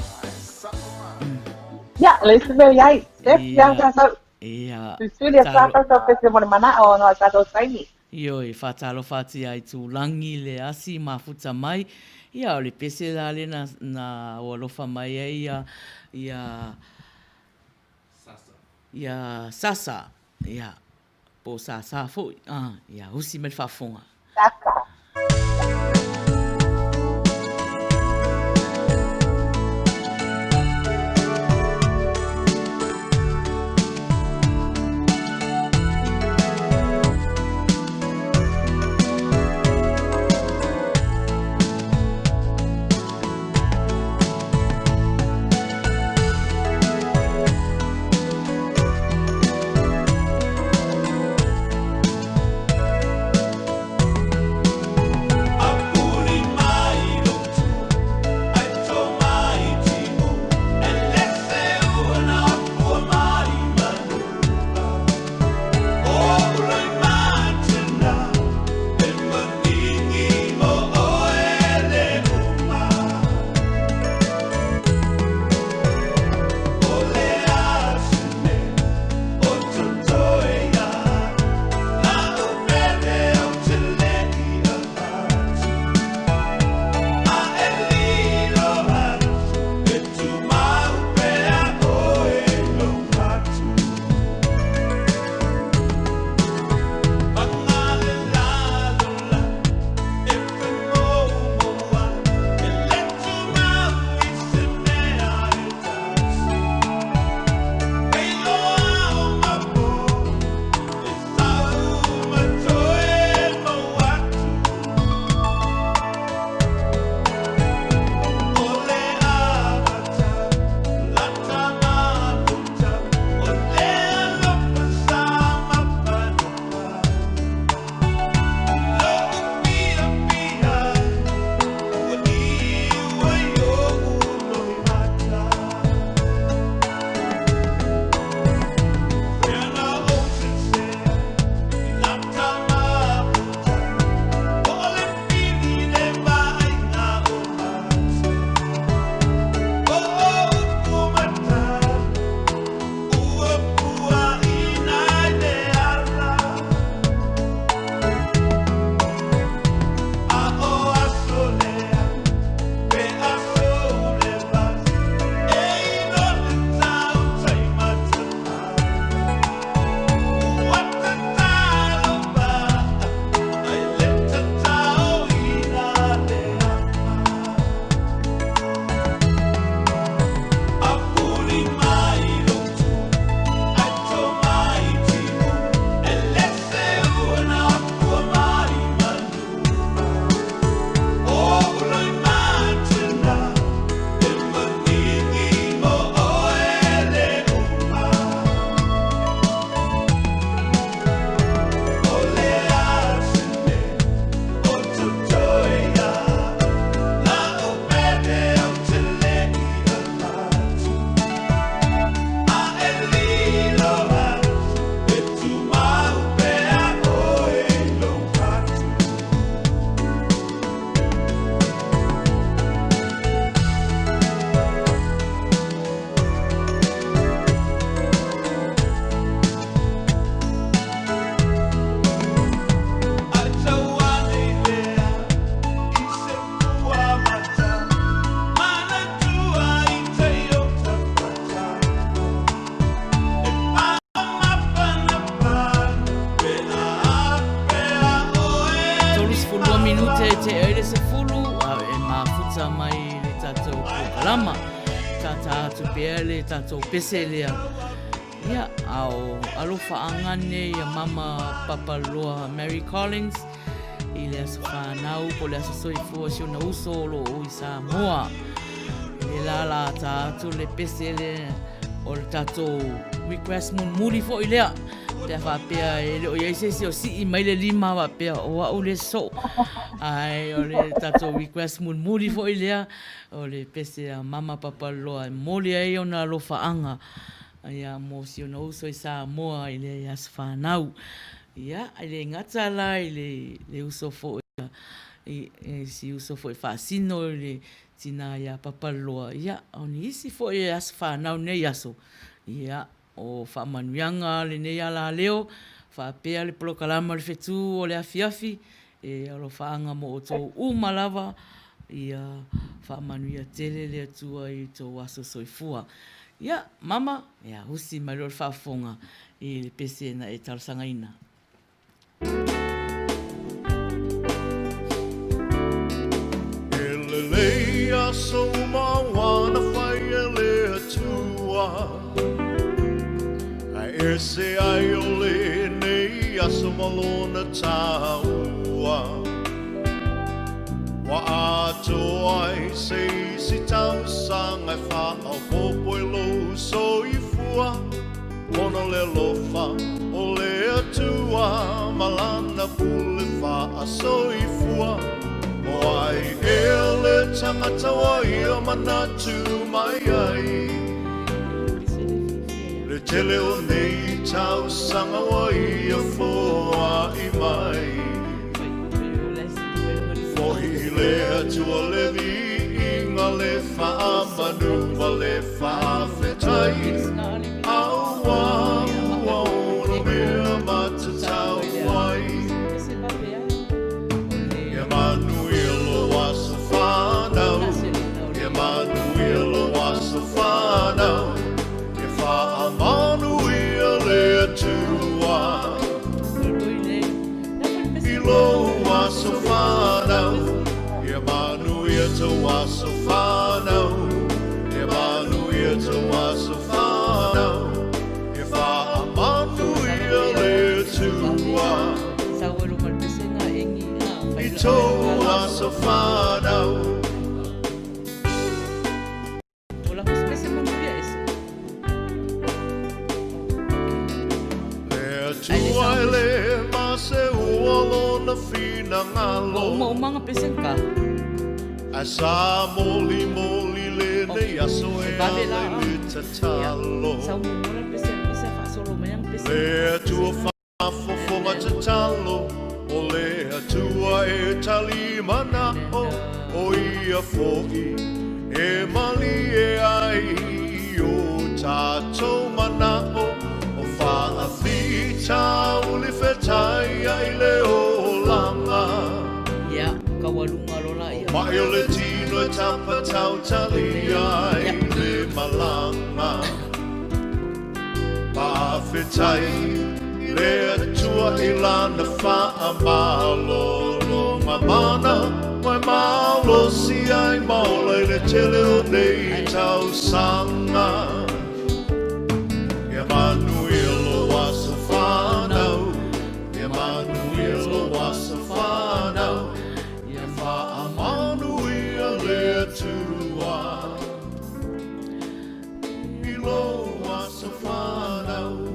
Speaker 3: Ia, le isi mea i ai, Steph, ia tatou.
Speaker 2: Ia.
Speaker 3: Susuli a tatou tau pese mo le manao ona o tatou taimi.
Speaker 2: Ioe, faatalofa atu ia Aitulagi le asi mafuta mai. Ia, o le pese la le na, na o alofa mai ai ia, ia, ia Sasa, ia, po o Sasa foi, ah, ia usi mai le faafofoga.
Speaker 3: Sasa.
Speaker 2: polokalama. Tātā atu pea le tātou pese lea. Ia, a o alofaaga nei a Mama Papaloa Mary Collins i le aso whānau po le aso soifua si ona uso o lo o i Samoa. E la la tā atu le pese le o le tātou request mulimuli foi lea. Pe a faapea e le o i ai se isi o sii mai le lima faapea o au le soo. Ae o le tātou request mulimuli foi lea o le pese a Mama Papaloa e momoli ai ona alofaaga Ia, mo si ona uso i Samoa i le aso whanau. Ia, e le gata la i le, le uso foi, i, i si uso foi faasino i le tina ia Papaloa. Ia, o ni isi foi e aso whanau nei aso. Ia, o faamanuiaga lenei alaleo, faapea le polokalama o le fetu o le afiafi, E alofaaga mo outou uma lava, ia faamanuia tele le Atua i tou aso soifua. Ia, mama, ia usi mai loa le faafofoga i le pese na e talosagaina.
Speaker 14: E lelei aso uma ua na fai e le Atua. Ae ese ai o lenei aso ma lona taua. Ua atoa ai se isi tausaga e faaopoopo i lou soifua, ona o le alofa o le Atua ma lana pule faasoifua. O ai ea le tagata ua ia manatu mai ai? Le tele o nei tausaga ua ia foai mai. Fohi i le Atua le viiga, le faamanu ma le faafetai, Aua ua ono mea matatau ai. Ia manuia lou aso fanau, Ia manuia lou aso fanau. E faamanuia le Atua i lou aso fanau. Ia manuia tou aso fanau. Ia manuia tou aso fanau. E faamanuia le Atua i tou aso fanau. Le Atua e le ma se ua lona finagalo. Ae sa molimoli lenei aso e ala i le tatalo. Le Atua Faafofoga tatalo o le Atua e tali mana'o, o ia fo'i e malie ai i o tatou mana'o, o faafitauli fetai ai le olaga.
Speaker 2: Ia, kaualuga lola ia.
Speaker 14: O maʻi o le tino e tapatautali ai le malaga. Faafetai le Atua i lana faamalologa mana ua e malosi ai ma ola i le tele o nei tausaga. Ia manuia lou aso fanau, ia manuia lou aso fanau, ia faamanuia le Atua.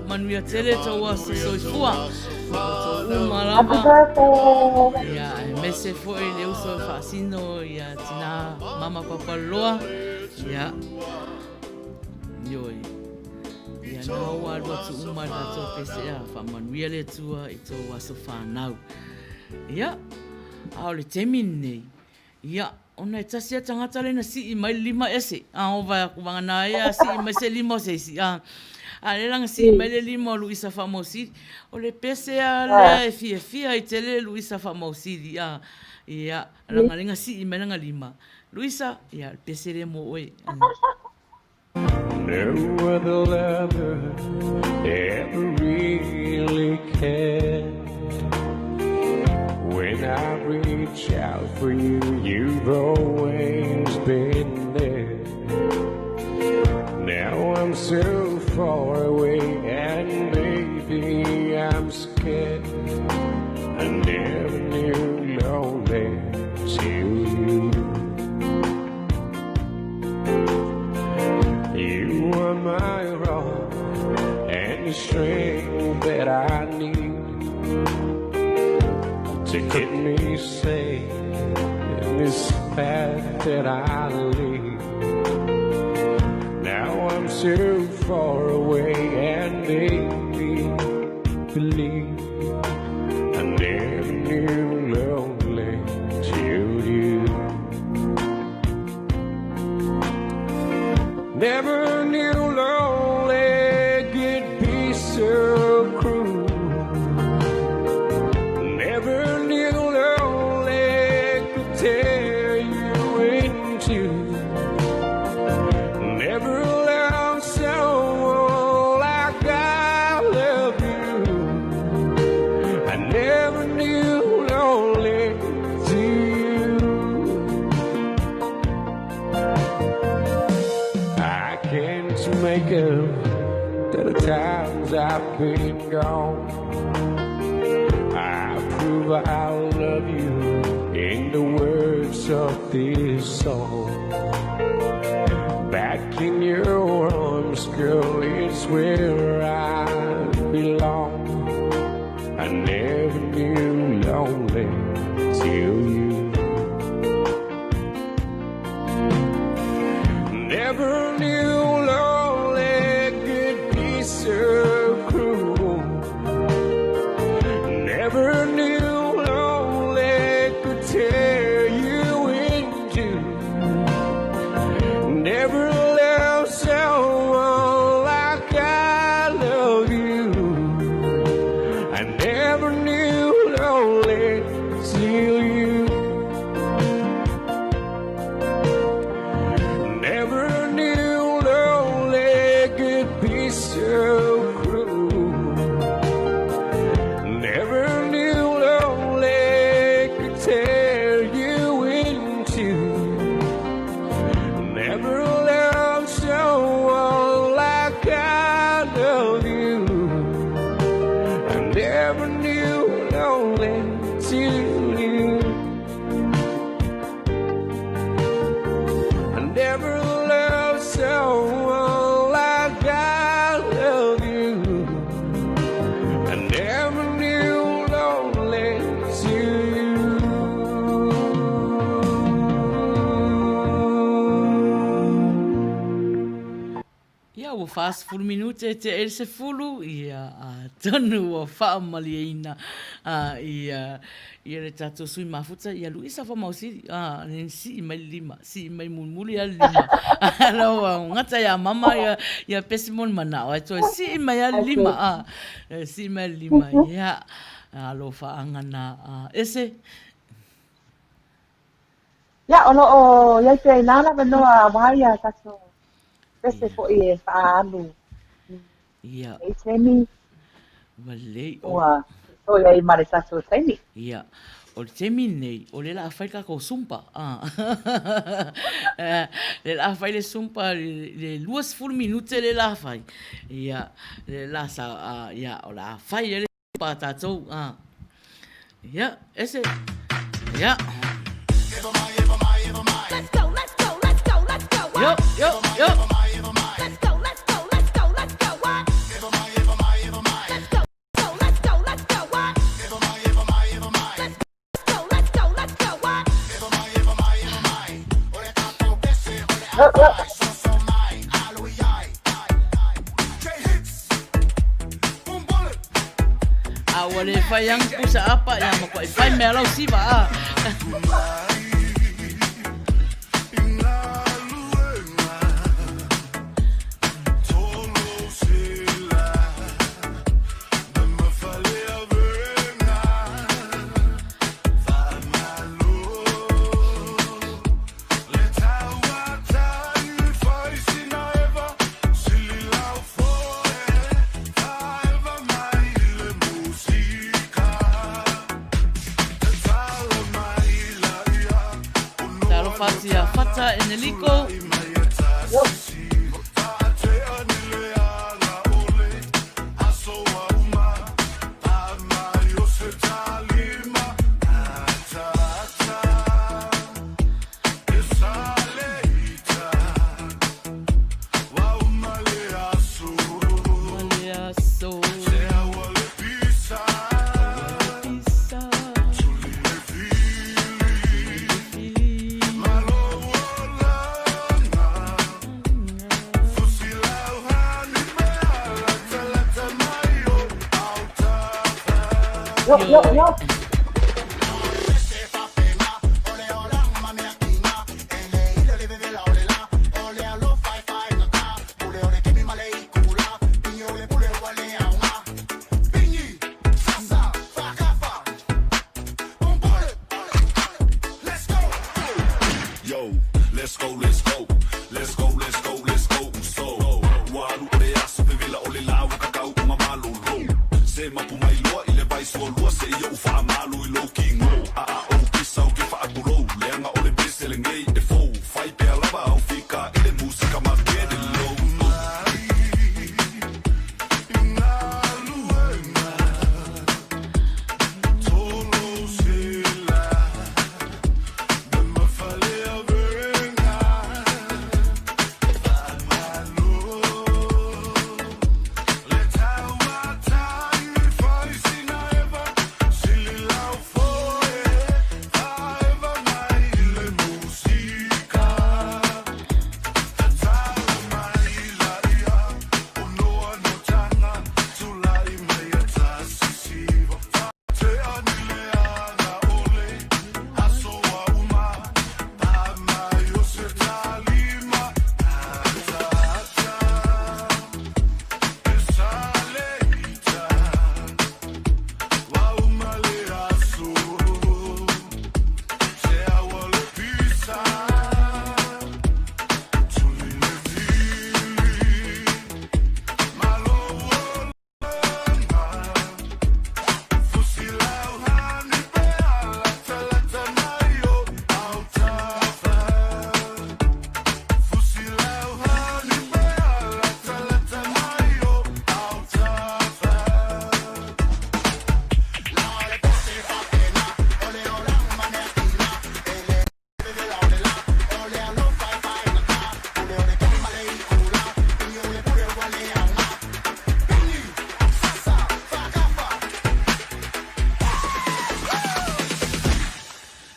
Speaker 2: Manuia tele tou aso soifua. Tou uma lava. Ia, aemaise foi le uso e faasino ia tina mama papaloa. Ia. Ioe. Ia na ua alu atu uma le tatou PCA. Faamanuia le Atua i tou aso fanau. Ia, a o le taimi lenei, Ia, ona e tasi a tagata lea na sii mai le lima ese, a o vae aku vagana ai a sii mai se lima o se isi, a, a lea la na sii mai le lima o Luisa Faamausili, o le pese a lea e fiafia ai tele Luisa Faamausili, a, ia, laga lea na sii mai lana lima. Luisa, ia, le pese lea mo oe.
Speaker 8: No other lover ever really cared. When I reach out for you, you've always been there. away, and baby, I'm scared. I never knew lonely till you. You are my rock and the strength that I need to keep me safe in this path that I lead. Now I'm so far away, and baby, believe I never knew lonely till you. Never knew lonely could be so cruel. Never knew lonely could tear you in two. Never loved someone like I love you. I never knew lonely till you. I can't make up to the times I've been gone. I prove I love you in the words of this song. Back in your arms, girl, it's where I belong. I never knew lonely till you. Never knew lonely could be so cruel. Never knew lonely could tear you in two. Never loved someone like I love you. I never knew lonely till you. Never knew lonely could be so cruel. Never knew lonely could tear you in two. Never loved someone like I love you. I never knew lonely till you. I never loved someone like I love you. I never knew lonely till you.
Speaker 2: Ia, ua 40 minute e tea ai le 10, ia, atonu ua faamalieina ia, ia le tatou sui mafuta, ia Luisa Famausili, a, ne sii mai le lima, sii mai mulimuli lava le lima. Lau ua gata ia mama ia, ia pesi mo le manao, ae toe sii mai lava le lima, a, sii mai le lima, ia, alofaaga na, a, ese.
Speaker 3: Ia, o lo o i ai pea i nā lava noa auā ia tatou pese foi e faaalu
Speaker 2: Ia.
Speaker 3: i taimi.
Speaker 2: Ua lelei. O.
Speaker 3: Ua toe ai ma le tatou taimi.
Speaker 2: Ia. O le taimi lenei, o lea o le a fai le tatou sumpa. Lea o le a fai le sumpa i le 20 minute lea o le a fai. Ia, lea o le a sa, ia, o le a fai ai le Pa tatou, a. Ia, ese. Ia.
Speaker 6: Let's go, let's go, let's go, let's go.
Speaker 2: Yo, yo, yo.
Speaker 6: Let's go, let's go, let's go, let's go. What? Let's go, go, let's go, let's go. What? Let's go, let's go, let's go. What?
Speaker 2: A ua le fai ang pusa apa ia ma koe fai mea lau siva a. Talofa atu ia Fata Eneliko.
Speaker 3: Yo, yo, yo.
Speaker 8: Yo, let's go, let's go. Let's go, let's go, let's go. So, ua alu o le aso vevela o le la ua kakau o nga malolo. Se mapu mai loa i le vai sualua se ia u faamalu i lou kigo. A a ou kisa ou ke faatulou. Leaga o le pese lenei e fou. Fai pea lava au fika i le musika ma get it low.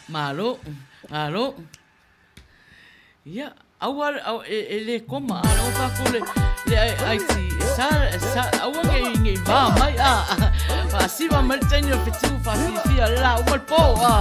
Speaker 2: Malo, malo. Ia, aua au, e, e le koma, a o tākou le, le aiti, e sa, e sa, aua ngei, ngei mā mai, a, faasiva mai le taini o fetu, faafifia le la, uma le pō, a.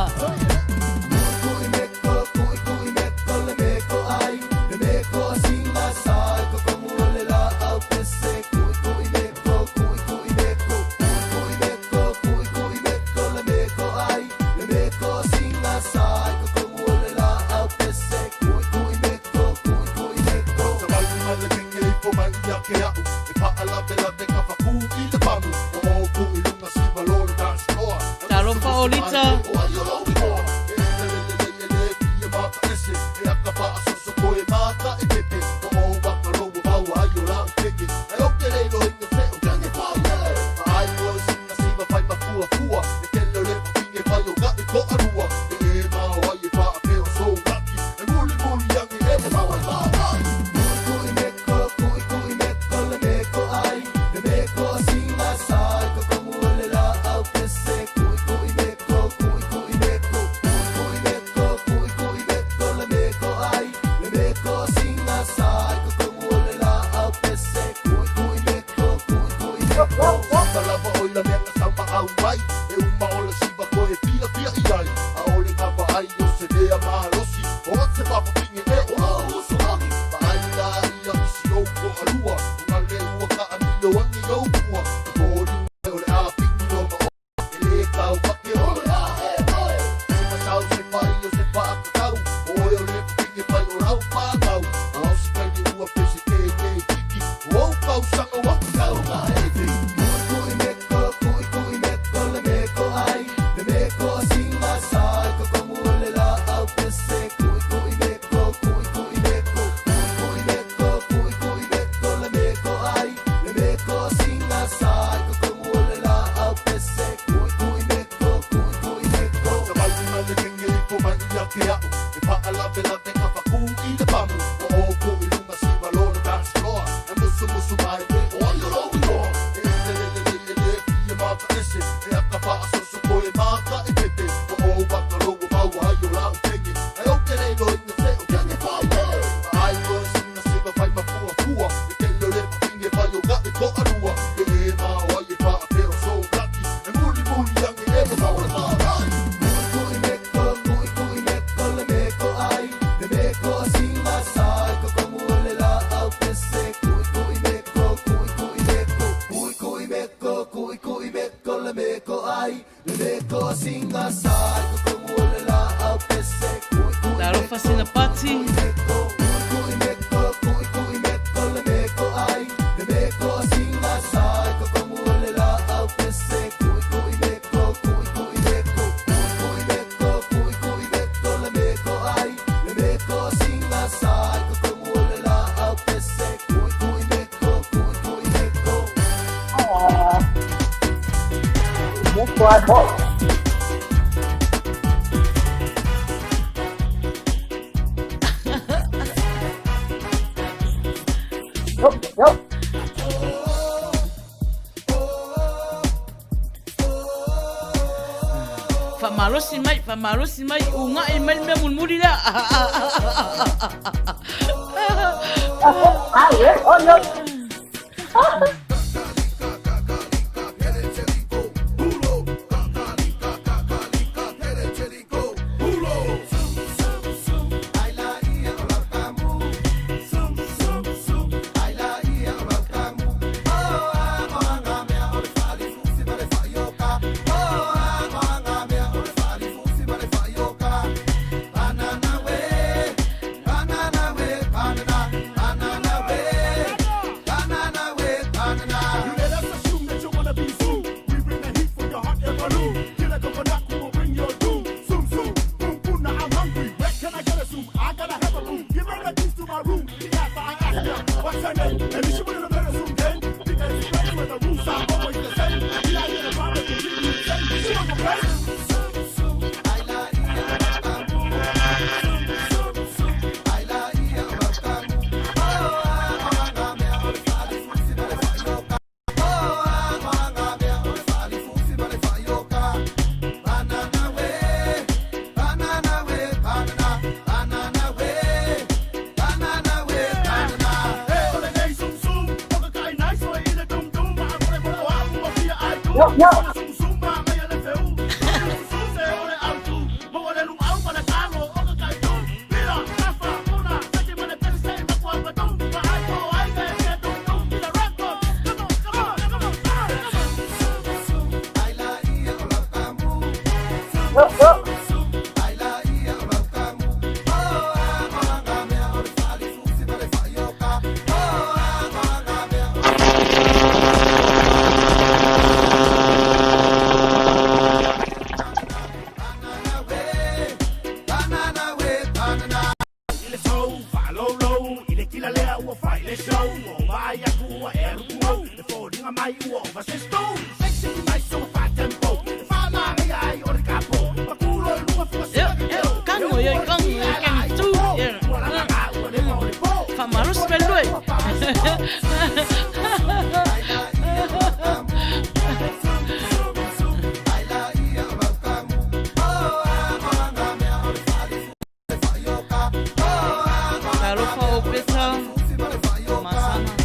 Speaker 2: Talofa Olita. Talofa sina pati. Faamalosi mai, faamalosi mai, uga'i mai le mea mulimuli lea. Faamalosi mai le Talofa o Peta Masana.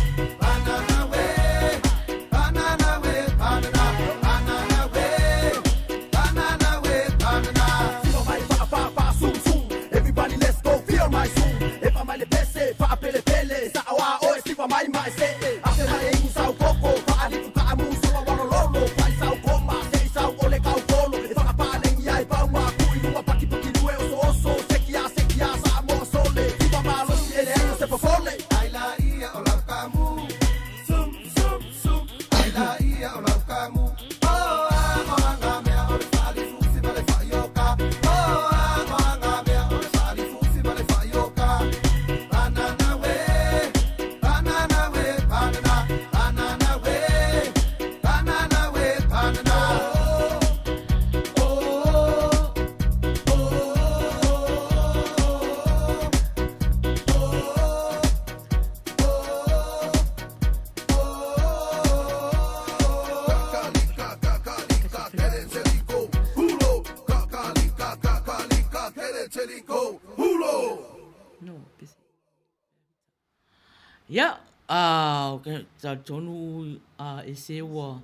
Speaker 2: Ia, a, talitonu a e se ua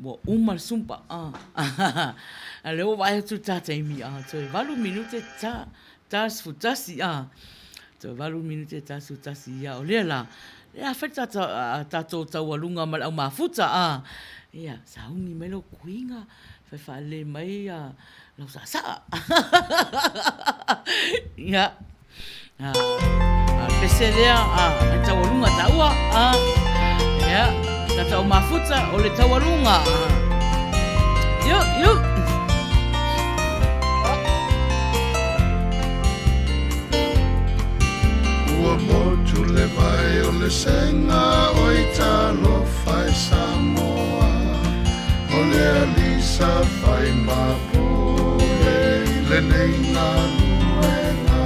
Speaker 2: ua uma le sumpa a. A lea ua vaai atu le ta taimi a toe 8 minute ta ta 11 a. Toe 8 minute ta 11 ia o lea la. Lea a fai le tatou taualuga ma le au mafuta a. Ia, sauni mai lau kuiga, fai faalelei mai lau saasaa. Ia, a le pese lea, a le taualuga taua, a, ia, tata o mafuta o le taualuga. Io, io.
Speaker 15: Ua motu le vai o le sega oi talofa e Samoa O le alii sa fai ma pule i lenei galuega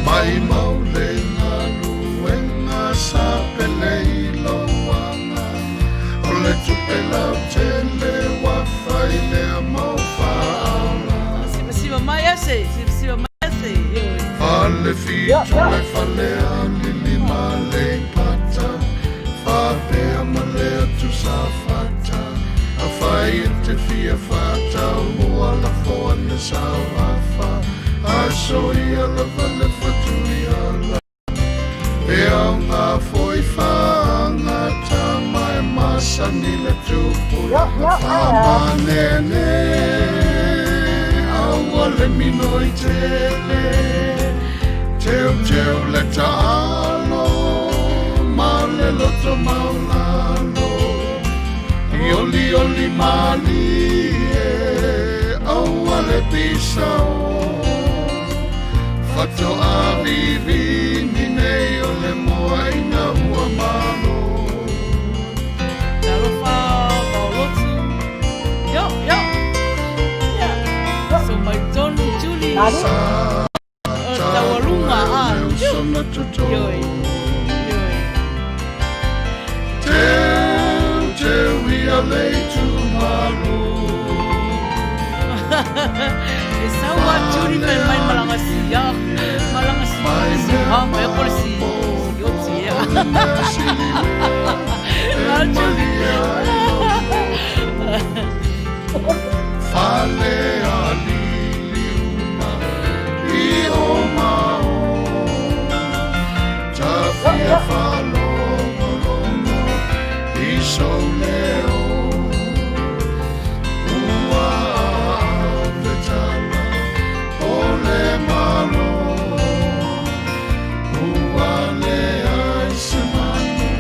Speaker 15: Maimau le galuega sa pele i lou agaga O le tupe lautele ua fai lea mau faaola
Speaker 2: Sivasiva mai ase, sivasiva mai ase. Ioe.
Speaker 15: Fale fitu le fale alili ma Aleipata Faapea ma le atu Safata Afai e te fia faatau ua lafo ane sau afa Aso ia lava le fatu ia la E aoga foi faagata ma e masani le tupulaga Faamanene aua le minoi tele Teuteu le taalo ma le loto maulalo I olioli malie aua le pisao Fatoa vivini nei o le moa ina ua malo.
Speaker 2: Talofa Maolotu. Yo, yo. Yeah. So mai tonu Julie. O taualuga a. Ioi. Ioi.
Speaker 15: Teu, teu ia le itumalo.
Speaker 2: E sau a Julie fai mai malaga sia. Malaga si. Ha, mai ko le si. Si o ti e. A Julie.
Speaker 15: Fale aliliuma i o mao Tafia faalogologo i sou leo Ua ave tala o le Malo Ua leai se manu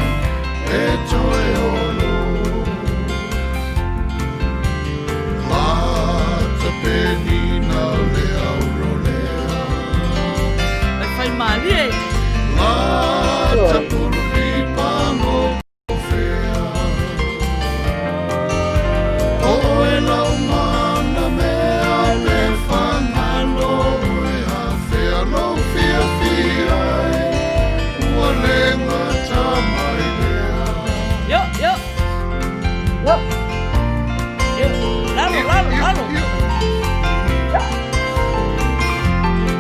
Speaker 15: e toe olo Lata penina o le aurolea.
Speaker 2: Vai fai malie.
Speaker 15: Lata puluhi pano fea. O oe lau mana mea pe fagalo oe afea lou fiafia e ua le gata mai lea.
Speaker 2: Yo, yo. Yo. Yo. Lalo, lalo, lalo.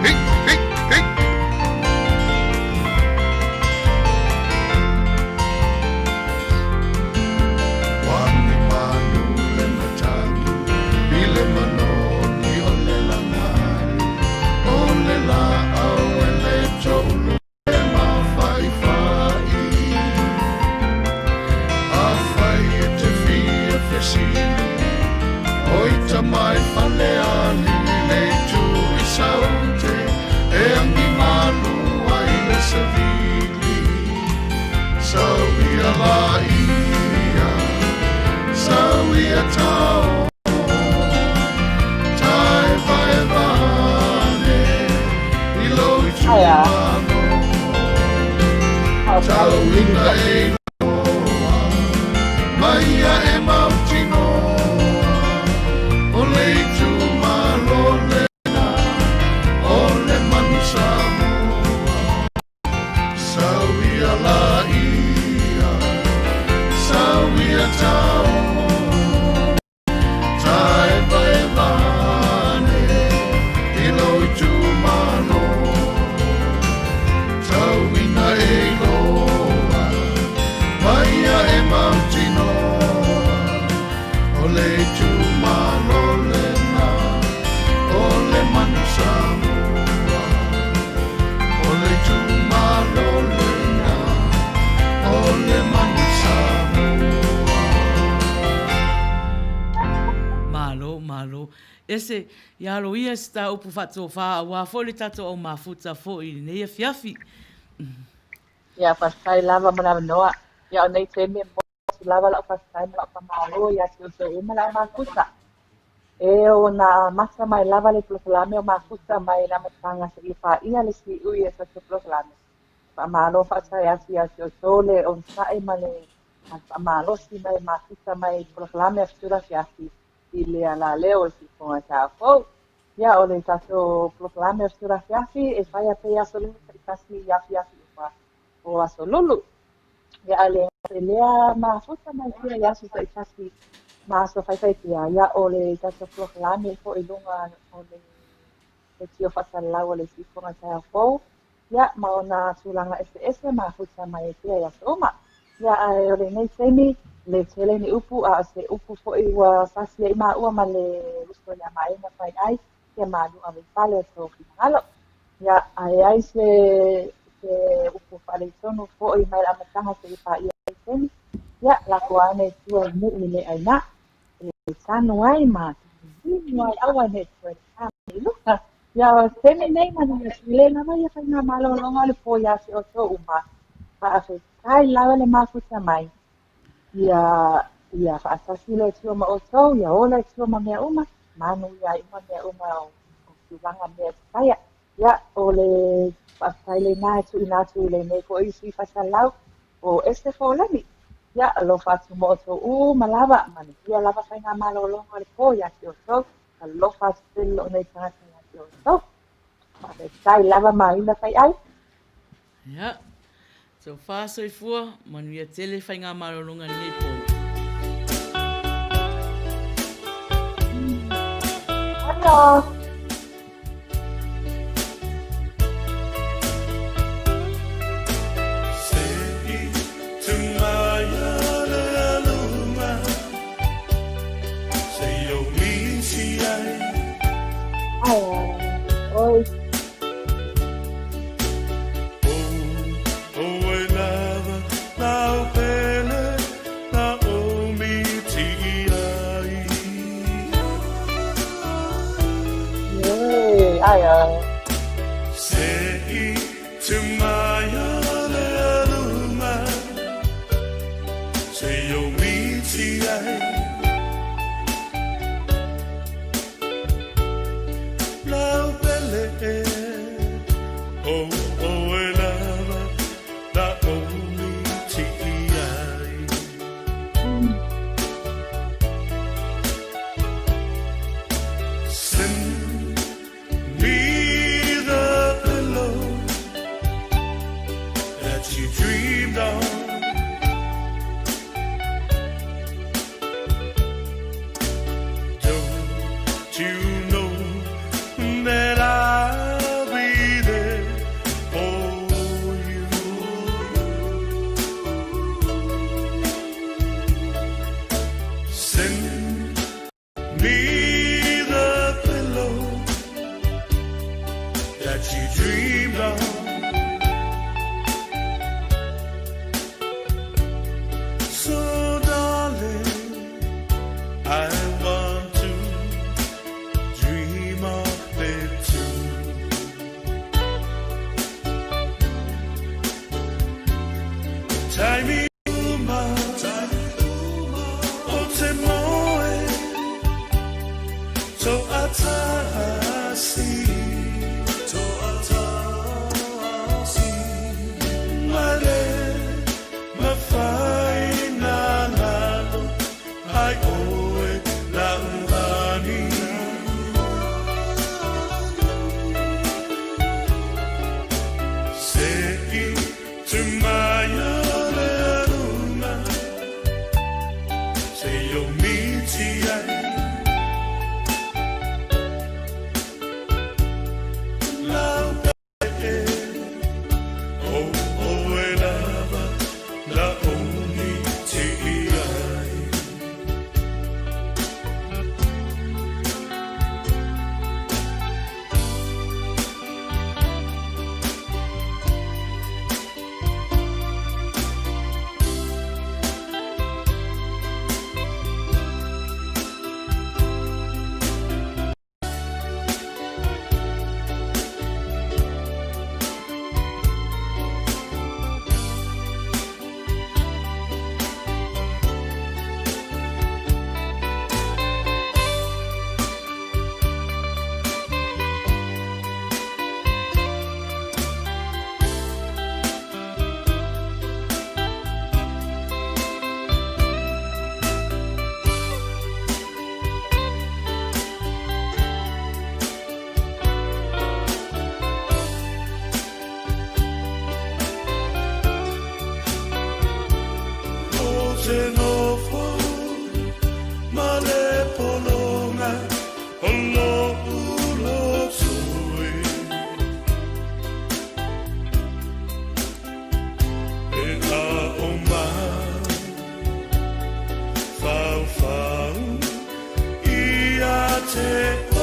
Speaker 15: Hey, hey, hey. Wani manu le matagi, i le manoni o le langali, o le laau e le toulu e mafaifai. Afai e te fia fesili, oi tamai fale alii le itu i Saute, e agi malu ai le savili. Sau ia laia, sau ia tao, taevaeva ane i lou itumalo. Tauina e iloa, mai ia e mautinoa, o le itumalo lena, o le manu Samoa. Sau ia laia, sau ia tao, taevaeva ane i lou itumalo. Tauina e iloa, mai ia e mautinoa, o le itumalo lena, o le manu Samoa. O le itumalo lena, o le manu Samoa.
Speaker 2: Malo. Ese, ia alo ia se tā upu faatofā aua foi le tatou au mafuta foi i lenei afiafi.
Speaker 3: Ia, faafetai lava mo le avanoa. Ia, o nei taimi e momoli atu lava lau faafetai ma lau faamalo ia te outou uma le au mafuta. E na amata mai lava le polokalame o Mafuta mai le amataga seia paia le siui o tatou polokalame. Faamalo faafetai atu ia te outou le onosai ma le faamalosi mai mafuta mai polokalame a Fetula Afiafi i le alaleo o le Siufofoga Taeao Fou. Ia, o le tatou polokalame o Fetula Afiafi e faia pea i aso lua taitasi i afiafi uma o aso lulu. Ia, a le gata i lea mafuta mai pea i aso taitasi ma aso faifai pea, ia, o le tatou polokalame foi i luga o le leitio faasalalau a le Siufofoga Taeao Fou, ia, ma ona tulaga eseese mafuta mai ai pea i aso uma. Ia, ae o lenei taimi, le tele ni upu, a o se upu foi ua fasi ai maua ma le uso ia Maena Faiai, ia malu ave i fale o tou finagalo. Ia, a i ai se, se upu faaletonu foi mai le amataga seia paia lenei taimi, ia, lako ane i tua i nuu i le aina, e tanu ai ma inu ai, aua ne i toe ta mai i luga. Ia, o le taimi nei, manuia tele lava ia faigamalologa o le po iā te outou uma. Faafetai lava le mafuta mai. Ia, ia faatasi le Atua ma outou, ia ola le Atua ma mea uma, manuia ai uma mea uma o, o tulaga mea e faia. Ia, o le faafetai lenā e tuuina atu i lenei foi sui faasalalau o Esther Foaulagi. Ia, alofa atu mo outou uma lava, manuia lava faigamalologa o le po iā te outou, alofa atu tele lou nei tagata iā te outou. Faafetai lava Maina Faiai.
Speaker 2: Ia, tofa soifua, manuia tele faigamalologa i lenei po.
Speaker 3: Hello. Oi. Ai ai.
Speaker 4: te.